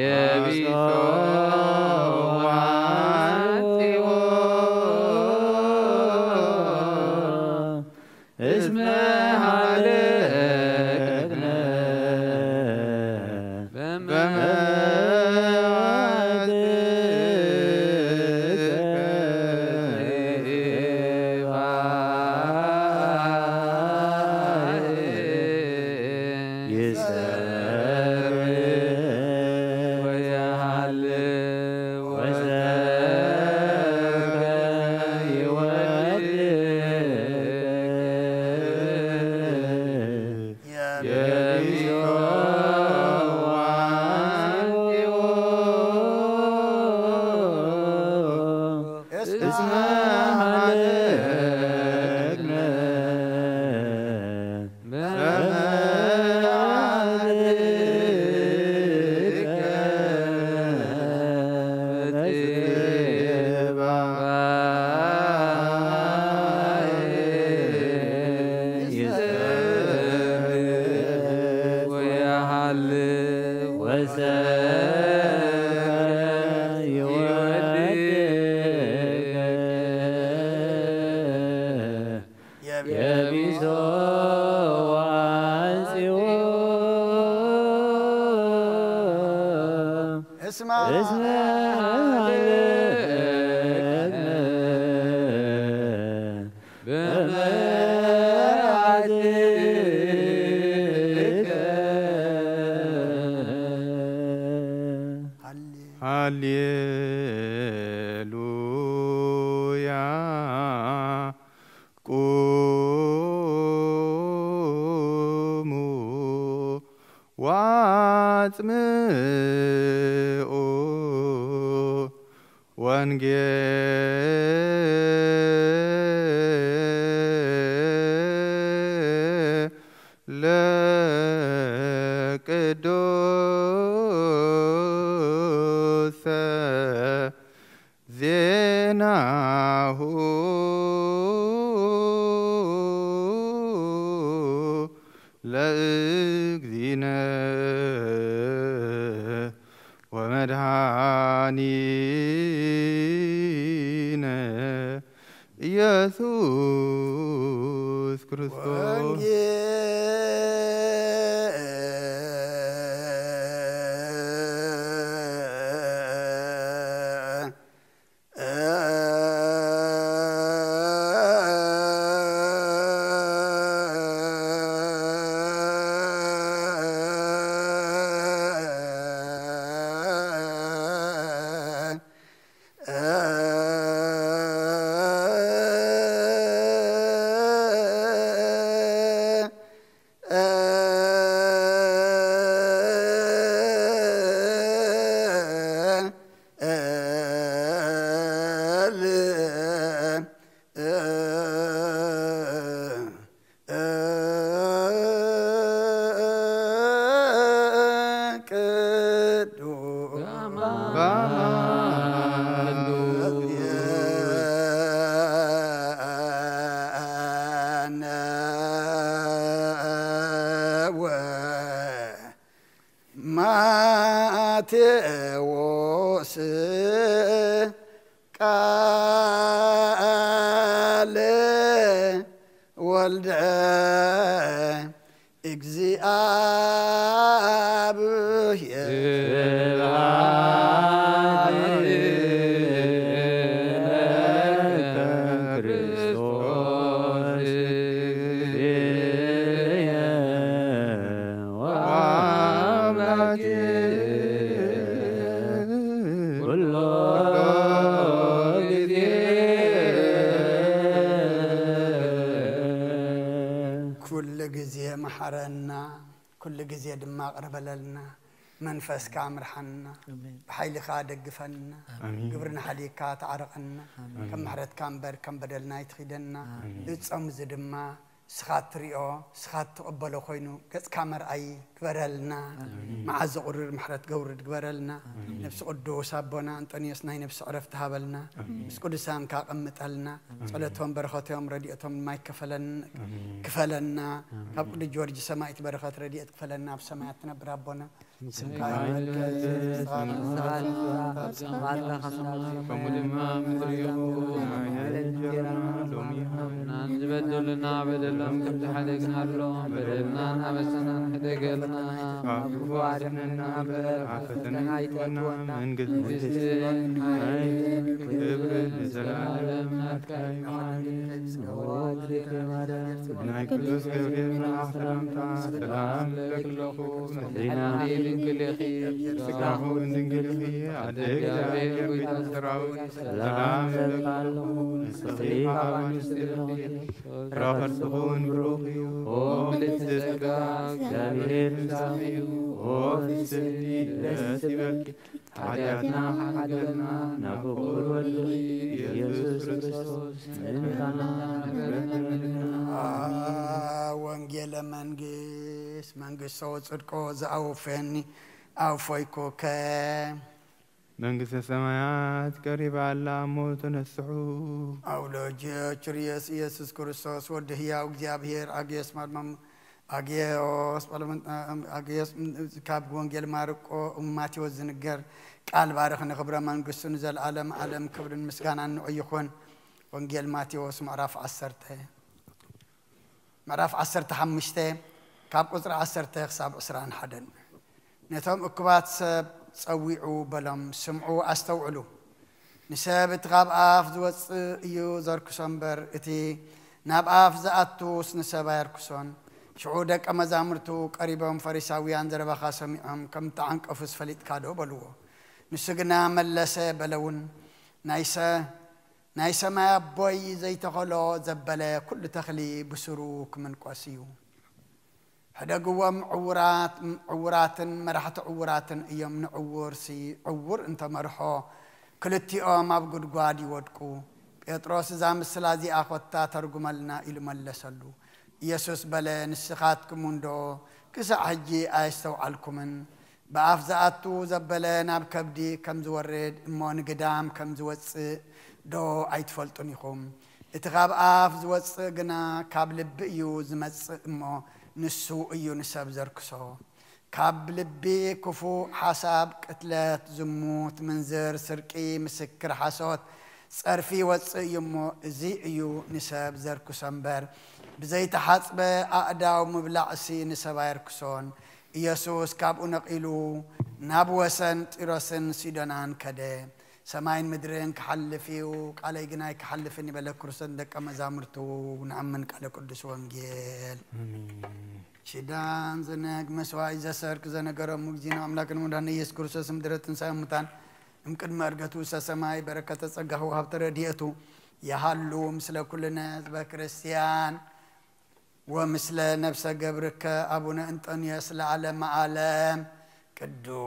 የቢሶ ወአንጺኦ እስመ ሀለነ በመዓትከ እስመ ሀለቅነ በመዓትከ ወሰብከ ይወድቅ የቢሶ ወአንጺኦ። እስመ እስመ ሀለቅነ በመዓትከ። ሃሌሉያ። ቁሙ ወአጽምዑ ወንጌለ ቅዱሰ ዜናሁ ለእግዚእነ ወመድኃኒነ ኢየሱስ ክርስቶስ። ወንጌል ማቴዎስ ቃለ ወልደ እግዚአብሔር። ኩሎ ጊዜ ኩሉ ግዜ መሓረና፣ ኩሉ ግዜ ድማ ቅርበለልና። መንፈስካ ምርሓና፣ ኣሜን። ብሓይልኻ ደግፈና፣ ኣሜን። ግብርና ሓሊካ ተዓረቐና። ኣሜን። ከም ምሕረትካ እምበር ከም በደልና ኣይትኺደና። ኣሜን። እጾም እዚ ድማ ንስኻ እትሪኦ፣ ንስኻ እትቕበሎ ኮይኑ፣ ገጽካ መርኣይ ግበረልና። ኣሜን። መዓዝ ዘቑርር ምሕረት ገውርድ ግበረልና። ኣሜን። ነብሲ ቅዱስ ኣቦና እንጦንዮስ ናይ ነብሲ ዕረፍቲ ሃበልና። ኣሜን። ምስ ቅዱሳንካ ኣቐምጠልና። ኣሜን። ጸሎቶም፣ በረኸቶም፣ ረድኤቶም ድማ ይከፈለን-፣ ኣሜን። ክፈለና። ኣሜን። ካብ ቅዱስ ጊዮርጊስ ሰማዕት በረኸት ረድኤት ክፈለና። ኣብ ሰማያት ትነብር ኣቦና፣ ስምካ ይትቀደስ፣ ትምጻእ መንግስትኻ፣ ትምጻእ ፈቃድካ ኣብ ሰማይ ከምኡ ድማ ምድሪ ይኹን። ሃበና እንጀራና ሎሚ ሃበና፣ ንዝበደሉና በደሎም ከም ዝሓደግናሎም፣ በደልና እናበሰና ንሕደገልና፣ ካብ ክፉ ኣድሕነና እምበር፣ ኣብ ፈተና ኣይተእትወና። መንግስቲ፣ መንግስቲ፣ ሓይሊ፣ ክብሪ ንዘለዓለም ናትካ እዩ። ናይ ቅዱስ ገብርኤል መልኣኽ ሰላምታ ሰላም እብለኪ ኣለኹ። ምስሌኪ ድንግል ኢኺ፣ ስጋኺ እውን ድንግል ኢኺ። ኣደ እግዚኣብሔር፣ ጐይታ ሰራዊት፣ ሰላም እብለኪ ኣለኹ። ንስኺ ካብ ኣንስቲ ተፈጢርኪ፣ ፍረ ከርስኺ እውን ብሩኽ እዩ። ኦ ምልዕቲ ጸጋ፣ እግዚኣብሔር ፍጻሜኡ ኦፊስኒ ደስ ይበልኪ። ሓጢኣትና ሓገርና ናብ ክቡር ወድኺ ኢየሱስ ክርስቶስ ምእንታና ንግበረልና። ወንጌለ መንግስት መንግስቶ ጽድቆ ዘኣውፈኒ ኣውፎይኩከ። መንግስተ ሰማያት ቀሪባ ኣላ እሞ ተነስሑ። ኣውሎጅዮ ችርዮስ ኢየሱስ ክርስቶስ ወዲ ህያው እግዚኣብሔር ኣግዮስ ማድማም ኣግዮስ ጳለመን ኣግዮስ ካብ ወንጌል ማርቆ ማቴዎስ ዝንገር ቃል ባርኽ ንኽብረ መንግስቱ ንዘለዓለም ዓለም ክብርን ምስጋናን ንዑ ይኹን። ወንጌል ማቴዎስ ምዕራፍ ዓሰርተ ምዕራፍ ዓሰርተ ሓሙሽተ ካብ ቁጽሪ ዓሰርተ ክሳብ ዕስራን ሓደን። ነቶም እኩባት ሰብ ጸዊዑ በሎም፣ ስምዑ ኣስተውዕሉ። ንሰብ እቲ ካብ ኣፍ ዝወጽእ እዩ ዘርክሶ እምበር፣ እቲ ናብ ኣፍ ዝኣቱስ ንሰብ ኣየርክሶን። ሽዑ ደቀ መዛሙርቱ ቀሪቦም፣ ፈሪሳውያን ዘረባኻ ሰሚዖም ከም እተዓንቀፉስ ፈሊጥካ ዶ? በልዎ። ንሱ ግና መለሰ በለውን፣ ናይ ሰ ናይ ሰማይ ኣቦይ ዘይተኸሎ ዘበለ ኩሉ ተኽሊ ብስሩ ክምንቆስ እዩ። ሕደግዎም፣ ዕውራት ዕውራትን መራሕቲ ዕውራትን እዮም። ንዕውርሲ ዕውር እንተመርሖ ክልቲኦም ኣብ ጉድጓድ ይወድቁ። ጴጥሮስ እዛ ምስላ እዚኣ ኾታ ተርጉመልና ኢሉ መለሰሉ። ኢየሱስ በለ፣ ንስኻትኩም እንዶ ክሳዕ ሕጂ ኣየስተውዓልኩምን? ብኣፍ ዝኣቱ ዘበለ ናብ ከብዲ ከም ዝወርድ እሞ ንግዳም ከም ዝወጽእ ዶ ኣይትፈልጡን ኢኹም? እቲ ካብ ኣፍ ዝወጽእ ግና ካብ ልቢ እዩ ዝመጽእ እሞ ንሱ እዩ ንሰብ ዘርክሶ። ካብ ልቢ ክፉእ ሓሳብ፣ ቅትለት፣ ዝሙት፣ ምንዝር፣ ስርቂ፣ ምስክር ሓሶት፣ ጸርፊ ይወጽእ እዩ እሞ እዚ እዩ ንሰብ ዘርክሶ እምበር ብዘይተሓጽበ ኣእዳው ምብላዕሲ ንሰብ ኣየርክሶን። ኢየሱስ ካብኡ ነቒሉ ናብ ወሰን ጢሮስን ሲዶናን ከደ። ሰማይን ምድርን ክሓልፍ እዩ፣ ቃለይ ግን ኣይክሓልፍን እዩ በለ ክርስቶስ ንደቀ መዛሙርቱ። ንኣምን ቃለ ቅዱስ ወንጌል። ኣሜን። ሽዳን ዘነግ መስዋዕት ዘሰርክ ዘነገሮም እግዚእነ ኣምላክን መድኃኒነ ኢየሱስ ክርስቶስ ምድረ ትንሣኤ ሙታን እምቅድመ ዕርገቱ ውስተ ሰማይ በረከተ ጸጋሁ ሀብተ ረድኤቱ የሃሉ ምስለ ኩልነ ህዝበ ክርስቲያን ወምስለ ነፍሰ ገብርከ አቡነ እንጦንዮስ ለዓለመ ዓለም። ቅዱስ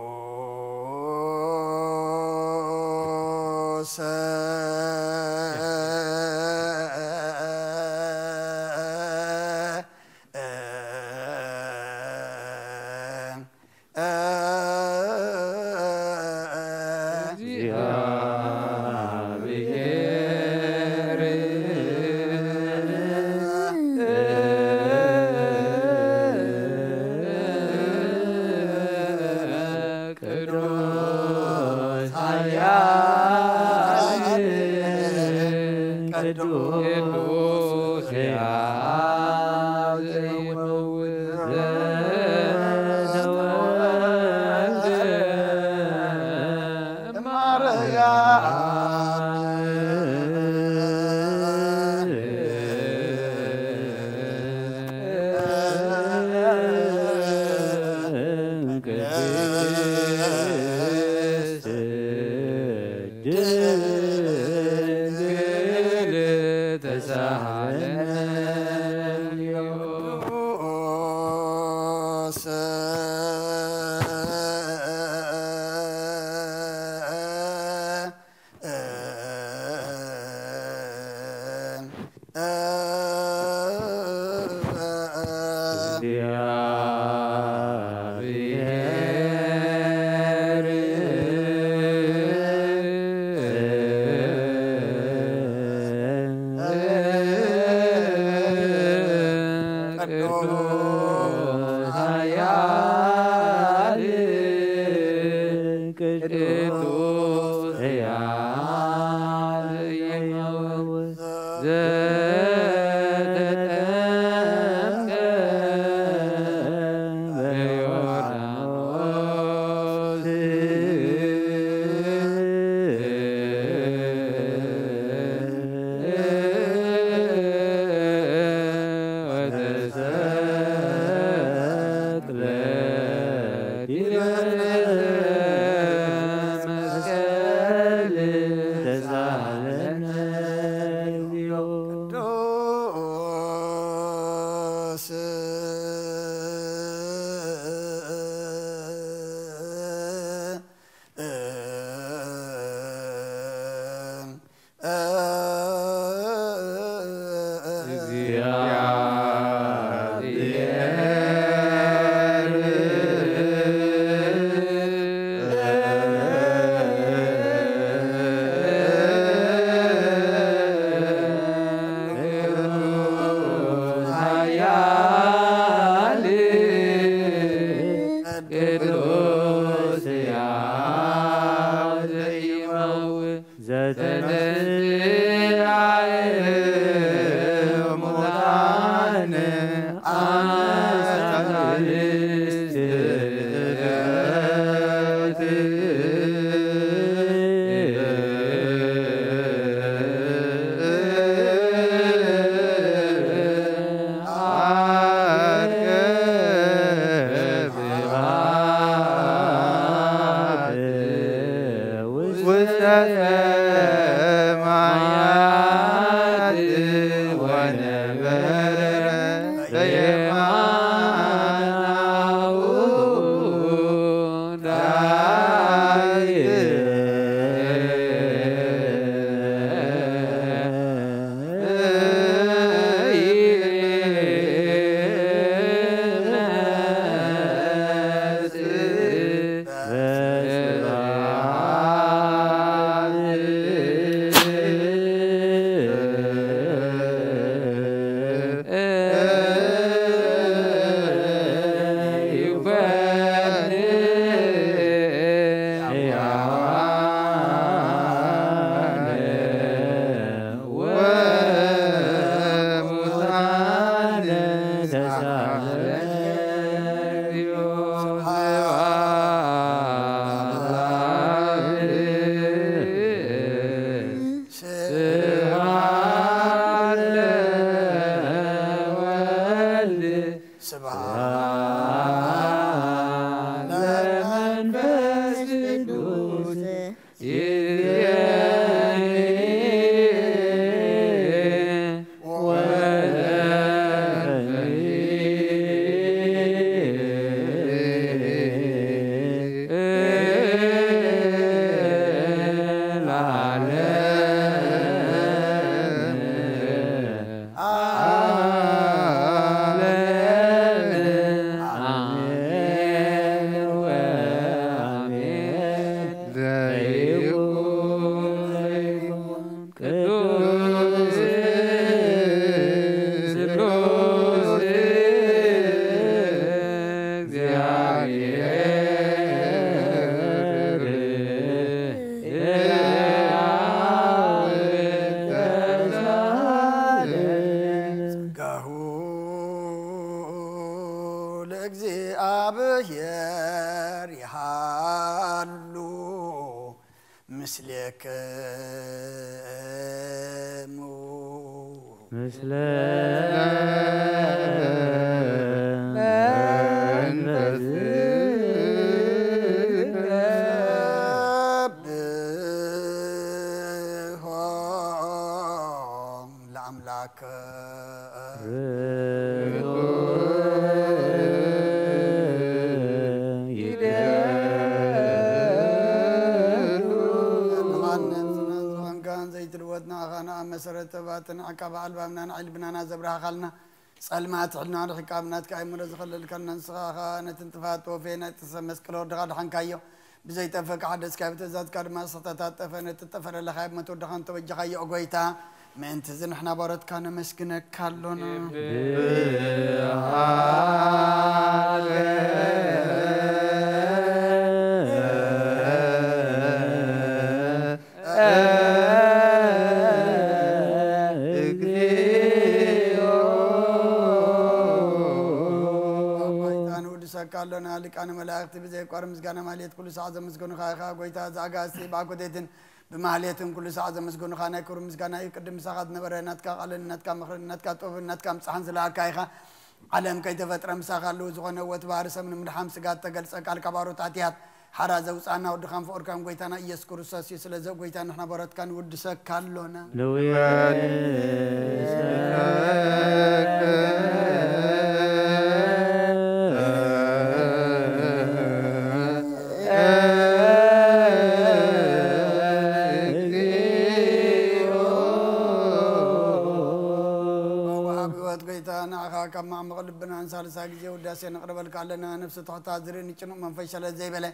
ቅዱስ ኃያል ቅዱስ ሕያው ዘይመውት ዘተወልደ ማርያም። ቅድስት ድንግል ተሳሃለን። ተንሥአ እሙታን አምሳልስት ውስተ ሰማያት ወነበረ በየማነ አቡሁ ዳዊት። ስብሐት ለወልድ ስብሐት ለመንፈስ ቅዱስ። ቅዱስ ስሉስ እግዚአብሔር ጸጋሁ ለእግዚአብሔር ይሃሉ ምስሌክሙ። ምስለ መንፈስከ። ሰብሖ ለአምላክ። ንኻን ዝመን ዝኾንካን ዘይትልወጥ ንኣኻ ንኣብ መሰረት ተባትን ዓቃቢ ኣልባብና ንዓይ ልብናና ዘብራህኻልና ጸልማት ሕልና ርሒቃ ብናትካ ኣይምሮ ዝኸለልካና ንስኻ ኸኣ ነቲ ጥፋት ተወፌ ናይ ጥሰ መስቀል ወድኻ ድሓንካዮ። ብዘይጠፈ ክሓደስካ ብትእዛዝካ ድማ ስሕተታት ጠፈ ነቲ ጠፈረለኻ ብሞት ወድኻን ተበጀኻዮ ኦ ጎይታ። ምእንቲ እዚ ንሕና ባሮትካ ነመስግነካ ኣሎና። ንውድሰካ ኣሎና ሊቃነ መላእክቲ ብዘይቋር ምስጋና ማልየት ኩሉ ሰዓት ዘመስገኑኻ ኢኻ ጎይታ። እዚ ኣጋእዝቲ ብኣኮቴትን ብማህሌትን ኩሉ ሰዓት ዘመስገኑኻ ናይ ክብሪ ምስጋና እዩ። ቅድም ምሳኻ ዝነበረ ናትካ ቃልን ናትካ ምኽርን ናትካ ጥበብን ናትካ ምጽሓን ዝለኣካ ኢኻ። ዓለም ከይተፈጥረ ምሳኻ ኣለዉ ዝኾነ ህይወት ባህሪ ሰብ ንምድሓን ስጋ እተገልጸ ቃል ካብ ኣሮት ኣትያት ሓራ ዘውጻና ወድኻን ፍቕርካን ጎይታና ኢየሱስ ክርስቶስ እዩ። ስለዚ ጎይታ ንሕና በረትካ ንውድሰካ ኣሎና። ንውየን ወሃቢ ህይወት ጎይታ ንዓኻ ካብ ማዕሙቕ ልብና ንሳልሳይ ግዜ ውዳሴ ነቕርበልካ ኣለና። ነፍሲ ትሕታ ዝርኢ ንጭኑቕ መንፈስ ሸለል ዘይበለ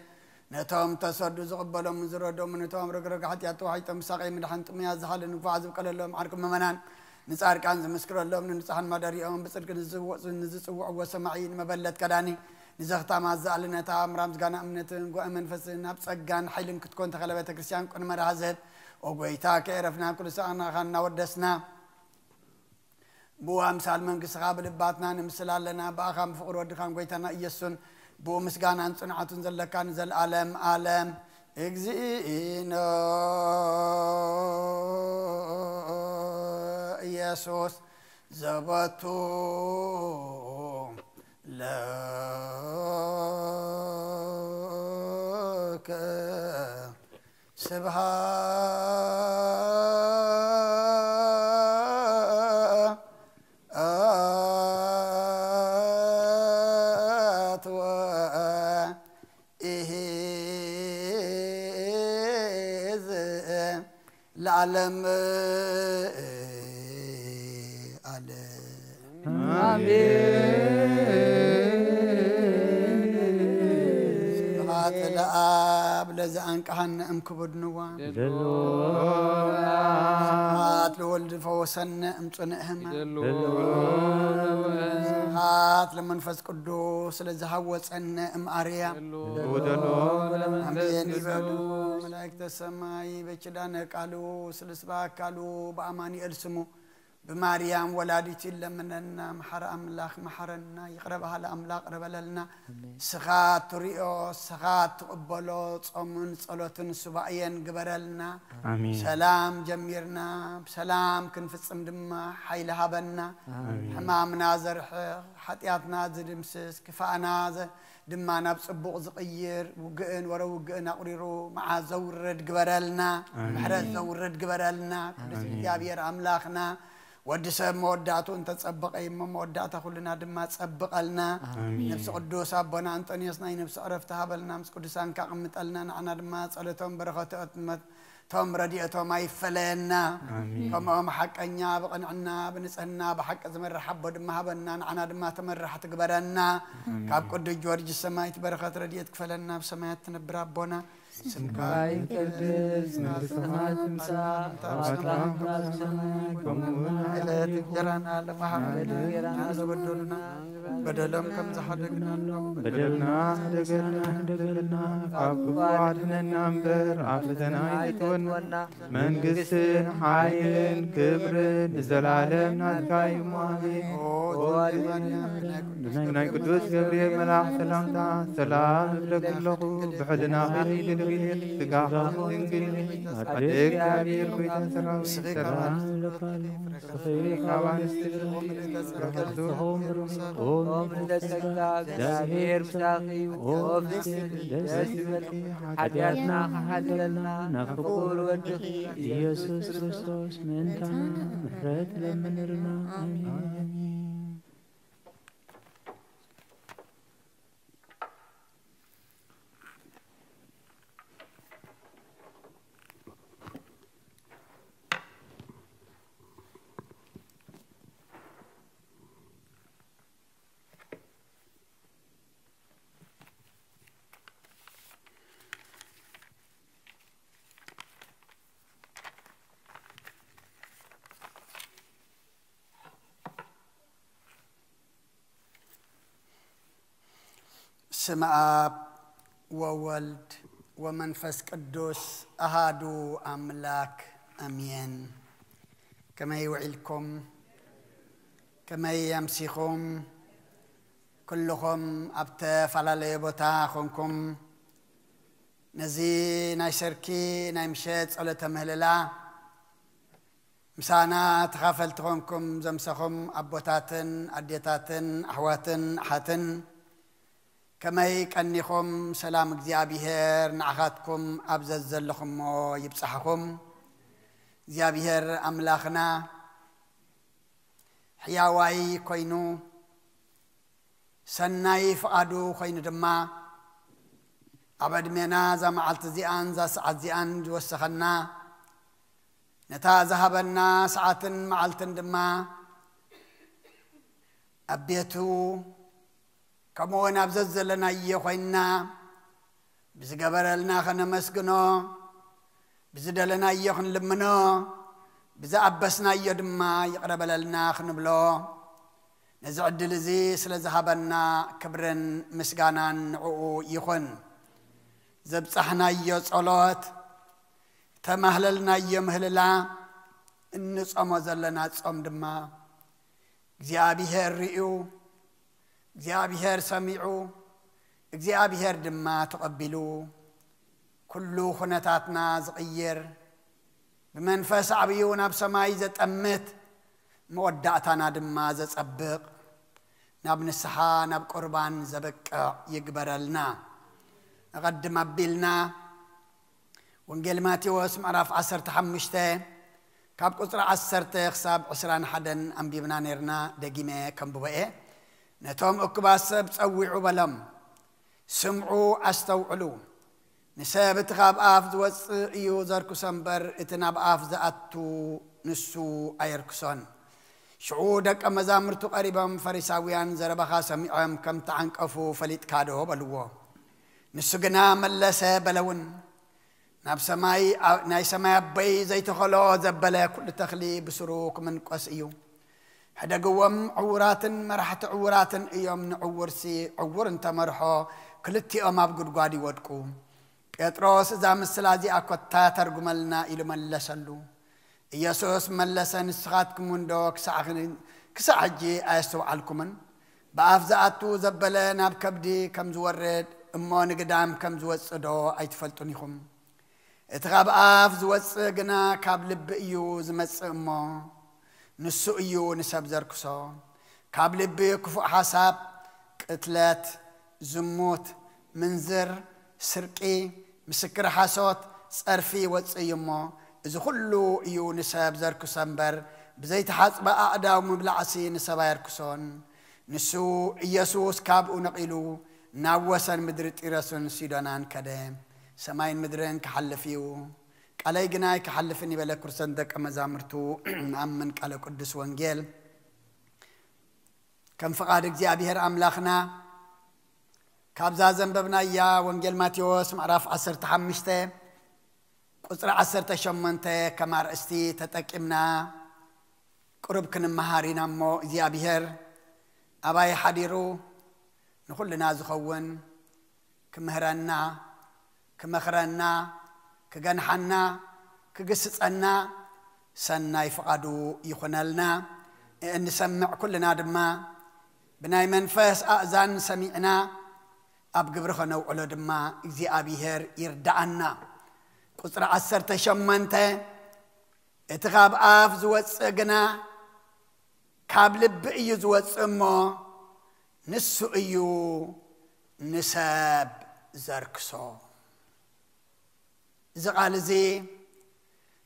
ነቶም ተሰዱ ዝቕበሎም ዝረዶም ነቶም ረግረግ ሓጢኣት ተዋሒጦም ሳቐይ ምድሓን ጥሙያት ዝሓለ ንግፋዕ ዝብቀለሎም ዓርቂ ምእመናን ንጻድቃን ዝምስክረሎም ንንጹሓን ማደሪኦም ብጽድቂ ንዝጽውዕዎ ሰማዒ ንመበለት ከዳኒ ንዘኽታማት ዝኣልነታ እምራ ምስጋና እምነትን ጓእ መንፈስን ኣብ ጸጋን ሓይልን ክትኮን ተኸለ ቤተ ክርስቲያን ቅድመ ራህዘት፣ ኦ ጎይታ፣ ከኤረፍና ኩሉ ሰኣናኻ እናወደስና፣ ብኡ ኣምሳል መንግስትኻ ብልባትና ንምስል ኣለና። ብኣኻን ብፍቕሪ ወድኻን ጎይታና ኢየሱስን ብኡ ምስጋናን ጽንዓቱን ዘለካ ንዘለኣለም ኣለም። እግዚእነ ኢየሱስ ዘበቱ ለከ ስብሃት ወኢሂዝ ለዓለም ኣለ። ኣሜን። ስብሐት ለአብ ለዘአንቀሐነ እምክቡድ ንዋ። ስብሐት ለወልድ ፈወሰነ እምጽንዕ ህማም። ስብሐት ለመንፈስ ቅዱስ ለዝሃወጸነ እምኣርያ። ኣሜን ይበሉ። መላእክተ ሰማይ በኪዳነ ቃሉ ስለ ስብሐ ቃሉ በአማኑኤል ስሙ ብማርያም ወላዲት ይለምነና። መሓሪ ኣምላኽ መሓረና፣ ይቕረ በሃሊ ኣምላኽ ይቕረ በለልና። ኣሜን። ስኻ ትሪኦ፣ ስኻ ትቕበሎ ጾምን ጸሎትን ሱባኤን ግበረልና። ኣሜን። ሰላም ጀሚርና፣ ብሰላም ክንፍጽም ድማ ሓይሊ ሃበና። ኣሜን። ሕማምና ዘርሕቕ፣ ሓጢኣትና ዝድምስስ፣ ክፋእና ዘ-፣ ድማ ናብ ጽቡቕ ዝቕይር፣ ውግእን ወረ ውግእን ኣቑሪሩ መዓት ዘውርድ ግበረልና። ኣሜን። ምሕረት ዘውርድ ግበረልና። ቅዱስ ኣሜን። እግዚኣብሔር ኣምላኽና፣ ወዲ ሰብ መወዳእቱ እንተጸበቐ እሞ መወዳእታ ኩልና ድማ ጸብቐልና። ኣሜን። ነፍሲ ቅዱስ ኣቦና ኣንጦንዮስ ናይ ነፍሲ ዕረፍቲ ሃበልና፣ ምስ ቅዱሳን ካቕምጠልና፣ ንዓና ድማ ጸሎቶም በረኸቶት ቶም ረድኤቶም ኣይፈለየና። ኣሜን። ከምኦም ሓቀኛ ብቕንዕና ብንጽህና ብሓቂ ዝመርሕ ኣቦ ድማ ሃበና፣ ንዓና ድማ ተመራሕ ትግበረና። ኣሜን። ካብ ቅዱስ ጊዮርጊስ ሰማዕት በረኸት ረድኤት ክፈለና፣ ኣብ ሰማያት ትነብር ኣቦና ስምካ ስምካ ይቀደስ፣ መንግስትኻ ትምጻእ፣ ፈቃድካ ኣብ ሰማይ ከምኡ እውን ኣብ ዕለት ምድሪ። እንጀራና ለመሃበና እንጀራና ንበደሉና፣ በደሎም ከም ዝሓደግናሎም በደልና ሓደገልና፣ በደልና ካብ ክፉ ኣድሕነና እምበር፣ ኣብ ፈተና ኣይተወና። መንግስትን ሓይልን ክብርን ንዘላለም ናትካ እዩ። ኣሜን። ኦ ናይ ቅዱስ ገብርኤል መልኣኽ ሰላምታ ሰላም እብለኪ ኣለኹ። ብሕልናኺ ድንግል፣ ስጋኺ ድንግል፣ ኣደ እግዚኣብሔር ጎይታ ሰራዊት ሰላም እብለኪ ኣለኹ። ንስኺ ካብ ኣንስቲ ብሩኽቲ ኢኺ፣ ብሩኽቲ ኦም ፍረ ከርሥኺ ኦም ፍረ ጸጋ እግዚኣብሔር ምሳኺ እዩ። ኦ ፍስሕቲ ደስ ይበልኪ፣ ሓጢኣትና ክሓልለልና ናብ ፍቁር ወድኺ ኢየሱስ ክርስቶስ ምእንታና ምሕረት ለምንልና። ኣሜን። ስም ኣብ ወወልድ ወመንፈስ ቅዱስ ኣሃዱ ኣምላክ ኣሜን። ከመይ ውዒልኩም? ከመይ ኣምሲኹም? ኩልኹም ኣብ ተፈላለየ ቦታ ኾንኩም ነዚ ናይ ሰርኪ ናይ ምሸት ጸሎተ ምህልላ ምሳና ተኻፈልቲ ኾንኩም ዘምሰኹም ኣቦታትን ኣዴታትን ኣሕዋትን ኣሓትን ከመይ ቀኒኹም? ሰላም እግዚኣብሔር ንዓኻትኩም ኣብ ዘዘለኹሞ ይብጻሕኹም። እግዚኣብሔር ኣምላኽና ሕያዋይ ኮይኑ ሰናይ ፍቓዱ ኮይኑ ድማ ኣብ ዕድሜና እዛ መዓልቲ እዚኣን እዛ ሰዓት እዚኣን ዝወሰኸና ነታ ዝሃበና ሰዓትን መዓልትን ድማ ኣብ ቤቱ ከምኡ እውን ኣብ ዘዘለናዮ ኮይንና ብዝገበረልና ከነመስግኖ፣ ብዝደለናዮ ክንልምኖ፣ ብዝኣበስናዮ ድማ ይቕረ በለልና ክንብሎ፣ ነዚ ዕድል እዚ ስለ ዝሃበና ክብርን ምስጋናን ንዕኡ ይኹን። ዘብጻሕናዮ ጸሎት፣ ተማህለልናዮ ምህልላ፣ እንጾሞ ዘለና ጾም ድማ እግዚኣብሄር ርእዩ፣ እግዚኣብሄር ሰሚዑ፣ እግዚኣብሄር ድማ ተቐቢሉ፣ ኩሉ ኩነታትና ዝቕይር፣ ብመንፈስ ዓብዩ ናብ ሰማይ ዘጠምት፣ መወዳእታና ድማ ዘጸብቕ፣ ናብ ንስሓ ናብ ቁርባን ዘብቅዕ ይግበረልና። ኣቐድም ኣቢልና ወንጌል ማቴዎስ ምዕራፍ ዓሰርተ ሓሙሽተ ካብ ቁጽሪ ዓሰርተ ክሳብ ዕስራን ሓደን ኣንቢብና ነርና። ደጊመ ከንብቦ እየ። ነቶም እኩባት ሰብ ጸዊዑ በሎም፣ ስምዑ፣ ኣስተውዕሉ። ንሰብ እቲ ካብ ኣፍ ዝወጽእ እዩ ዘርክሶ እምበር፣ እቲ ናብ ኣፍ ዝኣቱ ንሱ ኣየርክሶን። ሽዑ ደቀ መዛሙርቱ ቀሪቦም፣ ፈሪሳውያን ዘረባኻ ሰሚዖም ከም ተዓንቀፉ ፈሊጥካ ዶ? በልዎ። ንሱ ግና መለሰ በለውን፣ ናብ ሰማይ፣ ኣ-፣ ናይ ሰማይ ኣቦይ ዘይተኸሎ ዘበለ ኩሉ ተኽሊ ብስሩ ክምንቆስ እዩ። ሕደግዎም፣ ዕዉራትን መራሕቲ ዕዉራትን እዮም። ንዕዉርሲ ዕዉር እንተመርሖ፣ ክልቲኦም ኣብ ጉድጓድ ይወድቁ። ጴጥሮስ፣ እዛ ምስላ እዚኣ ኮታ ተርጉመልና፣ ኢሉ መለሰሉ። ኢየሱስ መለሰ፣ ንስኻትኩም እንዶ ክሳዕ፣ ክሳዕ ሕጂ ኣየስተውዓልኩምን? ብኣፍ ዝኣቱ ዘበለ ናብ ከብዲ ከም ዝወርድ እሞ ንግዳም ከም ዝወጽእ ዶ ኣይትፈልጡን ኢኹም? እቲ ካብ ኣፍ ዝወጽእ ግና ካብ ልቢ እዩ ዝመጽእ እሞ፣ ንሱ እዩ ንሰብ ዘርክሶ። ካብ ልቢ ክፉእ ሓሳብ፣ ቅትለት፣ ዝሙት፣ ምንዝር፣ ስርቂ፣ ምስክር ሓሶት፣ ጸርፊ ይወጽእ እዩ እሞ፣ እዚ ኩሉ እዩ ንሰብ ዘርክሶ እምበር፣ ብዘይተሓጽበ ኣእዳው ምብላዕሲ ንሰብ ኣየርክሶን። ንሱ፣ ኢየሱስ፣ ካብኡ ነቒሉ ናብ ወሰን ምድሪ ጢሮስን ሲዶናን ከደ። ሰማይን ምድርን ክሓልፍ እዩ፣ ቃለይ ግና ኣይክሓልፍን እዩ በለ። ክርሰን ደቀ መዛሙርቱ፣ ንኣምን ቃለ ቅዱስ ወንጌል። ከም ፍቓድ እግዚኣብሔር ኣምላኽና፣ ካብዛ ዘንበብናያ ወንጌል ማቴዎስ ምዕራፍ ዓሰርተ ሓሙሽተ ቁጽሪ ዓሰርተ ሸሞንተ ከም ኣርእስቲ ተጠቂምና ቁሩብ ክንመሃር ኢና እሞ፣ እግዚኣብሔር ኣባይ ሓዲሩ ንኹልና ዝኸውን ክምህረና፣ ክመኽረና፣ ክገንሓና፣ ክግስጸና ሰናይ ፍቓዱ ይኹነልና። እንሰምዕ ኩልና ድማ ብናይ መንፈስ ኣእዛን ሰሚዕና ኣብ ግብሪ ኸነውዕሎ ድማ እግዚኣብሔር ይርድኣና። ቁጽሪ ዓሰርተ ሸሞንተ፣ እቲ ኻብ ኣፍ ዝወጽእ ግና ካብ ልቢ እዩ ዝወጽእ እሞ፣ ንሱ እዩ ንሰብ ዘርክሶ። እዚ ቃል እዚ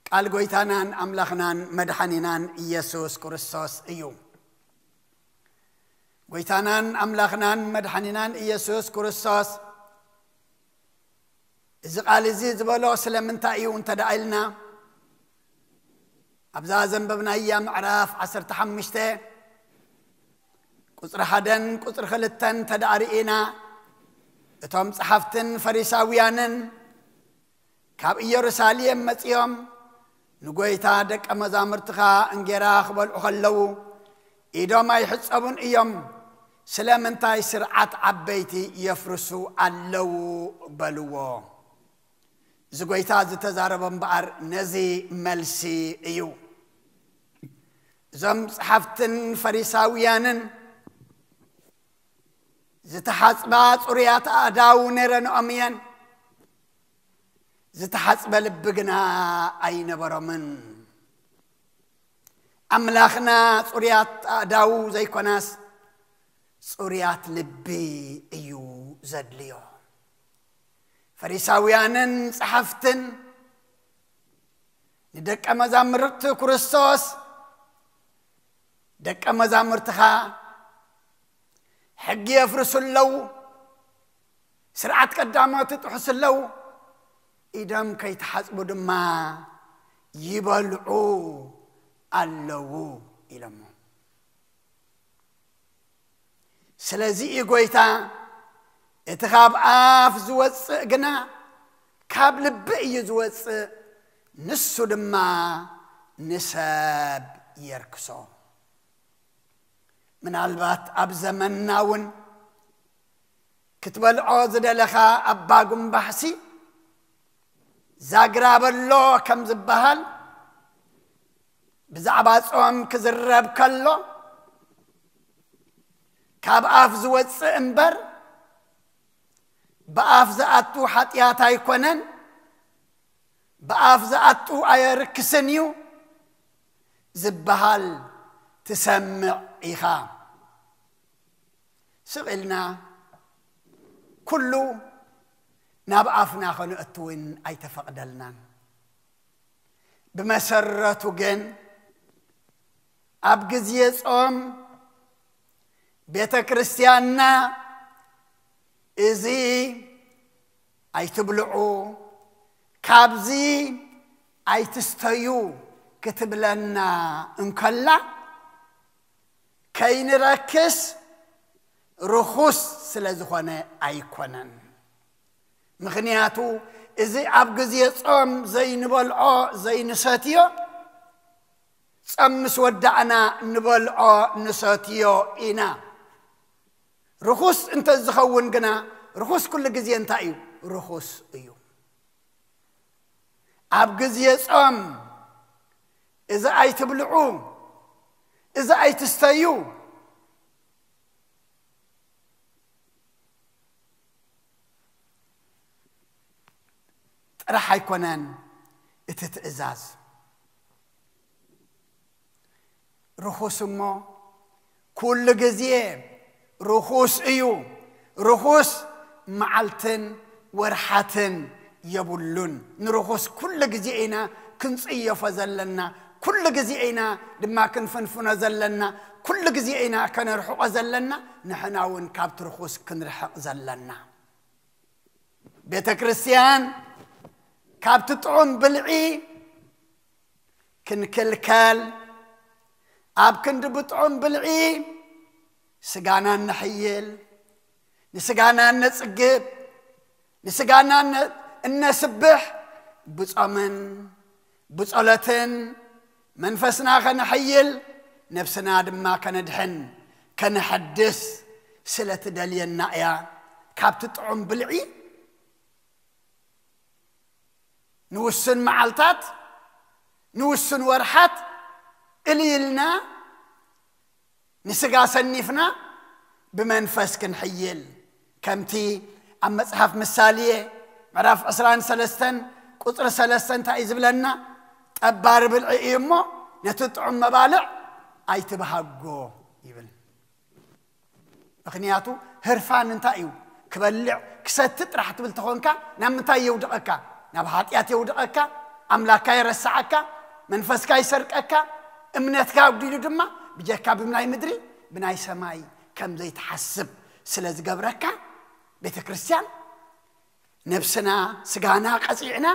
ቃል ጐይታናን ኣምላኽናን መድሓኒናን ኢየሱስ ክርስቶስ እዩ። ጐይታናን ኣምላኽናን መድሓኒናን ኢየሱስ ክርስቶስ እዚ ቃል እዚ ዝበሎ ስለምንታይ እዩ እንተ ደኣ ኢልና፣ ኣብዛ ዘንበብናያ ምዕራፍ ዓሰርተ ሓሙሽተ ቁጽሪ ሓደን ቁጽሪ ክልተን እንተ ደኣ ርኢና፣ እቶም ጸሓፍትን ፈሪሳውያንን ካብ ኢየሩሳሌም መጺኦም ንጐይታ፣ ደቀ መዛሙርትኻ እንጌራ ክበልዑ ኸለዉ ኢዶም ኣይሕጸቡን እዮም፣ ስለምንታይ ስርዓት ዓበይቲ የፍርሱ ኣለዉ በልዎ። እዚ ጐይታ ዝተዛረቦ እምበኣር ነዚ መልሲ እዩ። እዞም ጸሓፍትን ፈሪሳውያንን ዝተሓጽባ ጽሩያት ኣእዳው ነይረንኦም እየን፣ ዝተሓጽበ ልቢ ግና ኣይነበሮምን። ኣምላኽና ጽሩያት ኣእዳው ዘይኮናስ ጽሩያት ልቢ እዩ ዘድልዮ። ፈሪሳውያንን ጸሓፍትን ንደቀ መዛሙርቲ ክርስቶስ፣ ደቀ መዛሙርትኻ ሕጊ የፍርሱ ኣለዉ፣ ስርዓት ቀዳሞት ይጥሕሱ ኣለዉ፣ ኢዶም ከይተሓጽቡ ድማ ይበልዑ ኣለዉ ኢሎሞ። ስለዚ እዩ ጐይታ፣ እቲ ካብ ኣፍ ዝወጽእ ግና ካብ ልቢ እዩ ዝወጽእ፣ ንሱ ድማ ንሰብ የርክሶ። ምናልባት ኣብ ዘመንና እውን ክትበልዖ ዝደለኻ ኣባ ጉምባሕሲ ዛግራ በሎ ከም ዝበሃል፣ ብዛዕባ ጾም ክዝረብ ከሎ፣ ካብ ኣፍ ዝወጽእ እምበር ብኣፍ ዝኣቱ ሓጢኣት ኣይኮነን፣ ብኣፍ ዝኣቱ ኣየርክስን እዩ ዝበሃል ትሰምዕ ኢኻ። ስቕ ኢልና ኩሉ ናብ ኣፍና ከነእቱ እውን ኣይተፈቕደልናን። ብመሰረቱ ግን ኣብ ግዜ ጾም ቤተ ክርስቲያንና እዚ ኣይትብልዑ፣ ካብዚ ኣይትስተዩ ክትብለና እንከላ፣ ከይንረክስ ርኹስ ስለ ዝኾነ ኣይኮነን። ምኽንያቱ እዚ ኣብ ግዜ ጾም ዘይንበልዖ ዘይንሰትዮ፣ ጾም ምስ ወዳእና ንበልዖ ንሰትዮ ኢና። ርኹስ እንተ ዝኸውን ግና፣ ርኹስ ኩሉ ግዜ እንታይ እዩ? ርኹስ እዩ። ኣብ ግዜ ጾም እዚ ኣይትብልዑ፣ እዚ ኣይትስተዩ፣ ጥራሕ ኣይኮነን እቲ ትእዛዝ። ርኹስ እሞ ኩሉ ግዜ ርኹስ እዩ። ርኹስ መዓልትን ወርሓትን የብሉን። ንርኹስ ኩሉ ግዜ ኢና ክንጽየፎ ዘለና፣ ኩሉ ግዜ ኢና ድማ ክንፍንፍኖ ዘለና፣ ኩሉ ግዜ ኢና ከነርሕቆ ዘለና። ንሕና እውን ካብቲ ርኹስ ክንርሕቕ ዘለና። ቤተ ክርስቲያን ካብቲ ጥዑም ብልዒ ክንክልከል፣ ኣብ ክንዲ ብጥዑም ብልዒ ስጋና እነሕይል፣ ንስጋና እነጽግብ፣ ንስጋና እነ-፣ እነስብሕ፣ ብጾምን ብጸሎትን መንፈስና ከነሐይል፣ ነብስና ድማ ከነድሕን ከነሐድስ ስለ ትደልየና እያ። ካብቲ ጥዑም ብልዒ ንውሱን መዓልታት፣ ንውሱን ወርሓት እልልና ንስጋ ሰኒፍና ብመንፈስ ክንሕይል፣ ከምቲ ኣብ መጽሓፍ ምሳሌ ምዕራፍ ዕስራን ሰለስተን ቁጽሪ ሰለስተ እንታይ እዩ ዝብለና? ጠባሪ ብልዒ እዩ እሞ ነቲ ጥዑም መባልዕ ኣይትብሃጎ ይብል። ምኽንያቱ ህርፋን እንታይ እዩ? ክበልዕ ክሰቲ ጥራሕ ትብል ተኾንካ ናብ ምንታይ የውድቐካ? ናብ ሓጢኣት የውድቐካ፣ ኣምላካ የረስዓካ፣ መንፈስካ ይሰርቀካ፣ እምነትካ ኣጉዲሉ ድማ ብጀካ ብናይ ምድሪ ብናይ ሰማይ ከም ዘይትሓስብ ስለ ዝገብረካ፣ ቤተ ክርስቲያን ነብስና ስጋና ቀጺዕና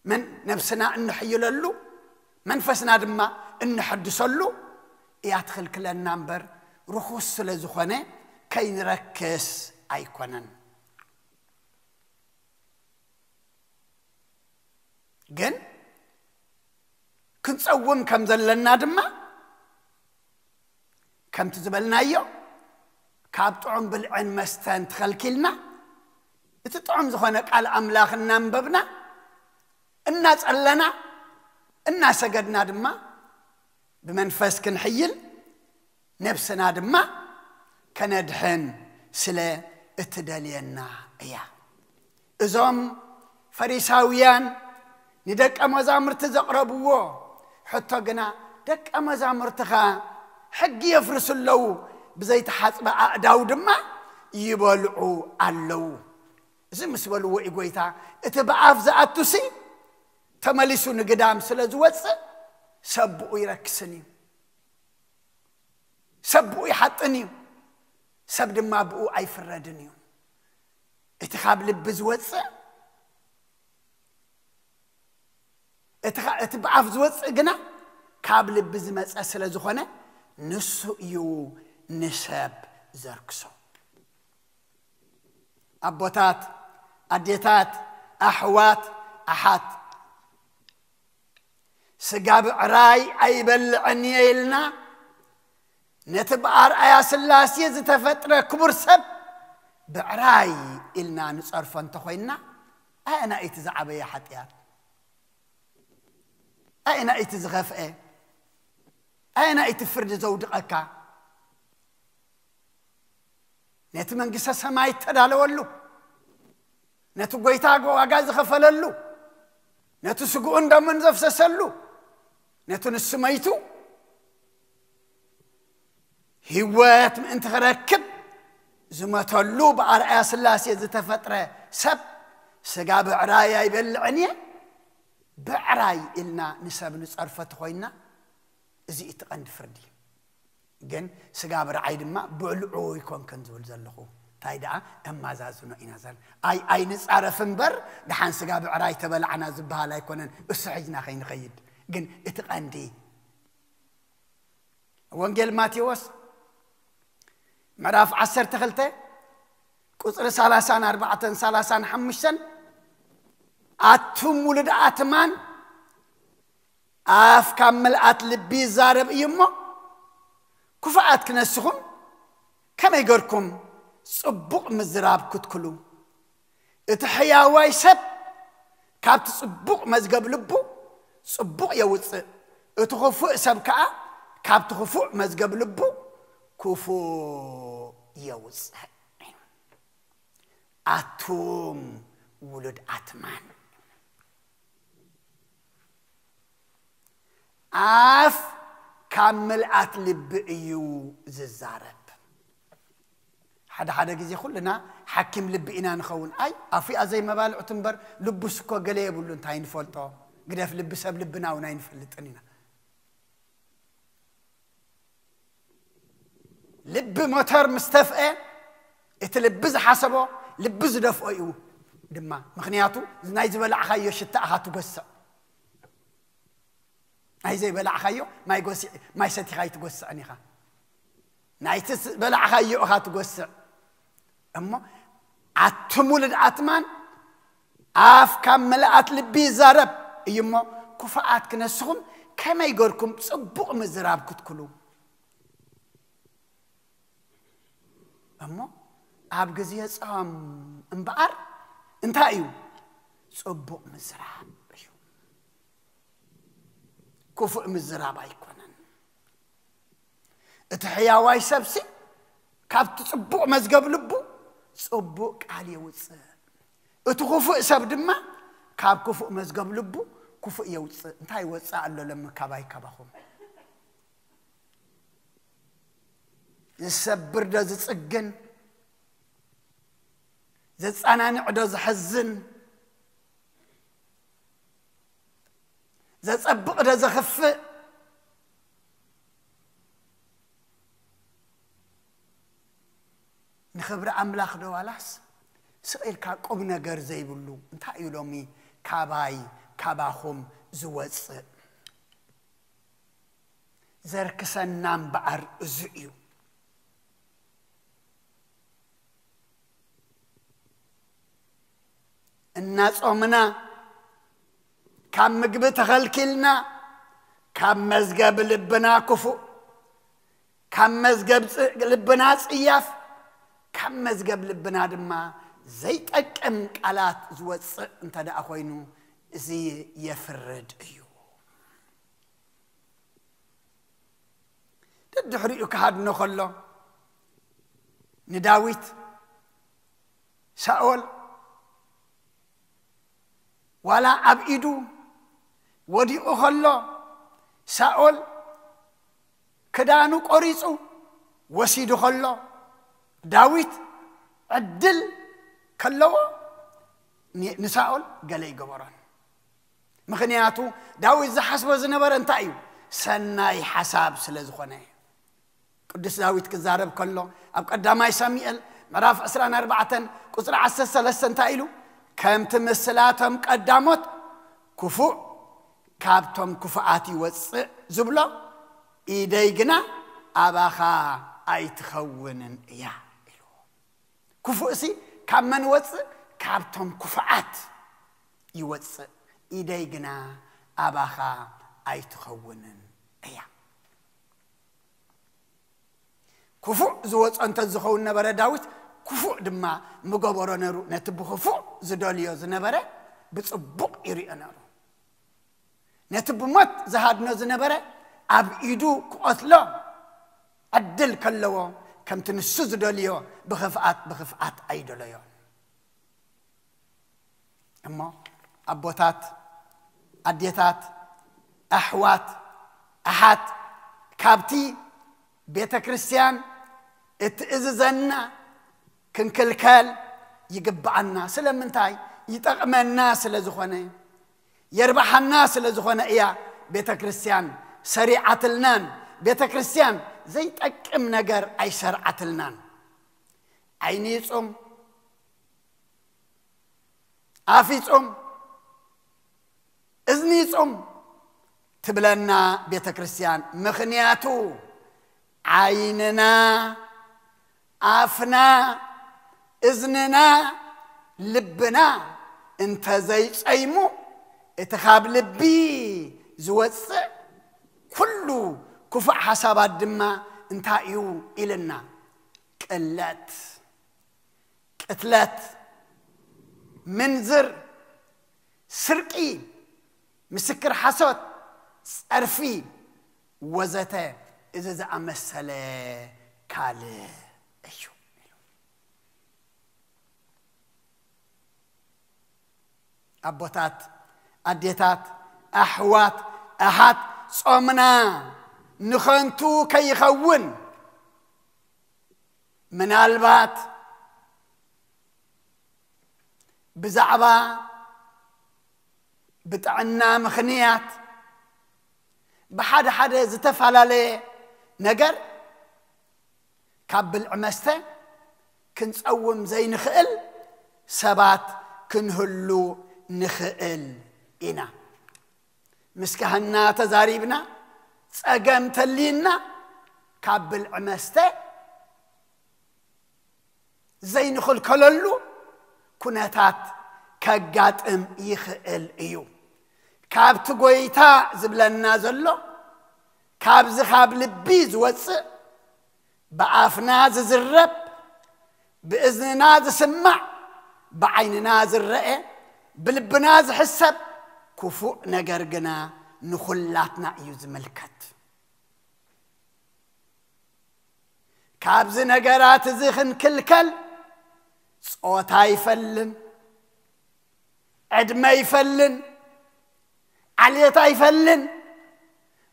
መን ነብስና እንሕይለሉ መንፈስና ድማ እንሐድሰሉ እያ ትኽልክለና እምበር፣ ርኹስ ስለ ዝኾነ ከይንረክስ ኣይኮነን። ግን ክንጸውም ከም ዘለና ድማ፣ ከምቲ ዝበልናዮ፣ ካብ ጥዑም ብልዕን መስተን ተኸልኪልና፣ እቲ ጥዑም ዝኾነ ቃል ኣምላኽ እናንበብና፣ እናጸለና፣ እናሰገድና ድማ ብመንፈስ ክንሕይል፣ ነብስና ድማ ከነድሕን ስለ እትደልየና እያ። እዞም ፈሪሳውያን ንደቀ መዛሙርቲ ዘቕረብዎ ሕቶ ግና፣ ደቀ መዛሙርትኻ ሕጊ የፍርሱ ኣለዉ፣ ብዘይተሓጽበ ኣእዳው ድማ ይበልዑ ኣለዉ። እዚ ምስ በልዎ እዩ ጎይታ፣ እቲ ብኣፍ ዝኣቱሲ ተመሊሱ ንግዳም ስለ ዝወጽእ፣ ሰብ ብኡ ይረክስን እዩ፣ ሰብ ብኡ ይሓጥን እዩ፣ ሰብ ድማ ብኡ ኣይፍረድን እዩ። እቲ ካብ ልቢ ዝወጽእ፣ እቲ ኻ-፣ እቲ ብኣፍ ዝወጽእ ግና ካብ ልቢ ዝመጸ ስለ ዝኾነ፣ ንሱ እዩ ንሰብ ዘርክሶ። ኣቦታት፣ ኣዴታት፣ ኣሕዋት፣ ኣሓት፣ ስጋ ብዕራይ ኣይበልዕን እየ ኢልና፣ ነቲ ብኣርኣያ ስላሴ ዝተፈጥረ ክቡር ሰብ ብዕራይ ኢልና ንጸርፎ እንተኾይንና፣ ኣየናይ እቲ ዝዓበየ ሓጢኣት? ኣየናይ እቲ ዝኸፍአ? ኣየናይ እቲ ፍርዲ ዘውድቐካ? ነቲ መንግስተ ሰማይ እተዳለወሉ፣ ነቲ ጎይታ ዋጋ ዝኸፈለሉ፣ ነቲ ስግኡን ደሙን ዘፍሰሰሉ፣ ነቲ ንሱ መይቱ ህይወት ምእንቲ ክረክብ ዝመተሉ ብኣርኣያ ስላሴ ዝተፈጥረ ሰብ፣ ስጋ ብዕራይ ኣይበልዕን እየ፣ ብዕራይ ኢልና ንሰብ ንጸርፎ ተኾይንና፣ እዚ እቲ ቀንዲ ፍርዲ። ግን ስጋ ብርዓይ ድማ ብልዑ ይኮንክን ዝብል ዘለኹ። እንታይ ደኣ እማዛዝኖ ኢና ዘል-፣ ኣይ-፣ ኣይንጻረፍ እምበር፣ ደሓን ስጋ ብዕራይ ተበላዕና ዝበሃል ኣይኮነን፣ እሱ ሒዝና ከይንኸይድ። ግን እቲ ቀንዲ ወንጌል ማቴዎስ ምዕራፍ ዓሰርተ ክልተ ቁጽሪ ሰላሳን ኣርባዕተን ሰላሳን ሓሙሽተን፣ ኣቱም ውሉድ ኣትማን፣ ኣፍ ካብ ምልኣት ልቢ ይዛረብ እዩ እሞ፣ ክፉኣት ክነስኹም ከመይ ገርኩም ጽቡቕ ምዝራብ ክትክሉ? እቲ ሕያዋይ ሰብ ካብቲ ጽቡቕ መዝገብ ልቡ ጽቡቕ የውጽእ፣ እቲ ክፉእ ሰብ ከኣ ካብቲ ክፉእ መዝገብ ልቡ ክፉእ የውጽእ። ኣቱም ውሉድ ኣትማን፣ ኣፍ ካብ ምልኣት ልቢ እዩ ዝዛረብ። ሓደ ሓደ ግዜ ኩልና ሓኪም ልቢ ኢና ንኸውን። ኣይ፣ ኣፉ እያ ዘይመባልዕቱ እምበር፣ ልቡስ እኮ ገለ የብሉ፣ እንታይ ንፈልጦ? ግደፍ ልቢ ሰብ፣ ልብና እውን ኣይንፈልጥን ኢና። ልቢ ሞተር ምስ ተፍአ፣ እቲ ልቢ ዝሓሰቦ፣ ልቢ ዝደፍኦ እዩ ድማ። ምኽንያቱ፣ ናይ ዝበላዕኻዮ ሽታ ኢኻ ትጎስዕ። ናይ ዘይበላዕኻዮ ማይ ጎሲ-፣ ማይ ሰቲኻ ኣይትጎስዕን ኢኻ። ናይቲ ስ-፣ በላዕኻዮ ኢኻ ትጎስዕ። እሞ ኣቱም ውሉድ ኣትማን፣ ኣፍ ካብ ምልኣት ልቢ ይዛረብ እዩ እሞ፣ ክፉኣት ክነስኹም ከመይ ገርኩም ጽቡቕ ምዝራብ ክትክሉ? እሞ ኣብ ግዜ ጾም እምበኣር እንታይ እዩ? ጽቡቕ ምዝራብ እዩ። ክፉእ ምዝራብ ኣይኮነን። እቲ ሕያዋይ ሰብሲ ካብቲ ጽቡቕ መዝገብ ልቡ ጽቡቕ ቃል የውጽእ። እቲ ክፉእ ሰብ ድማ ካብ ክፉእ መዝገብ ልቡ ክፉእ የውጽእ። እንታይ ይወጽእ ኣሎ ለሚ ካባይ ካባኹም? ዝሰብር ዶ ዝጽግን? ዘጸናንዕ ዶ ዘሕዝን? ዘጸብቕ ዶ ዘኽፍእ? ንኽብሪ ኣምላኽ ዶ ዋላስ ስቕ ኢልካ ቁም ነገር ዘይብሉ? እንታይ እዩ ሎሚ ካባይ ካባኹም ዝወጽእ? ዘርክሰና እምበኣር እዚ እዩ። እናጾምና ካብ ምግቢ ተኸልኪልና፣ ካብ መዝገብ ልብና ክፉእ፣ ካብ መዝገብ ጽ-፣ ልብና ጽያፍ፣ ካብ መዝገብ ልብና ድማ ዘይጠቅም ቃላት ዝወጽእ እንተ ደኣ ኮይኑ፣ እዚ የፍርድ እዩ። ደድሕሪኡ ክሃድኖ ከሎ፣ ንዳዊት ሳኦል ዋላ ኣብ ኢዱ ወዲቑ ከሎ፣ ሳኦል ክዳኑ ቆሪጹ ወሲዱ ከሎ፣ ዳዊት ዕድል ከለዎ ን-፣ ንሳኦል ገለ ይገበሮን። ምኽንያቱ ዳዊት ዝሓስቦ ዝነበረ እንታይ እዩ? ሰናይ ሓሳብ ስለ ዝኾነ። ቅዱስ ዳዊት ክዛረብ ከሎ ኣብ ቀዳማይ ሳሙኤል ምዕራፍ ዕስራን ኣርባዕተን ቁጽሪ ዓሰርተ ሰለስተ እንታይ ኢሉ? "ከምቲ ምስላቶም ቀዳሞት ክፉእ ካብቶም ክፉኣት ይወጽእ ዝብሎ፣ ኢደይ ግና ኣባኻ ኣይትኸውንን እያ" ኢሉ። ክፉእሲ ካብ መን ይወጽእ? ካብቶም ክፉኣት ይወጽእ። ኢደይ ግና ኣባኻ ኣይትኸውንን እያ። ክፉእ ዝወጾ እንተ ዝኸውን ነበረ፣ ዳዊት ክፉእ ድማ ምገበሮ ነሩ። ነቲ ብክፉእ ዝደልዮ ዝነበረ ብጽቡቕ ይርእዮ ነሩ። ነቲ ብሞት ዝሃድኖ ዝነበረ ኣብ ኢዱ ክቐትሎ ዕድል ከለዎ፣ ከምቲ ንሱ ዝደልዮ ብኽፍኣት ብኽፍኣት ኣይደለዮን። እሞ ኣቦታት፣ ኣዴታት፣ ኣሕዋት፣ ኣሓት፣ ካብቲ ቤተ ክርስቲያን እትእዝዘና ክንክልከል ይግብኣና። ስለምንታይ? ይጠቕመና ስለ ዝኾነ፣ የርባሓና ስለ ዝኾነ እያ ቤተ ክርስቲያን ሰሪዓትልናን። ቤተ ክርስቲያን ዘይጠቅም ነገር ኣይሰርዓትልናን። ዓይኒ ይጹም፣ ኣፍ ይጹም፣ እዝኒ ይጹም ትብለና ቤተ ክርስቲያን። ምኽንያቱ ዓይንና፣ ኣፍና፣ እዝንና፣ ልብና እንተ ዘይጸይሙ፣ እቲ ካብ ልቢ ዝወጽእ ኩሉ ክፉእ ሓሳባት ድማ እንታይ እዩ ኢልና? ቅለት፣ ቅትለት፣ ምንዝር፣ ስርቂ፣ ምስክር ሓሶት፣ ጸርፊ ወዘተ፣ እዚ ዝኣመሰለ ካልእ እዩ። ኣቦታት፣ ኣዴታት፣ ኣሕዋት፣ ኣሓት፣ ጾምና ንኸንቱ ከይኸውን፣ ምናልባት ብዛዕባ ብጥዕና ምኽንያት ብሓደ ሓደ ዝተፈላለየ ነገር ካብ ብልዒ መስተ ክንጸውም ዘይንኽእል ሰባት ክንህሉ ንኽእል ኢና። ምስ ካህንና ተዛሪብና፣ ጸገም ተልዩና፣ ካብ ብልዒ መስተ ዘይንኽልከለሉ ኩነታት ከጋጥም ይኽእል እዩ። ካብቲ ጐይታ ዝብለና ዘሎ፣ ካብዚ ካብ ልቢ ዝወጽእ፣ ብኣፍና ዝዝረብ፣ ብእዝንና ዝስማዕ፣ ብዓይንና ዝረአ፣ ብልብና ዝሕሰብ ክፉእ ነገር ግና ንኹላትና እዩ ዝምልከት። ካብዚ ነገራት እዚ ክንክልከል፣ ጾታ ኣይፈልን፣ ዕድመ ኣይፈልን፣ ዓሌት ኣይፈልን፣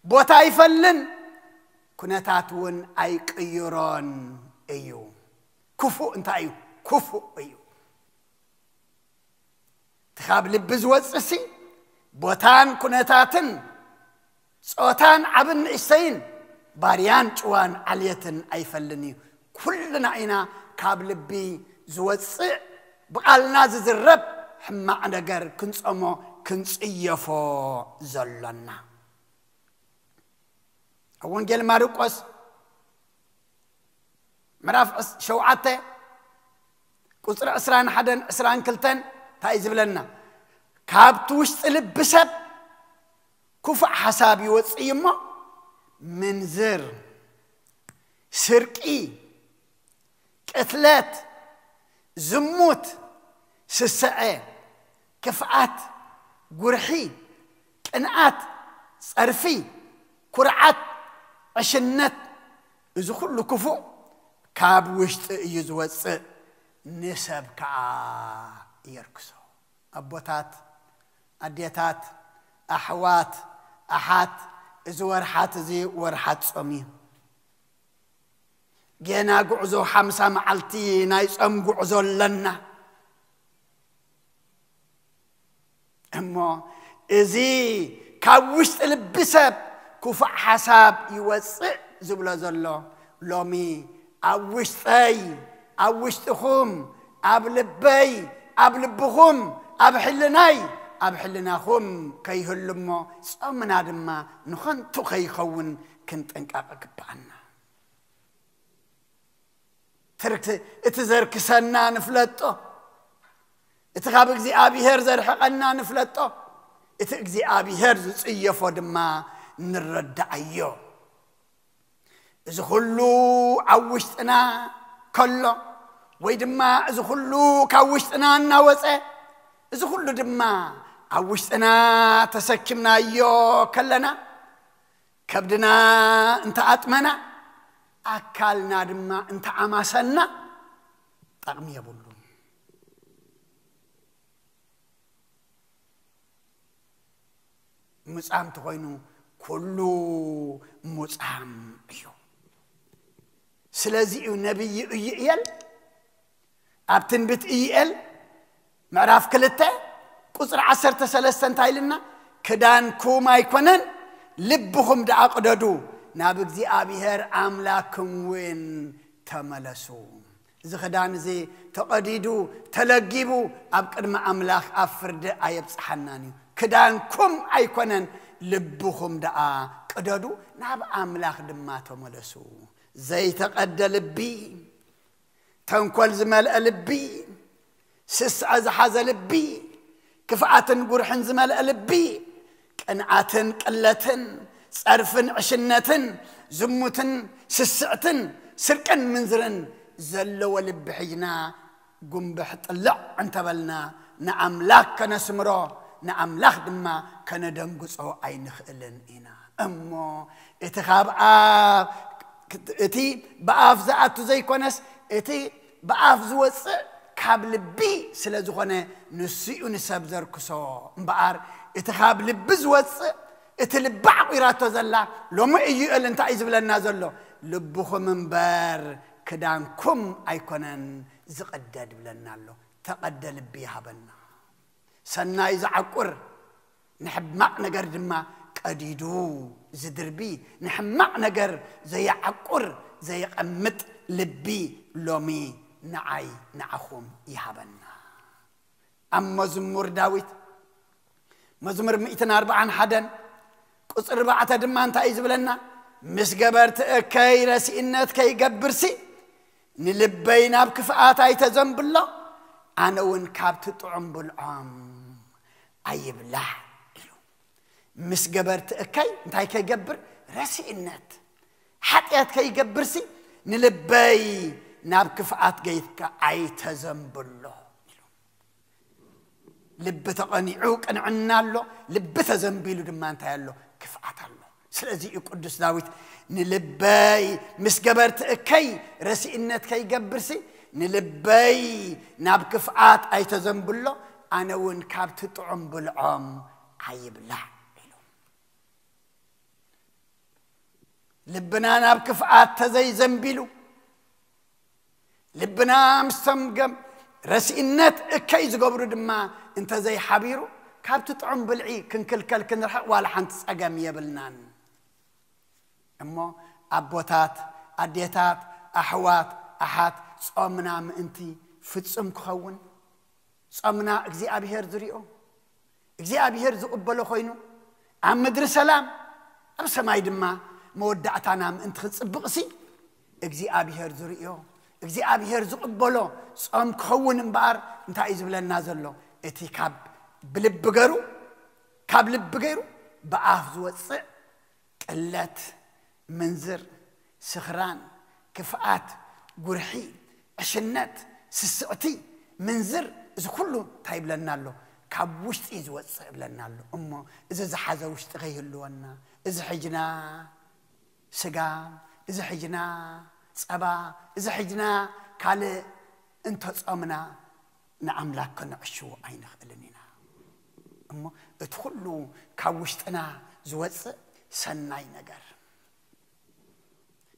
ቦታ ኣይፈልን፣ ኩነታት እውን ኣይቅይሮን እዩ። ክፉእ እንታይ እዩ? ክፉእ እዩ። እቲ ካብ ልቢ ዝወጽእሲ፣ ቦታን ኩነታትን፣ ጾታን ዓብን ንእሽተይን፣ ባርያን ጭዋን ዓልየትን ኣይፈልን እዩ። ኩልና ኢና ካብ ልቢ ዝወጽእ፣ ብቓልና ዝዝረብ ሕማቕ ነገር ክንጸሞ፣ ክንጽየፎ ዘሎና። ኣብ ወንጌል ማርቆስ ምዕራፍ ዕስ-፣ ሸውዓተ ቁጽሪ ዕስራን ሓደን ዕስራን ክልተን እንታይ እዩ ዝብለና? ካብቲ ውሽጢ ልቢ ሰብ ክፉእ ሓሳብ ይወጽእ እዩ እሞ፣ ምንዝር፣ ስርቂ፣ ቅትለት፣ ዝሙት፣ ስስዐ፣ ክፍኣት፣ ጉርሒ፣ ቅንኣት፣ ጸርፊ፣ ኩርዓት፣ ዕሽነት፣ እዚ ኩሉ ክፉእ ካብ ውሽጢ እዩ ዝወጽእ፣ ንሰብ ከኣ የርክሶ። ኣቦታት፣ ኣዴታት፣ ኣሕዋት፣ ኣሓት፣ እዚ ወርሓት እዚ ወርሓት ጾም እዩ። ጌና ጉዕዞ ሓምሳ መዓልቲ ናይ ጾም ጉዕዞ ኣለና። እሞ እዚ ካብ ውሽጢ ልቢ ሰብ ክፉእ ሓሳብ ይወጽእ ዝብሎ ዘሎ፣ ሎሚ ኣብ ውሽጠይ፣ ኣብ ውሽጥኹም፣ ኣብ ልበይ፣ ኣብ ልብኹም፣ ኣብ ሕልናይ፣ ኣብ ሕልናኹም ከይህሉ እሞ፣ ጾምና ድማ ንኸንቱ ከይኸውን ክንጥንቀቕ ይግብኣና። ትርክ-፣ እቲ ዘርክሰና ንፍለጦ፣ እቲ ካብ እግዚኣብሔር ዘርሕቐና ንፍለጦ፣ እቲ እግዚኣብሔር ዝጽየፎ ድማ ንረዳኣዮ። እዚ ኩሉ ኣብ ውሽጥና ከሎ፣ ወይ ድማ እዚ ኩሉ ካብ ውሽጥና እናወፀ፣ እዚ ኩሉ ድማ ኣብ ውሽጥና ተሰኪምናዮ ከለና፣ ከብድና እንተኣጥመና፣ ኣካልና ድማ እንተኣማሰልና፣ ጠቕሚ የብሉን። ሙጻም ተኾይኑ ኩሉ ሙጻም እዩ። ስለዚ እዩ ነቢይ ኢዩኤል ኣብ ትንቢት ኢዩኤል ምዕራፍ ክልተ ቁጽሪ ዓሰርተ ሰለስተ እንታይ ኢልና? "ክዳንኩም ኣይኮነን፣ ልብኹም ደኣ ቅደዱ፣ ናብ እግዚኣብሔር ኣምላክኩም እውን ተመለሱ። እዚ ክዳን እዚ ተቐዲዱ፣ ተለጊቡ፣ ኣብ ቅድሚ ኣምላኽ ኣብ ፍርዲ ኣየብጽሓናን እዩ። ክዳንኩም ኣይኮነን፣ ልብኹም ደኣ ቅደዱ፣ ናብ ኣምላኽ ድማ ተመለሱ። ዘይተቐደ ልቢ፣ ተንኮል ዝመልአ ልቢ፣ ስስዐ ዝሓዘ ልቢ፣ ክፍኣትን ጉርሕን ዝመልአ ልቢ፣ ቅንኣትን ቅለትን፣ ጸርፍን ዕሽነትን፣ ዝሙትን ስስዕትን፣ ስርቅን ምንዝርን ዘለዎ ልቢ ሒዝና ጉንብሕ ጥልዕ እንተበልና፣ ንኣምላኽ ከነስምሮ፣ ንኣምላኽ ድማ ከነደንግጾ ኣይንኽእልን ኢና። እሞ እቲ ካብ ኣፍ፣ እቲ ብኣፍ ዝኣቱ ዘይኮነስ፣ እቲ ብኣፍ ዝወጽእ ካብ ልቢ ስለ ዝኾነ፣ ንሱ እዩ ንሰብ ዘርክሶ እምበኣር፣ እቲ ካብ ልቢ ዝወጽእ፣ እቲ ልቢ ዓቑራቶ ዘላ፣ ሎሚ ኢዩኤል እንታይ እዩ ዝብለና ዘሎ? ልብኹም እምበር ክዳንኩም ኣይኮነን ዝቕደድ ይብለና ኣሎ። ተቐደ ልቢ ይሃበና። ሰናይ ዝዓቁር፣ ንሕማቕ ነገር ድማ ቀዲዱ ዝድርቢ፣ ንሕማቕ ነገር ዘየዓቁር፣ ዘየቐምጥ ልቢ ሎሚ ንዓይ ንዓኹም ይሃበና። ኣብ መዝሙር ዳዊት፣ መዝሙር ሚእትን ኣርባዓን ሓደን ቁጽሪ ኣርባዕተ ድማ እንታይ እዩ ዝብለና? "ምስ ገበርቲ እከይ ረሲእነት ከይገብርሲ፣ ንልበይ ናብ ክፍኣት ኣይተዘንብሎ፣ ኣነ እውን ካብቲ ጥዑም ብልዖም ኣይብላዕ" ኢሉ። ምስ ገበርቲ እከይ እንታይ ከይገብር? ረሲእነት፣ ሓጢኣት ከይገብርሲ፣ ንልበይ ናብ ክፍኣት ገይርካ ኣይተዘንብሎ ኢሉ። ልቢ ተቐኒዑ ቅንዕና ኣሎ፣ ልቢ ተዘንቢሉ ድማ እንታይ ኣሎ? ክፍኣት ኣሎ። ስለዚ እዩ ቅዱስ ዳዊት፣ "ንልበይ ምስ ገበርቲ እከይ ረሲእነት ከይገብርሲ፣ ንልበይ ናብ ክፍኣት ኣይተዘንብሎ፣ ኣነ እውን ካብቲ ጥዑም ብልዖም ኣይብላዕ" ኢሉ። ልብና ናብ ክፍኣት ተዘይዘንቢሉ፣ ልብና ምስቶም ገም ረሲእነት እከይ ዝገብሩ ድማ እንተዘይሓቢሩ፣ ካብቲ ጥዑም ብልዒ ክንክልከል ክንርሕቕ ዋላ ሓንቲ ጸገም የብልናን። እሞ ኣቦታት፣ ኣዴታት፣ ኣሕዋት፣ ኣሓት፣ ጾምና ምእንቲ ፍጹም ክኸውን፣ ጾምና እግዚኣብሄር ዝሪኦ፣ እግዚኣብሄር ዝቕበሎ ኮይኑ፣ ኣብ ምድሪ ሰላም፣ ኣብ ሰማይ ድማ መወዳእታና ምእንቲ ክጽብቕሲ፣ እግዚኣብሄር ዝርእዮ፣ እግዚኣብሄር ዝቕበሎ ጾም ክኸውን እምበኣር፣ እንታይ እዩ ዝብለና ዘሎ? እቲ ካብ ብልቢ ገሩ፣ ካብ ልቢ ገይሩ ብኣፍ ዝወጽእ ቅለት፣ ምንዝር፣ ስኽራን፣ ክፍኣት፣ ጉርሒ፣ ዕሽነት፣ ስስዕቲ፣ ምንዝር፣ እዚ ኩሉ እንታይ ይብለና ኣሎ? ካብ ውሽጢ እዩ ዝወጽእ ይብለና ኣሎ። እሞ እዚ ዝሓዘ ውሽጢ ከይህልወና፣ እዚ ሕጅና ስጋ፣ እዚ ሕጅና ጸባ፣ እዚ ሕጅና ካልእ እንተጾምና፣ ንኣምላክ ከነዕሽዎ ኣይንኽእልን ኢና። እሞ እቲ ኩሉ ካብ ውሽጥና ዝወጽእ ሰናይ ነገር፣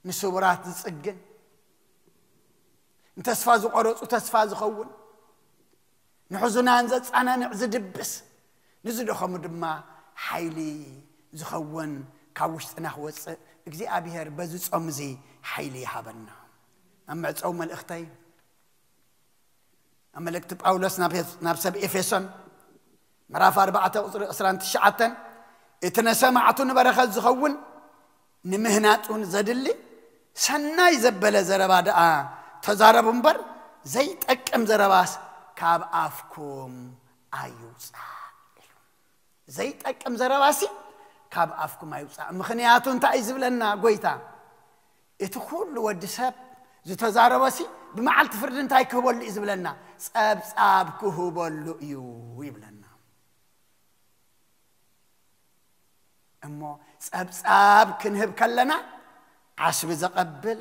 ንስውራት ዝጽግን፣ ንተስፋ ዝቆረጹ ተስፋ ዝኸውን፣ ንሕዙናን ዘጻናንዕ ዝድብስ፣ ንዝደኸሙ ድማ ሓይሊ ዝኸውን ካብ ውሽጥና ክወጽእ እግዚኣብሔር በዚ ጾም እዚ ሓይሊ ይሃበና። ኣብ መዕጸዊ መልእኽተይ፣ ኣብ መልእክቲ ጳውሎስ ናብ፣ ናብ ሰብ ኤፌሶን ምዕራፍ ኣርባዕተ ቁጽሪ ዕስራን ትሽዓተን፣ "እቲ ነሰማዕቱ ንበረኸት ዝኸውን ንምህናጽ እውን ዘድሊ ሰናይ ዘበለ ዘረባ ደኣ ተዛረቡ እምበር፣ ዘይጠቅም ዘረባስ ካብ ኣፍኩም ኣይውጻእ" ኢሉ። ዘይጠቅም ዘረባሲ ካብ ኣፍኩም ኣይውጻእ። ምኽንያቱ እንታይ እዩ ዝብለና ጎይታ? እቲ ኩሉ ወዲ ሰብ ዝተዛረበሲ ብመዓልቲ ፍርዲ እንታይ ክህበሉ እዩ ዝብለና? ጸብጻብ ክህበሉ እዩ ይብለና። እሞ ጸብጻብ ክንህብ ከለና ዓስቢ ዘቐብል፣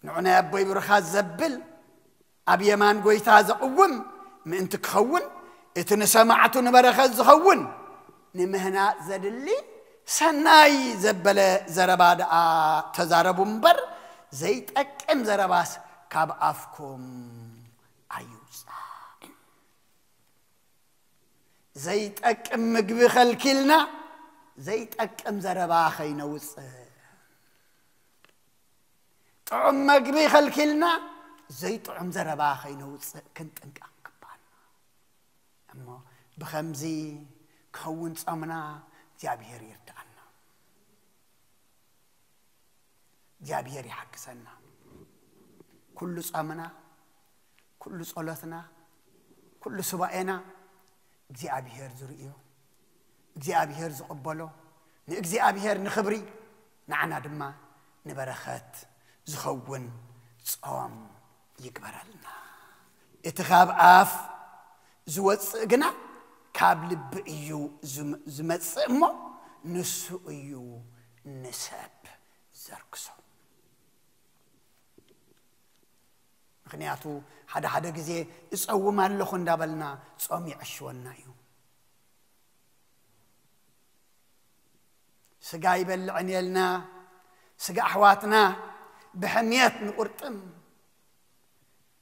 ንዑ ናይ ኣቦይ ብሩኻት ዘብል፣ ኣብ የማን ጎይታ ዘቕውም ምእንቲ ክኸውን፣ እቲ ንሰማዕቱ ንበረኸት ዝኸውን ንምህናጽ ዘድሊ ሰናይ ዘበለ ዘረባ ደኣ ተዛረቡ እምበር፣ ዘይጠቅም ዘረባስ ካብ ኣፍኩም ኣይውጻእ። ዘይጠቅም ምግቢ ከልኪልና ዘይጠቅም ዘረባ ከይነውጽእ፣ ጥዑም መግቢ ከልኪልና ዘይጥዑም ዘረባ ከይነውጽእ ክንጥንቀቕ ይግባና። እሞ ብኸምዚ ክኸውን ጾምና እግዚኣብሔር ይርዳኣና። እግዚኣብሔር ይሓግዘና። ኩሉ ጾምና፣ ኩሉ ጸሎትና፣ ኩሉ ሱባኤና እግዚኣብሔር ዝርእዮ፣ እግዚኣብሔር ዝቕበሎ፣ ንእግዚኣብሔር ንኽብሪ፣ ንዓና ድማ ንበረኸት ዝኸውን ጾም ይግበረልና። እቲ ካብ ኣፍ ዝወጽእ ግና ካብ ልቢ እዩ ዝም-፣ ዝመጽእ እሞ ንሱ እዩ ንሰብ ዘርክሶ። ምኽንያቱ ሓደ ሓደ ግዜ እጸውም ኣለኹ እንዳበልና ጾም ይዕሽወና እዩ። ስጋ ይበልዕን የልና፣ ስጋ ኣሕዋትና ብሕምየት ንቁርጥም፣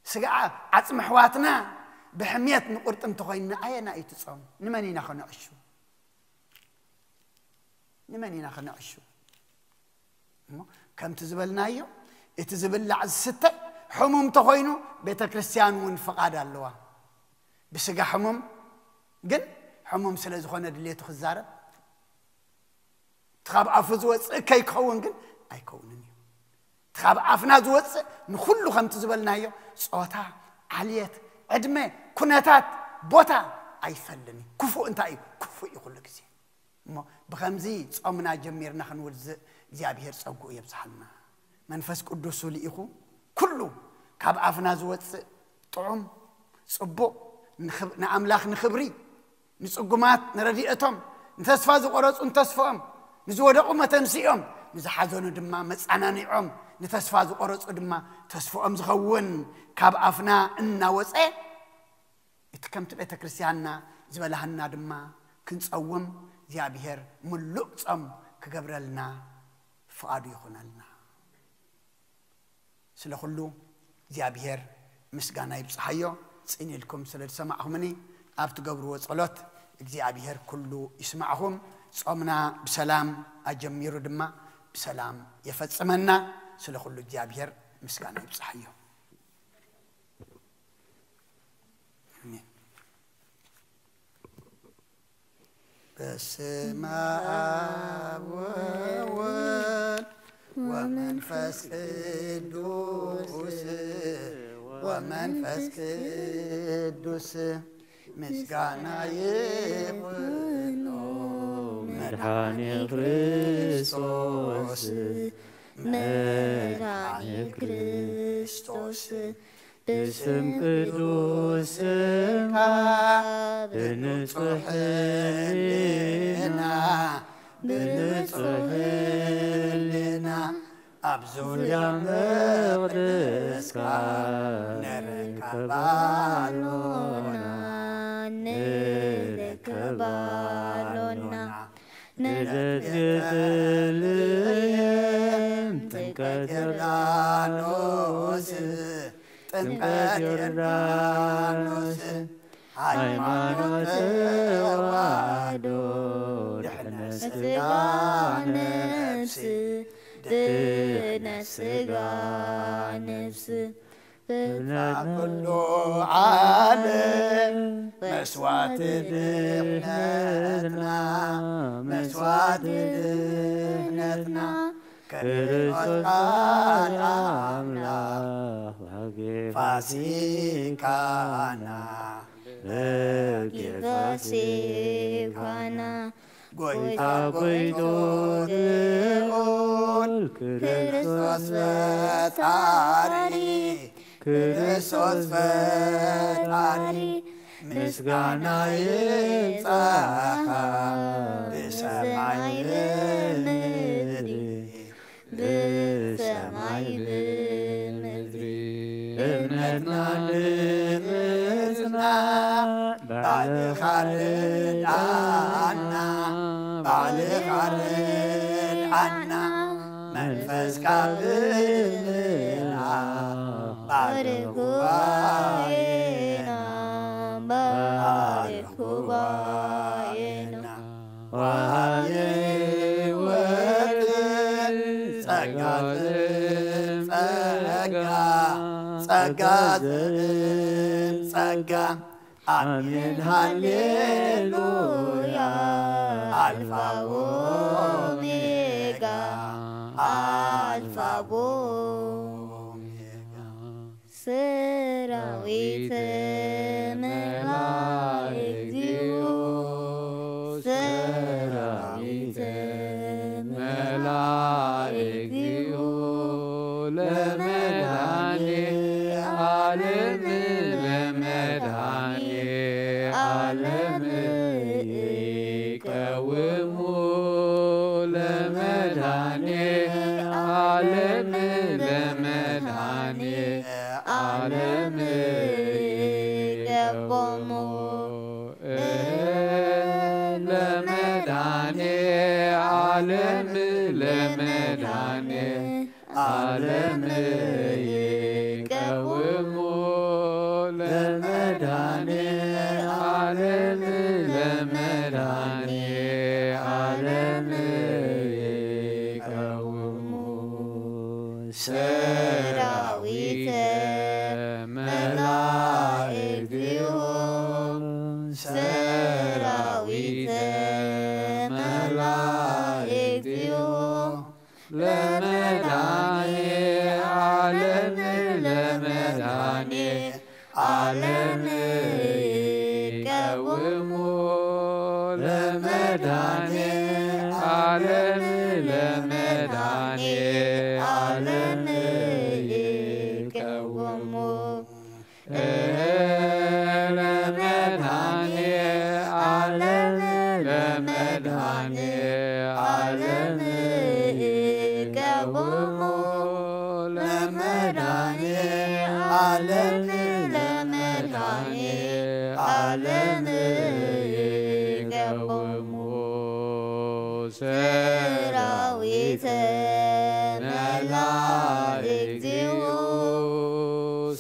ስጋ ዓጽሚ ኣሕዋትና ብሕምየት ንቁርጥም ተኾይንና ኣየና እዩ እቲ ጾም? ንመን ኢና ከነዕሹ? ንመን ኢና ከነዕሹ? እሞ ከምቲ ዝበልናዮ እቲ ዝብላዕ ዝስተ ሕሙም ተኾይኑ ቤተ ክርስቲያን እውን ፍቓድ ኣለዋ። ብስጋ ሕሙም ግን ሕሙም ስለ ዝኾነ ድሌቱ ክዛረብ፣ እቲ ካብ ኣፉ ዝወፅእ ከይክኸውን ግን ኣይከውንን እዩ። እቲ ካብ ኣፍና ዝወፅእ ንኹሉ ከምቲ ዝበልናዮ ጾታ፣ ዓልየት፣ ዕድመ፣ ኩነታት፣ ቦታ ኣይፈልን እዩ። ክፉእ እንታይ እዩ? ክፉእ እዩ ኩሉ ግዜ። እሞ ብኸምዚ ጾምና ጀሚርና ክንውድእ እግዚኣብሔር ጸግኡ የብዝሓልና። መንፈስ ቅዱሱ ልኢኹ ኩሉ ካብ ኣፍና ዝወጽእ ጥዑም፣ ጽቡቕ፣ ንኽብ-፣ ንኣምላኽ ንኽብሪ፣ ንጽጉማት ንረድኤቶም፣ ንተስፋ ዝቖረጹ ንተስፍኦም፣ ንዝወደቑ መተንስኦም፣ ንዝሓዘኑ ድማ መጻናንዖም፣ ንተስፋ ዝቖረጹ ድማ ተስፍኦም ዝኸውን ካብ ኣፍና እናወጸ እቲ ከምቲ ቤተ ክርስቲያንና ዝበላህና ድማ ክንጸውም እግዚኣብሔር ምሉእ ጾም ክገብረልና ፍቓዱ ይኹነልና። ስለ ኩሉ እግዚኣብሔር ምስጋና ይብጽሓዮ። ጽን ኢልኩም ስለ ዝሰማዕኹምኒ ኣብ ትገብርዎ ጸሎት እግዚኣብሔር ኩሉ ይስማዕኹም። ጾምና ብሰላም ኣጀሚሩ ድማ ብሰላም የፈጽመና። ስለ ኩሉ እግዚኣብሔር ምስጋና ይብጽሓዮ። ኣሜን። በስመ አብ ወወልድ ወመንፈስ ቅዱስ ወመንፈስ ቅዱስ ምስጋና ይኹኖ መድኃኔ ክርስቶስ መድኃኔ ክርስቶስ ብስም ቅዱስ ስምካ ብንጹሕ ሕሊና ብንጹሕ ሕሊና ኣብ ዙርያ መቕደስካ ንርከብ ኣሎና ንርከብ ኣሎና። ልደት ቤተልሔም ጥምቀት ዮርዳኖስ ጥምቀት ዮርዳኖስ ሃይማኖት ተዋህዶ ድሕነት ስጋ ነፍስ ድሕነት ስጋ ነፍስ ኩሉ ዓለም መስዋዕቲ ድሕነትና መስዋዕቲ ድሕነትና ክርስቶስ ቃል ኣምላኽ ፋሲካና በጊዕ ፋሲካና ጎይታ ጎይቶት ልዑል ክርስቶስ ፈጣሪ፣ ክርስቶስ ፈጣሪ፣ ምስጋና ይብጻሕካ ብሰማይ ብምድሪ፣ ብሰማይ ብምድሪ። እምነትና ንምጽናዕ ባዕልኻ ርድኣና፣ ባዕልኻ ርድኣና፣ መንፈስካ ብልና ባርኽ ጉባኤና፣ ባርኽ ጉባኤና። ወሃቢ ሕይወት ጸጋ ዘእም ጸጋ፣ ጸጋ ዘእም ጸጋ። ኣሜን ሃሌሉያ። ኣልፋ ኦሜጋ፣ ኣልፋ ኦሜጋ። ሰራዊት መላእክቲሁ፣ ሰራዊት መላእክቲሁ፣ ለመድኃኔ ዓለም፣ ለመድኃኔ ዓለም ይቀውሙ፣ ለመድኃኔ ዓለም፣ ለመድኃኔ ዓለም ይቀውሙ። ለመድኃኔ ዓለም፣ ለመድኃኔ ዓለም ይቀውሙ፣ ለመድኃኔ ዓለም፣ ለመድኃኔ ዓለም ይቀውሙ። ሰራዊተ መላእክቲሁ፣ ሰራዊተ መላእክቲሁ፣ ለመድኃኔ ዓለም፣ ለመድኃኔ ዓለም ይቀውሙ፣ ለመድኃኔ ዓለም፣ ለመድኃኔ ዓለም ይቀውሙ። ለመድኃኔ ዓለም፣ ለመድኃኔ ዓለም ይቀውሙ፣ ለመድኃኔ ዓለም፣ ለመድኃኔ ዓለም ይቀውሙ። ሰራዊተ መላእክቲሁ፣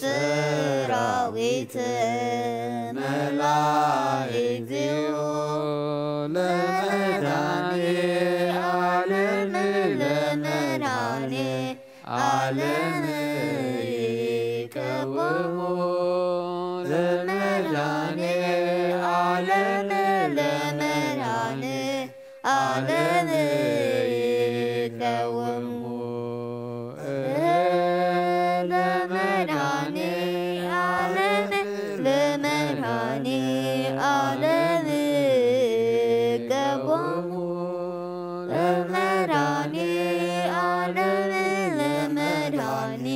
ሰራዊተ መላእክቲሁ፣ ለመድኃኔ ዓለም፣ ለመድኃኔ ዓለም ይቀውሙ፣ ለመድኃኔ ዓለም፣ ለመድኃኔ ዓለም ይቀውሙ። ለመድኃኔ ዓለም፣ ለመድኃኔ ዓለም ይቀውሙ፣ ለመድኃኔ ዓለም፣ ለመድኃኔ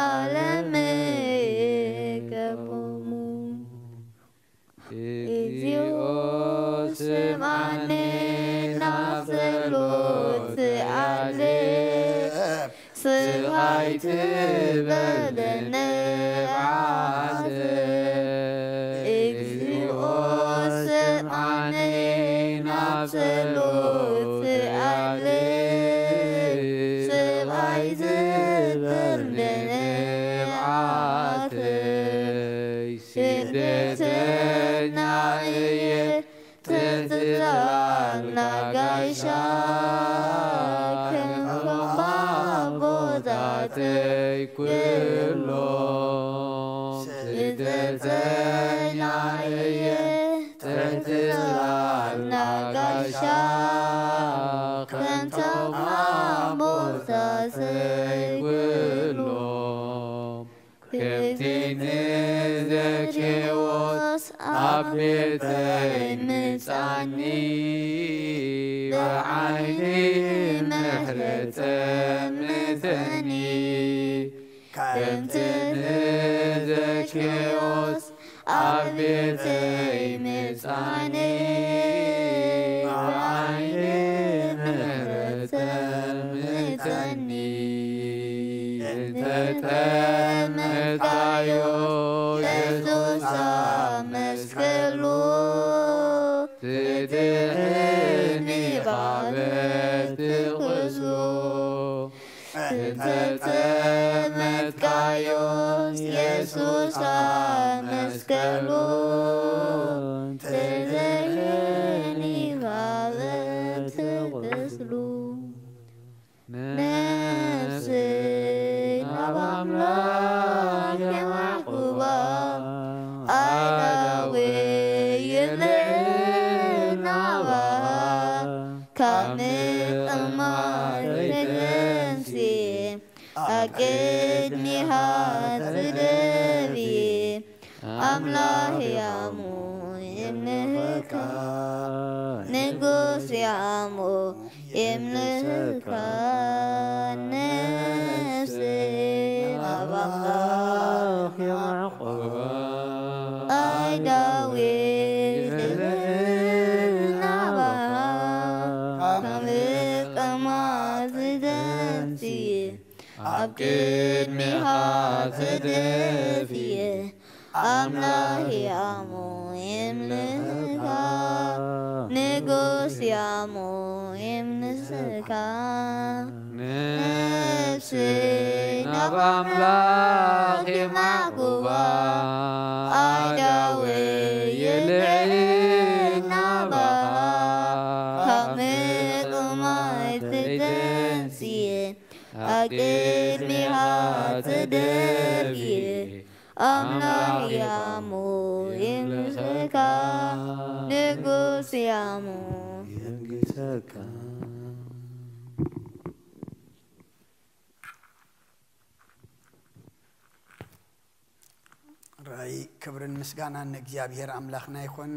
ዓለም ይቀውሙ። እግዚኦ ስምዓኒ ናብ ጸሎት ኣልብ፣ ስቓይ ትበል ንብዓት። እግዚኦ ስምዓኒ ናብ ጸሎት ኣልብ፣ ስቓይ ትበል ንብዓት። ስደተኛ እየ ትጽላልና ጋሻ፣ ከም ኣቦታተይ ኩሎም። ስደተኛ እየ ትጽላልና ጋሻ፣ ከም ኣቦታተይ ኩሎም። ከምቲ ንዘኬዎስ ኣብ ቤተይ ምጻኒ፣ ብዓይ ምሕረት ጠምተኒ። ከምቲ ንዘኬዎስ ኣብ ቤተይ ምጻኒ፣ ብዓይኒ ምሕረት ጠምተኒ። እንተ ጠመትካዮ የሱስ ኣብ መስቀሉ፣ ትድሕን ኢኻ በቲ ቁስሉ። እንተ ጠመትካዮ የሱስ ኣብ መስቀሉ፣ ትድሕን ኢኻ በቲ ቁስሉ። ነፍሰይ ናብ ኣምላኽ የዕቁባ፣ ኣእዳወይ ይልዕል ናባኻ። ካብ ምቕማጥ ተንስኤ፣ ኣብ ቅድሚኻ ትደብየ። ኣምላኽ ያሙ የምልኸካ፣ ንጉስ ያሙ የምልኸካ። ነፍሰይ ናብ ኣምላኽ የዕቁባ፣ ኣእዳወይ ይልዕል ናባኻ። ካብ ምቕማጥ ተንስኤ፣ ኣብ ቅድሚኻ ተደፍየ። ኣምላኽ ያሙ የምልኸካ፣ ንጉስ ያሙ የምልኸካ። ነፍሰይ ናብ ኣምላኽ የማዕቁባ፣ ኣእዳወይ የልዕል ናባኻ። ካብ ምቕማጥ ተንስኤ፣ ኣብ ቅድሚኻ ተደፍየ። ኣምላኽ ያሙ የምልኸካ፣ ንጉስ ያሙ የንግሰካ። ራይ ክብርን ምስጋናን ንእግዚኣብሔር ኣምላኽና ይኹን።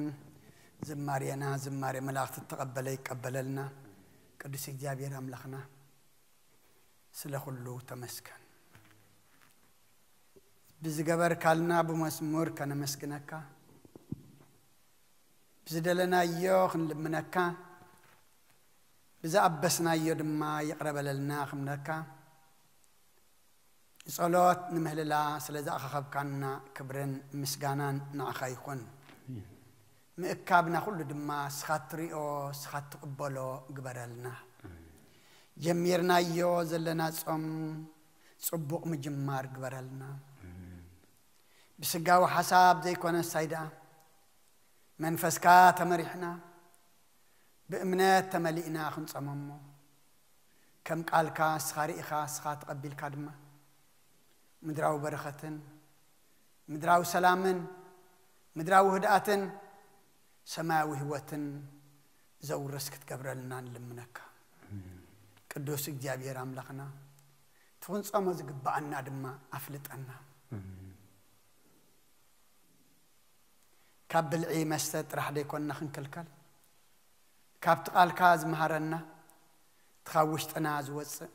ዝማሬና ዝማሬ መላእኽቲ እተቐበለ ይቀበለልና። ቅዱስ እግዚኣብሔር ኣምላኽና፣ ስለ ኩሉ ተመስገን። ብዝገበርካልና ብመዝሙር ከነመስግነካ፣ ብዝደለናዮ ክንልምነካ፣ ብዝኣበስናዮ ድማ ይቕረ በለልና ክንብለካ፣ ንጸሎት ንምህልላ ስለ ዝኣኻኸብካና ክብርን ምስጋናን ንዓኻ ይኹን። ምእካብና ኩሉ ድማ ስኻ ትሪኦ፣ ስኻ ትቕበሎ ግበረልና። ጀሚርናዮ ዘለና ጾም ጽቡቕ ምጅማር ግበረልና። ብስጋዊ ሓሳብ ዘይኮነስ ኣይደኣ፣ መንፈስካ ተመሪሕና፣ ብእምነት ተመሊእና ክንጸመሞ፣ ከም ቃልካ እስኻ ርኢኻ፣ እስኻ ተቐቢልካ ድማ፣ ምድራዊ በረኸትን፣ ምድራዊ ሰላምን፣ ምድራዊ ህድኣትን፣ ሰማያዊ ህይወትን ዘውርስ ክትገብረልና ንልምነካ። ቅዱስ እግዚኣብሔር ኣምላኽና፣ እቲ ክንጸሞ ዝግብኣና ድማ ኣፍልጠና። ካብ ብልዒ መስተ ጥራሕ ደይኮንና ክንክልከል፣ ካብቲ ቃልካ ዝመሃረና፣ እቲ ካብ ውሽጥና ዝወጽእ፣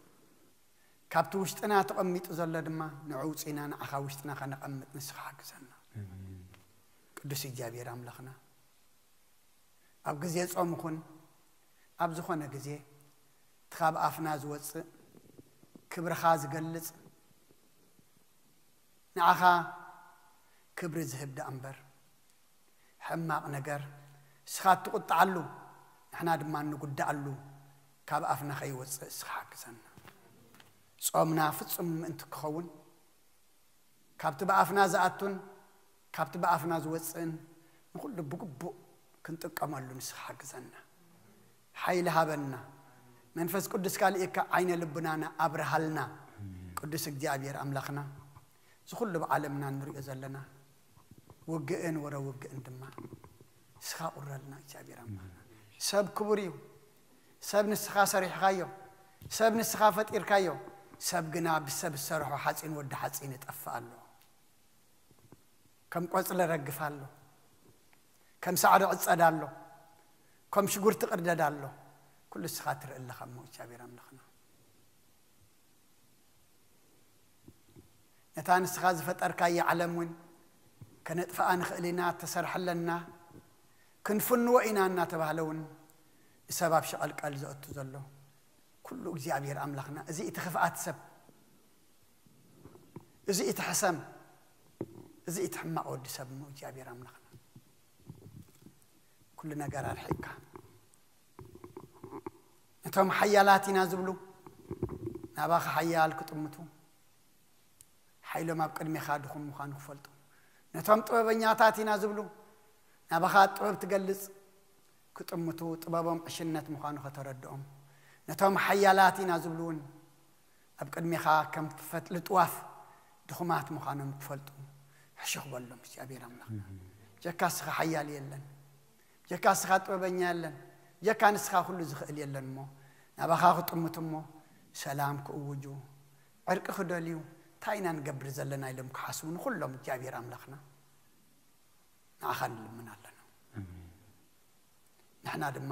ካብቲ ውሽጥና ተቐሚጡ ዘሎ ድማ ንዑ ውጺና ንዓኻ ውሽጥና ከነቐምጥ ንስኻ ሓግዘና። ኣሜን። ቅዱስ እግዚኣብሔር ኣምላኽና፣ ኣብ ግዜ ጾም ይኹን ኣብ ዝኾነ ግዜ፣ እቲ ካብ ኣፍና ዝወጽእ ክብርኻ ዝገልጽ፣ ንዓኻ ክብሪ ዝህብ ደኣ እምበር፣ ሕማቕ ነገር እስኻ እትቁጥዓሉ፣ ንሕና ድማ እንጉዳኣሉ ካብ ኣፍና ከይወጽእ እስኻ ሓግዘና። ጾምና ፍጹም ምእንቲ ክኸውን፣ ካብቲ ብኣፍና ዝኣቱን ካብቲ ብኣፍና ዝወጽእን ንኹሉ ብግቡእ ክንጥቀመሉ ንስኻ ሓግዘና። ሓይሊ ሃበና። መንፈስ ቅዱስካ ልኢካ ዓይነ ልቡናና ኣብርሃልና። ቅዱስ እግዚኣብሔር ኣምላኽና፣ እዚ ኩሉ ብዓለምና እንሪኦ ዘለና ውግእን ወረ ውግእን ድማ ንስኻ ቁረልና እግዚኣብሔር ኣምላኽና። ሰብ ክቡር እዩ። ሰብ ንስኻ ሰሪሕኻዮ፣ ሰብ ንስኻ ፈጢርካዮ። ሰብ ግና ብሰብ ዝሰርሖ ሓፂን ወዲ ሓፂን ይጠፍእ ኣሎ። ከም ቆፅሊ ረግፍ ኣሎ፣ ከም ሳዕሪ ዕፀድ ኣሎ፣ ከም ሽጉርቲ ቅርደድ ኣሎ። ኩሉ ንስኻ ትርኢ ኣለኻ እሞ እግዚኣብሔር ኣምላኽና። ነታ ንስኻ ዝፈጠርካያ ዓለም እውን ከነጥፍኣ ንኽእል ኢና፣ እተሰርሐለና ክንፍንዎ ኢና እናተባህለ እውን ንሰብ ኣብ ሸቐልቀል ዘእቱ ዘሎ ኩሉ እግዚኣብሔር ኣምላኽና፣ እዚ እቲ ክፍኣት ሰብ፣ እዚ እቲ ሕሰም፣ እዚ እቲ ሕማቕ ወዲ ሰብ እሞ እግዚኣብሔር ኣምላኽና ኩሉ ነገር ኣርሒቕካ ነቶም ሓያላት ኢና ዝብሉ ናባኻ ሓያል ክጥምቱ ሓይሎም ኣብ ቅድሜኻ ድኹም ምዃኑ ክፈልጡ፣ ነቶም ጥበበኛታት ኢና ዝብሉ ናባኻ ጥበብ ትገልጽ ክጥምቱ ጥበቦም ዕሽነት ምዃኑ ከተረድኦም፣ ነቶም ሓያላት ኢና ዝብሉ እውን ኣብ ቅድሜኻ ከም ፈትሊ ጥዋፍ ድኹማት ምዃኖም ክፈልጡ ሕሹኽ በሎም እግዚኣብሔር ኣምላኽ። ጀካ እስኻ ሓያል የለን፣ ጀካ እስኻ ጥበበኛ የለን፣ ጀካ ንስኻ ኩሉ ዝኽእል የለን እሞ ናባኻ ክጥምቱ እሞ ሰላም ክእውጁ፣ ዕርቂ ክደልዩ፣ እንታይ ኢና ንገብር ዘለና ኢሎም ክሓስቡ ንኹሎም እግዚኣብሔር ኣምላኽና ንዓኻ ንልምን ኣለና። ንሕና ድማ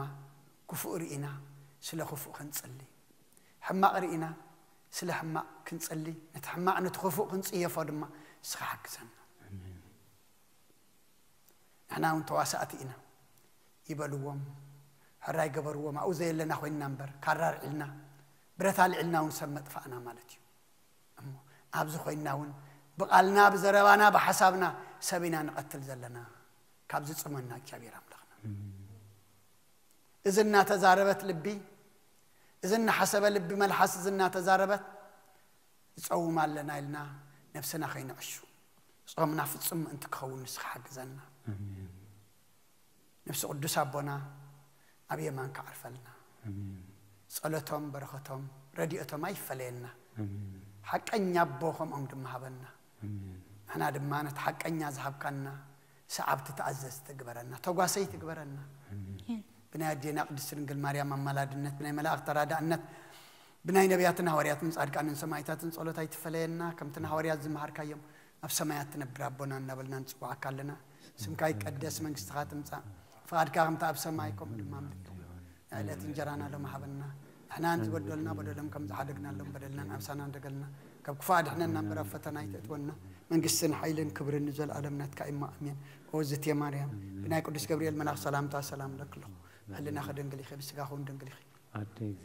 ክፉእ ርኢና ስለ ክፉእ ክንጽሊ፣ ሕማቕ ርኢና ስለ ሕማቕ ክንጽሊ፣ ነቲ ሕማቕ ነቲ ክፉእ ክንጽየፎ ድማ ንስኻ ሓግዘና። ንሕና እውን ተዋሳእቲ ኢና ይበልዎም፣ ሕራይ ገበርዎም፣ ኣብኡ ዘየለና ኮይንና እምበር ካራ ኣልዒልና ብረት ኣልዒልና እውን ሰብ መጥፋእና ማለት እዩ። እሞ ኣብዚ ኮይንና እውን ብቓልና ብዘረባና ብሓሳብና ሰብ ኢና ንቐትል ዘለና። ካብዚ ጽመና እግዚኣብሔር ኣምላኽና። እዚ እናተዛረበት ልቢ፣ እዚ እናሓሰበ ልቢ መልሓስ፣ እዚ እናተዛረበት ንጸውም ኣለና ኢልና ነብስና ከይንዕሹ ጾምና ፍጹም ምእንቲ ክኸውን ንስኻ ሓግዘና። ነብሲ ቅዱስ ኣቦና ኣብ የማንካ ዓርፈልና። ጸሎቶም በረኸቶም ረድኤቶም ኣይፈለየና። ሓቀኛ ኣቦ ከምኦም ድማ ሃበና። ንሕና ድማ ነቲ ሓቀኛ ዝሃብካና ሰዓብቲ ተኣዘዝቲ ግበረና፣ ተጓሰይቲ ግበረና። ብናይ ኣዴና ቅድስቲ ድንግል ማርያም ኣማላድነት፣ ብናይ መላእኽቲ ተራዳእነት፣ ብናይ ነቢያትን ሃዋርያትን ጻድቃንን ሰማዕታትን ጸሎት ኣይትፈለየና። ከምቲ ንሃዋርያት ዝመሃርካዮም ኣብ ሰማያት ትነብር ኣቦና እናበልና ንጽውዓካ ኣለና። ስምካ ይቀደስ፣ መንግስትኻ ትምጻእ፣ ፍቓድካ ከምቲ ኣብ ሰማይ ከምኡ ድማ ኣብ ምድሪ። ንዕለት እንጀራና ሎም ሃበና። ንሕና ንዝበደሉና በደሎም ከም ዝሓደግናሎም በደልና ንኣምሳና እንደገልና፣ ካብ ክፉእ ኣድሕነና እምበር ኣብ ፈተና ኣይተእትወና። መንግስትን ሓይልን ክብርን ንዘለኣለም ናትካ እሞ ኣሜን። ኦዝቴ ማርያም፣ ብናይ ቅዱስ ገብርኤል መልኣኽ ሰላምታ ሰላም ለክለኹ። ብህልናኺ ድንግል ኢኺ፣ ብስጋኺ እውን ድንግል ኢኺ።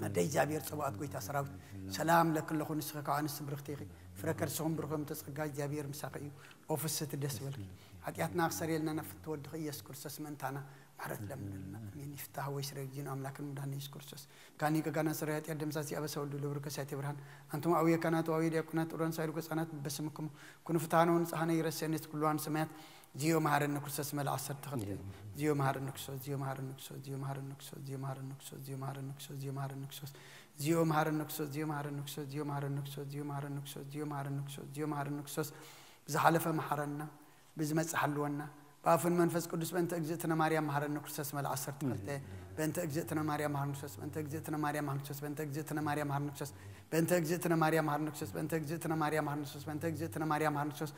ኣደይ እግዚኣብሔር ጽባኦት ጎይታ ሰራዊት ሰላም ለክለኹ። ንስኺ ካብ ኣንስቲ ብርኽቲ ኢኺ፣ ፍረ ከርስኹም ብሩኽ እም ተጸጋ እግዚኣብሔር ምሳኺ እዩ። ኦ ፍስህቲ ደስ በልኪ። ሓጢኣትና ክሰርየልና ናብ ፍትወድኺ ኢየሱስ ክርስቶስ ምእንታና ምሕረት ለምንልና። ኣሜን። ይፍታህ ወይ ስረ ጊዜን ኣምላክን ምዳን ኢየሱስ ክርስቶስ ካኒ ገጋና ስረ ያጢያ ደምሳሲ ኣበሰ ወልዱ ለብሩ ከሳቴ ብርሃን። ኣንቱም ኣውየ ካህናት ወኣውየ ዲያቆናት ጥሩራን ሳይሉ ገጻናት በስምክሙ ኩኑ ፍትሃነ ወንጽሃነ ይረሰነ ኩሉዋን ሰማያት ዚዮ መሃረነ ክርስቶስ መለ ዓሰርተ ክልተ። ዚዮ መሃረነ ክርስቶስ ዚዮ መሃረነ ክርስቶስ ዚዮ መሃረነ ክርስቶስ ዚዮ መሃረነ ክርስቶስ ዚዮ መሃረነ ክርስቶስ ዚዮ መሃረነ ክርስቶስ ዚዮ መሃረነ ክርስቶስ ዚዮ መሃረነ ክርስቶስ ዚዮ መሃረነ ክርስቶስ ዚዮ መሃረነ ክርስቶስ ዚዮ መሃረነ ክርስቶስ ዚዮ መሃረነ ክርስቶስ ብዝሓለፈ መሓረና፣ ብዝመጽእ ሓልወና። ብኣፍን መንፈስ ቅዱስ በእንተ እግዝእትነ ማርያም መሃረነ ክርስቶስ መለ ዓሰርተ ክልተ። በእንተ እግዝእትነ ማርያም መሃረነ ክርስቶስ በእንተ እግዝእትነ ማርያም መሃረነ ክርስቶስ በእንተ እግዝእትነ ማርያም መሃረነ ክርስቶስ በእንተ እግዝእትነ ማርያም መሃረነ ክርስቶስ በእንተ እግዝእትነ ማርያም መሃረነ ክርስቶስ በእንተ እግዝእትነ ማርያም መሃረነ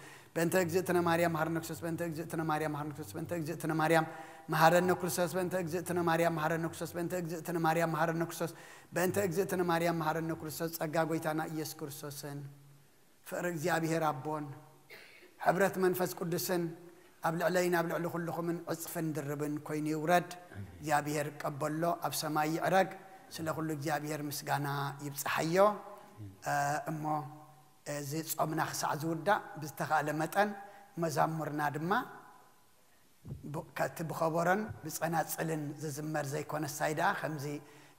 ክርስቶስ በእንተ እግዝእትነ ማርያም መሃረነ ክርስቶስ በእንተ እግዝእትነ ማርያም መሃረነ ክርስቶስ በእንተ እግዝእትነ ማርያም መሃረነ ክርስቶስ በእንተ እግዝእትነ ማርያም መሃረነ ክርስቶስ በእንተ እግዝእትነ ማርያም መሃረነ ክርስቶስ በእንተ እግዝእትነ ማርያም መሃረነ ክርስቶስ ጸጋ ጎይታና ኢየሱስ ክርስቶስን ፍቕሪ እግዚኣብሔር ኣቦን ሕብረት መንፈስ ቅዱስን ኣብ ልዕለይን ኣብ ልዕሊ ኩልኹምን ዕጽፍን ድርብን ኮይኑ ይውረድ። እግዚኣብሔር ቀበሎ ኣብ ሰማይ ይዕረግ። ስለ ኩሉ እግዚኣብሔር ምስጋና ይብጽሓዮ። እ፣ እሞ እዚ ጾምና ክሳዕ ዝውዳእ ብዝተኻእለ መጠን መዛሙርና ድማ ብ-፣ ከቲ ብኸበሮን ብጸናጽልን ዝዝመር ዘይኮነስ፣ ሳይ ደኣ ከምዚ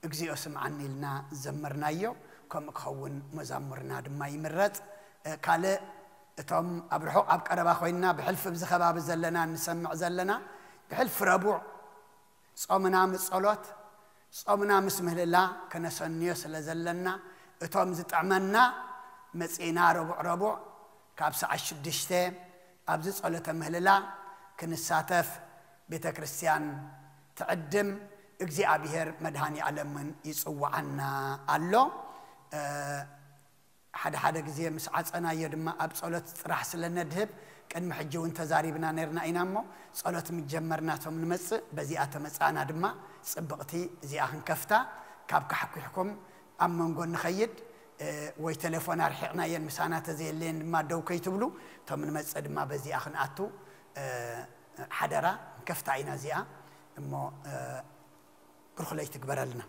እግዚኣብሔር ስምዓኒ ኢልና ዝዘመርናዮ ከምኡ ክኸውን መዛሙርና ድማ ይምረጽ። እ፣ ካልእ እቶም ኣብ ርሑቕ ኣብ ቀረባ ኮይንና ብሕልፊ ኣብዚ ከባቢ ዘለና እንሰምዕ ዘለና ብሕልፊ ረቡዕ ጾምና ምስ ጸሎት፣ ጾምና ምስ ምህልላ ከነሰንዮ ስለ ዘለና፣ እቶም ዝጥዕመና መጺእና ረቡዕ ረቡዕ ካብ ሰዓት ሽዱሽተ ኣብዚ ጸሎተ ምህልላ ክንሳተፍ ቤተ ክርስቲያን ትዕድም፣ እግዚኣብሔር መድኃኔ ዓለምን ይጽውዓና ኣሎ። እ፣ ሓደ ሓደ ግዜ ምስ ዓጸናዮ ድማ ኣብ ጸሎት ጥራሕ ስለ ነድህብ፣ ቅድሚ ሕጂ እውን ተዛሪብና ነርና ኢና እሞ፣ ጸሎት ምስ ጀመርና እቶም ንመጽእ፣ በዚኣ ተመጻእና ድማ ጽብቕቲ እዚኣ ክንከፍታ። ካብ ካሕኲሕኩም ኣብ መንጎ ንኸይድ፣ እ፣ ወይ ቴሌፎን ኣርሒቕናየን ምሳና ተዘየለየን ድማ ደው ከይትብሉ፣ እቶም ንመጸ ድማ በዚኣ ክንኣቱ፣ እ፣ ሓደራ። ንከፍታ ኢና እዚኣ እሞ፣ እ፣ ብሩኽ ለይቲ ግበረልና።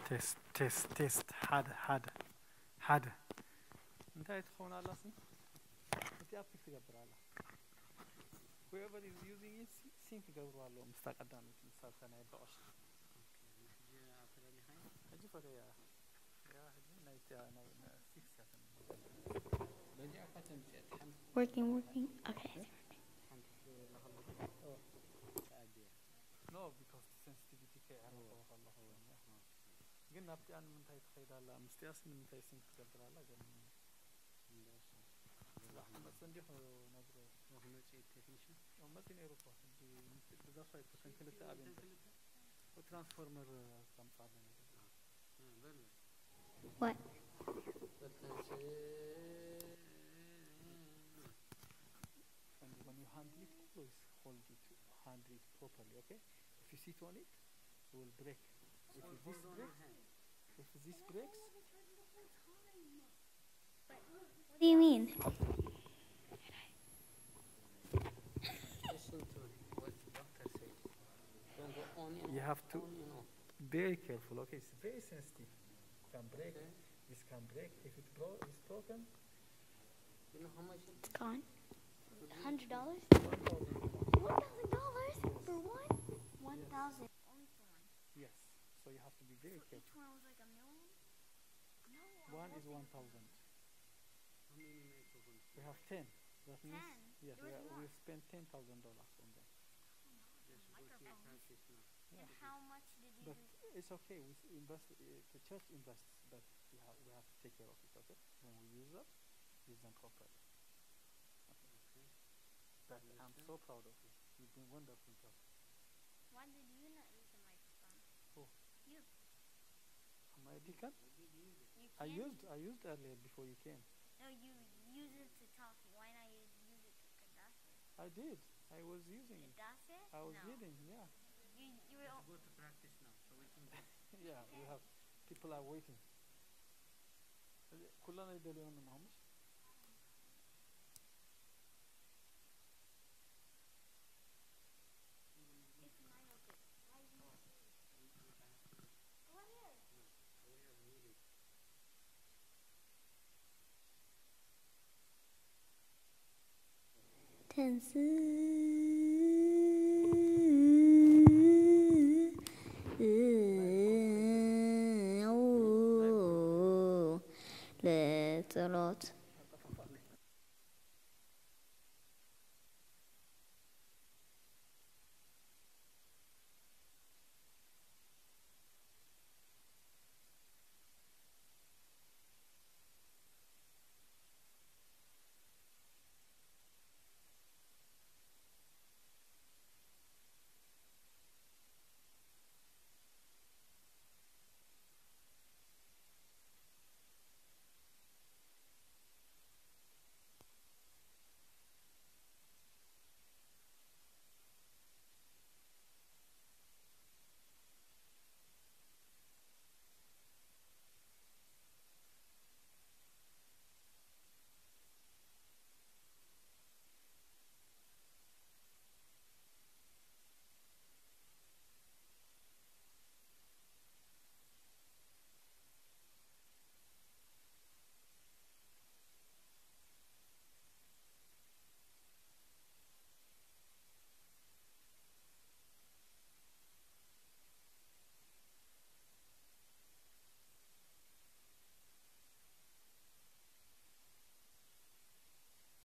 ቴስት ቴስት ቴስት። ሓደ ሓደ ሓደ። እንታይ ትኸውን ኣላ ስም? እቲ ኣፕ ትገብር ኣላ። Whoever is using it, ሲንክ ይገብሩ ኣለዉ ምስታ ቀዳመይቲ፣ ምስታ ናይ በቐሽ። ሕጂ ፈለያ። ያ ሕጂ ናይ፣ ናይ፣ ናይ ሲክስ ያተን። በዚኣ እኳ ተምፅእ ሓንቲ። Working, working. Okay. ሓንቲ ትገብር ኣለኻ። No, because sensitivity ከይዓረፈ ከለኹ። ግን ናብቲኣ ንምንታይ ትኸይድ ኣላ? ምስቲኣስ ንምንታይ ሲንክ ትገብር ኣላ? ገርም። ስራሕ ትመጽእ እንዲኹ ነብሮ። ክመጽእ እዩ ቴክኒሽን። መጽእ ነይሩ እኮ። ሕጂ ምስ-፣ ብዛ ፋይል እተን ክልተ ኣብየን። ትራንስፎርመር ከምጻለና። What? And when you hand lift, always hold it, hand it properly, okay? If you sit on it, it will break. If this breaks, if this breaks, What do you mean? Listen to what the doctor says. Don't go on and You have to on and on. Very careful, okay? It's very sensitive. It can break. Okay. This can break. If it bro- it's broken, You know how much? It's gone. Hundred dollars. One thousand dollars for one. One thousand only for one. Yes. So you have to be very careful. Each one was like a million. No, one is one thousand. How many microphones? We have ten. That means, Ten. Yes, There we, was are, more. We spent ten thousand dollars on them. Just go to your Microphones. practice now. Yeah. And how much did you But do? It's okay. We s- invest. Uh, the church invests, but we have we have to take care of it. Okay. When we use them, use them properly. Okay. But I'm so proud of you. You've been wonderful job. Why did you not use the microphone? Who? You. Am I a deacon? What did you use it? You I can used use- I used earlier before you came. No, you use it to talk. Why not use, use it to ቅዳሴ? I did. I was using it. ቅዳሴ? I was No. reading. Yeah. You, you were Just go to practice now, so we can go. Yeah. We have people are waiting. ኩላና ይደልዮን ነው። ተንስ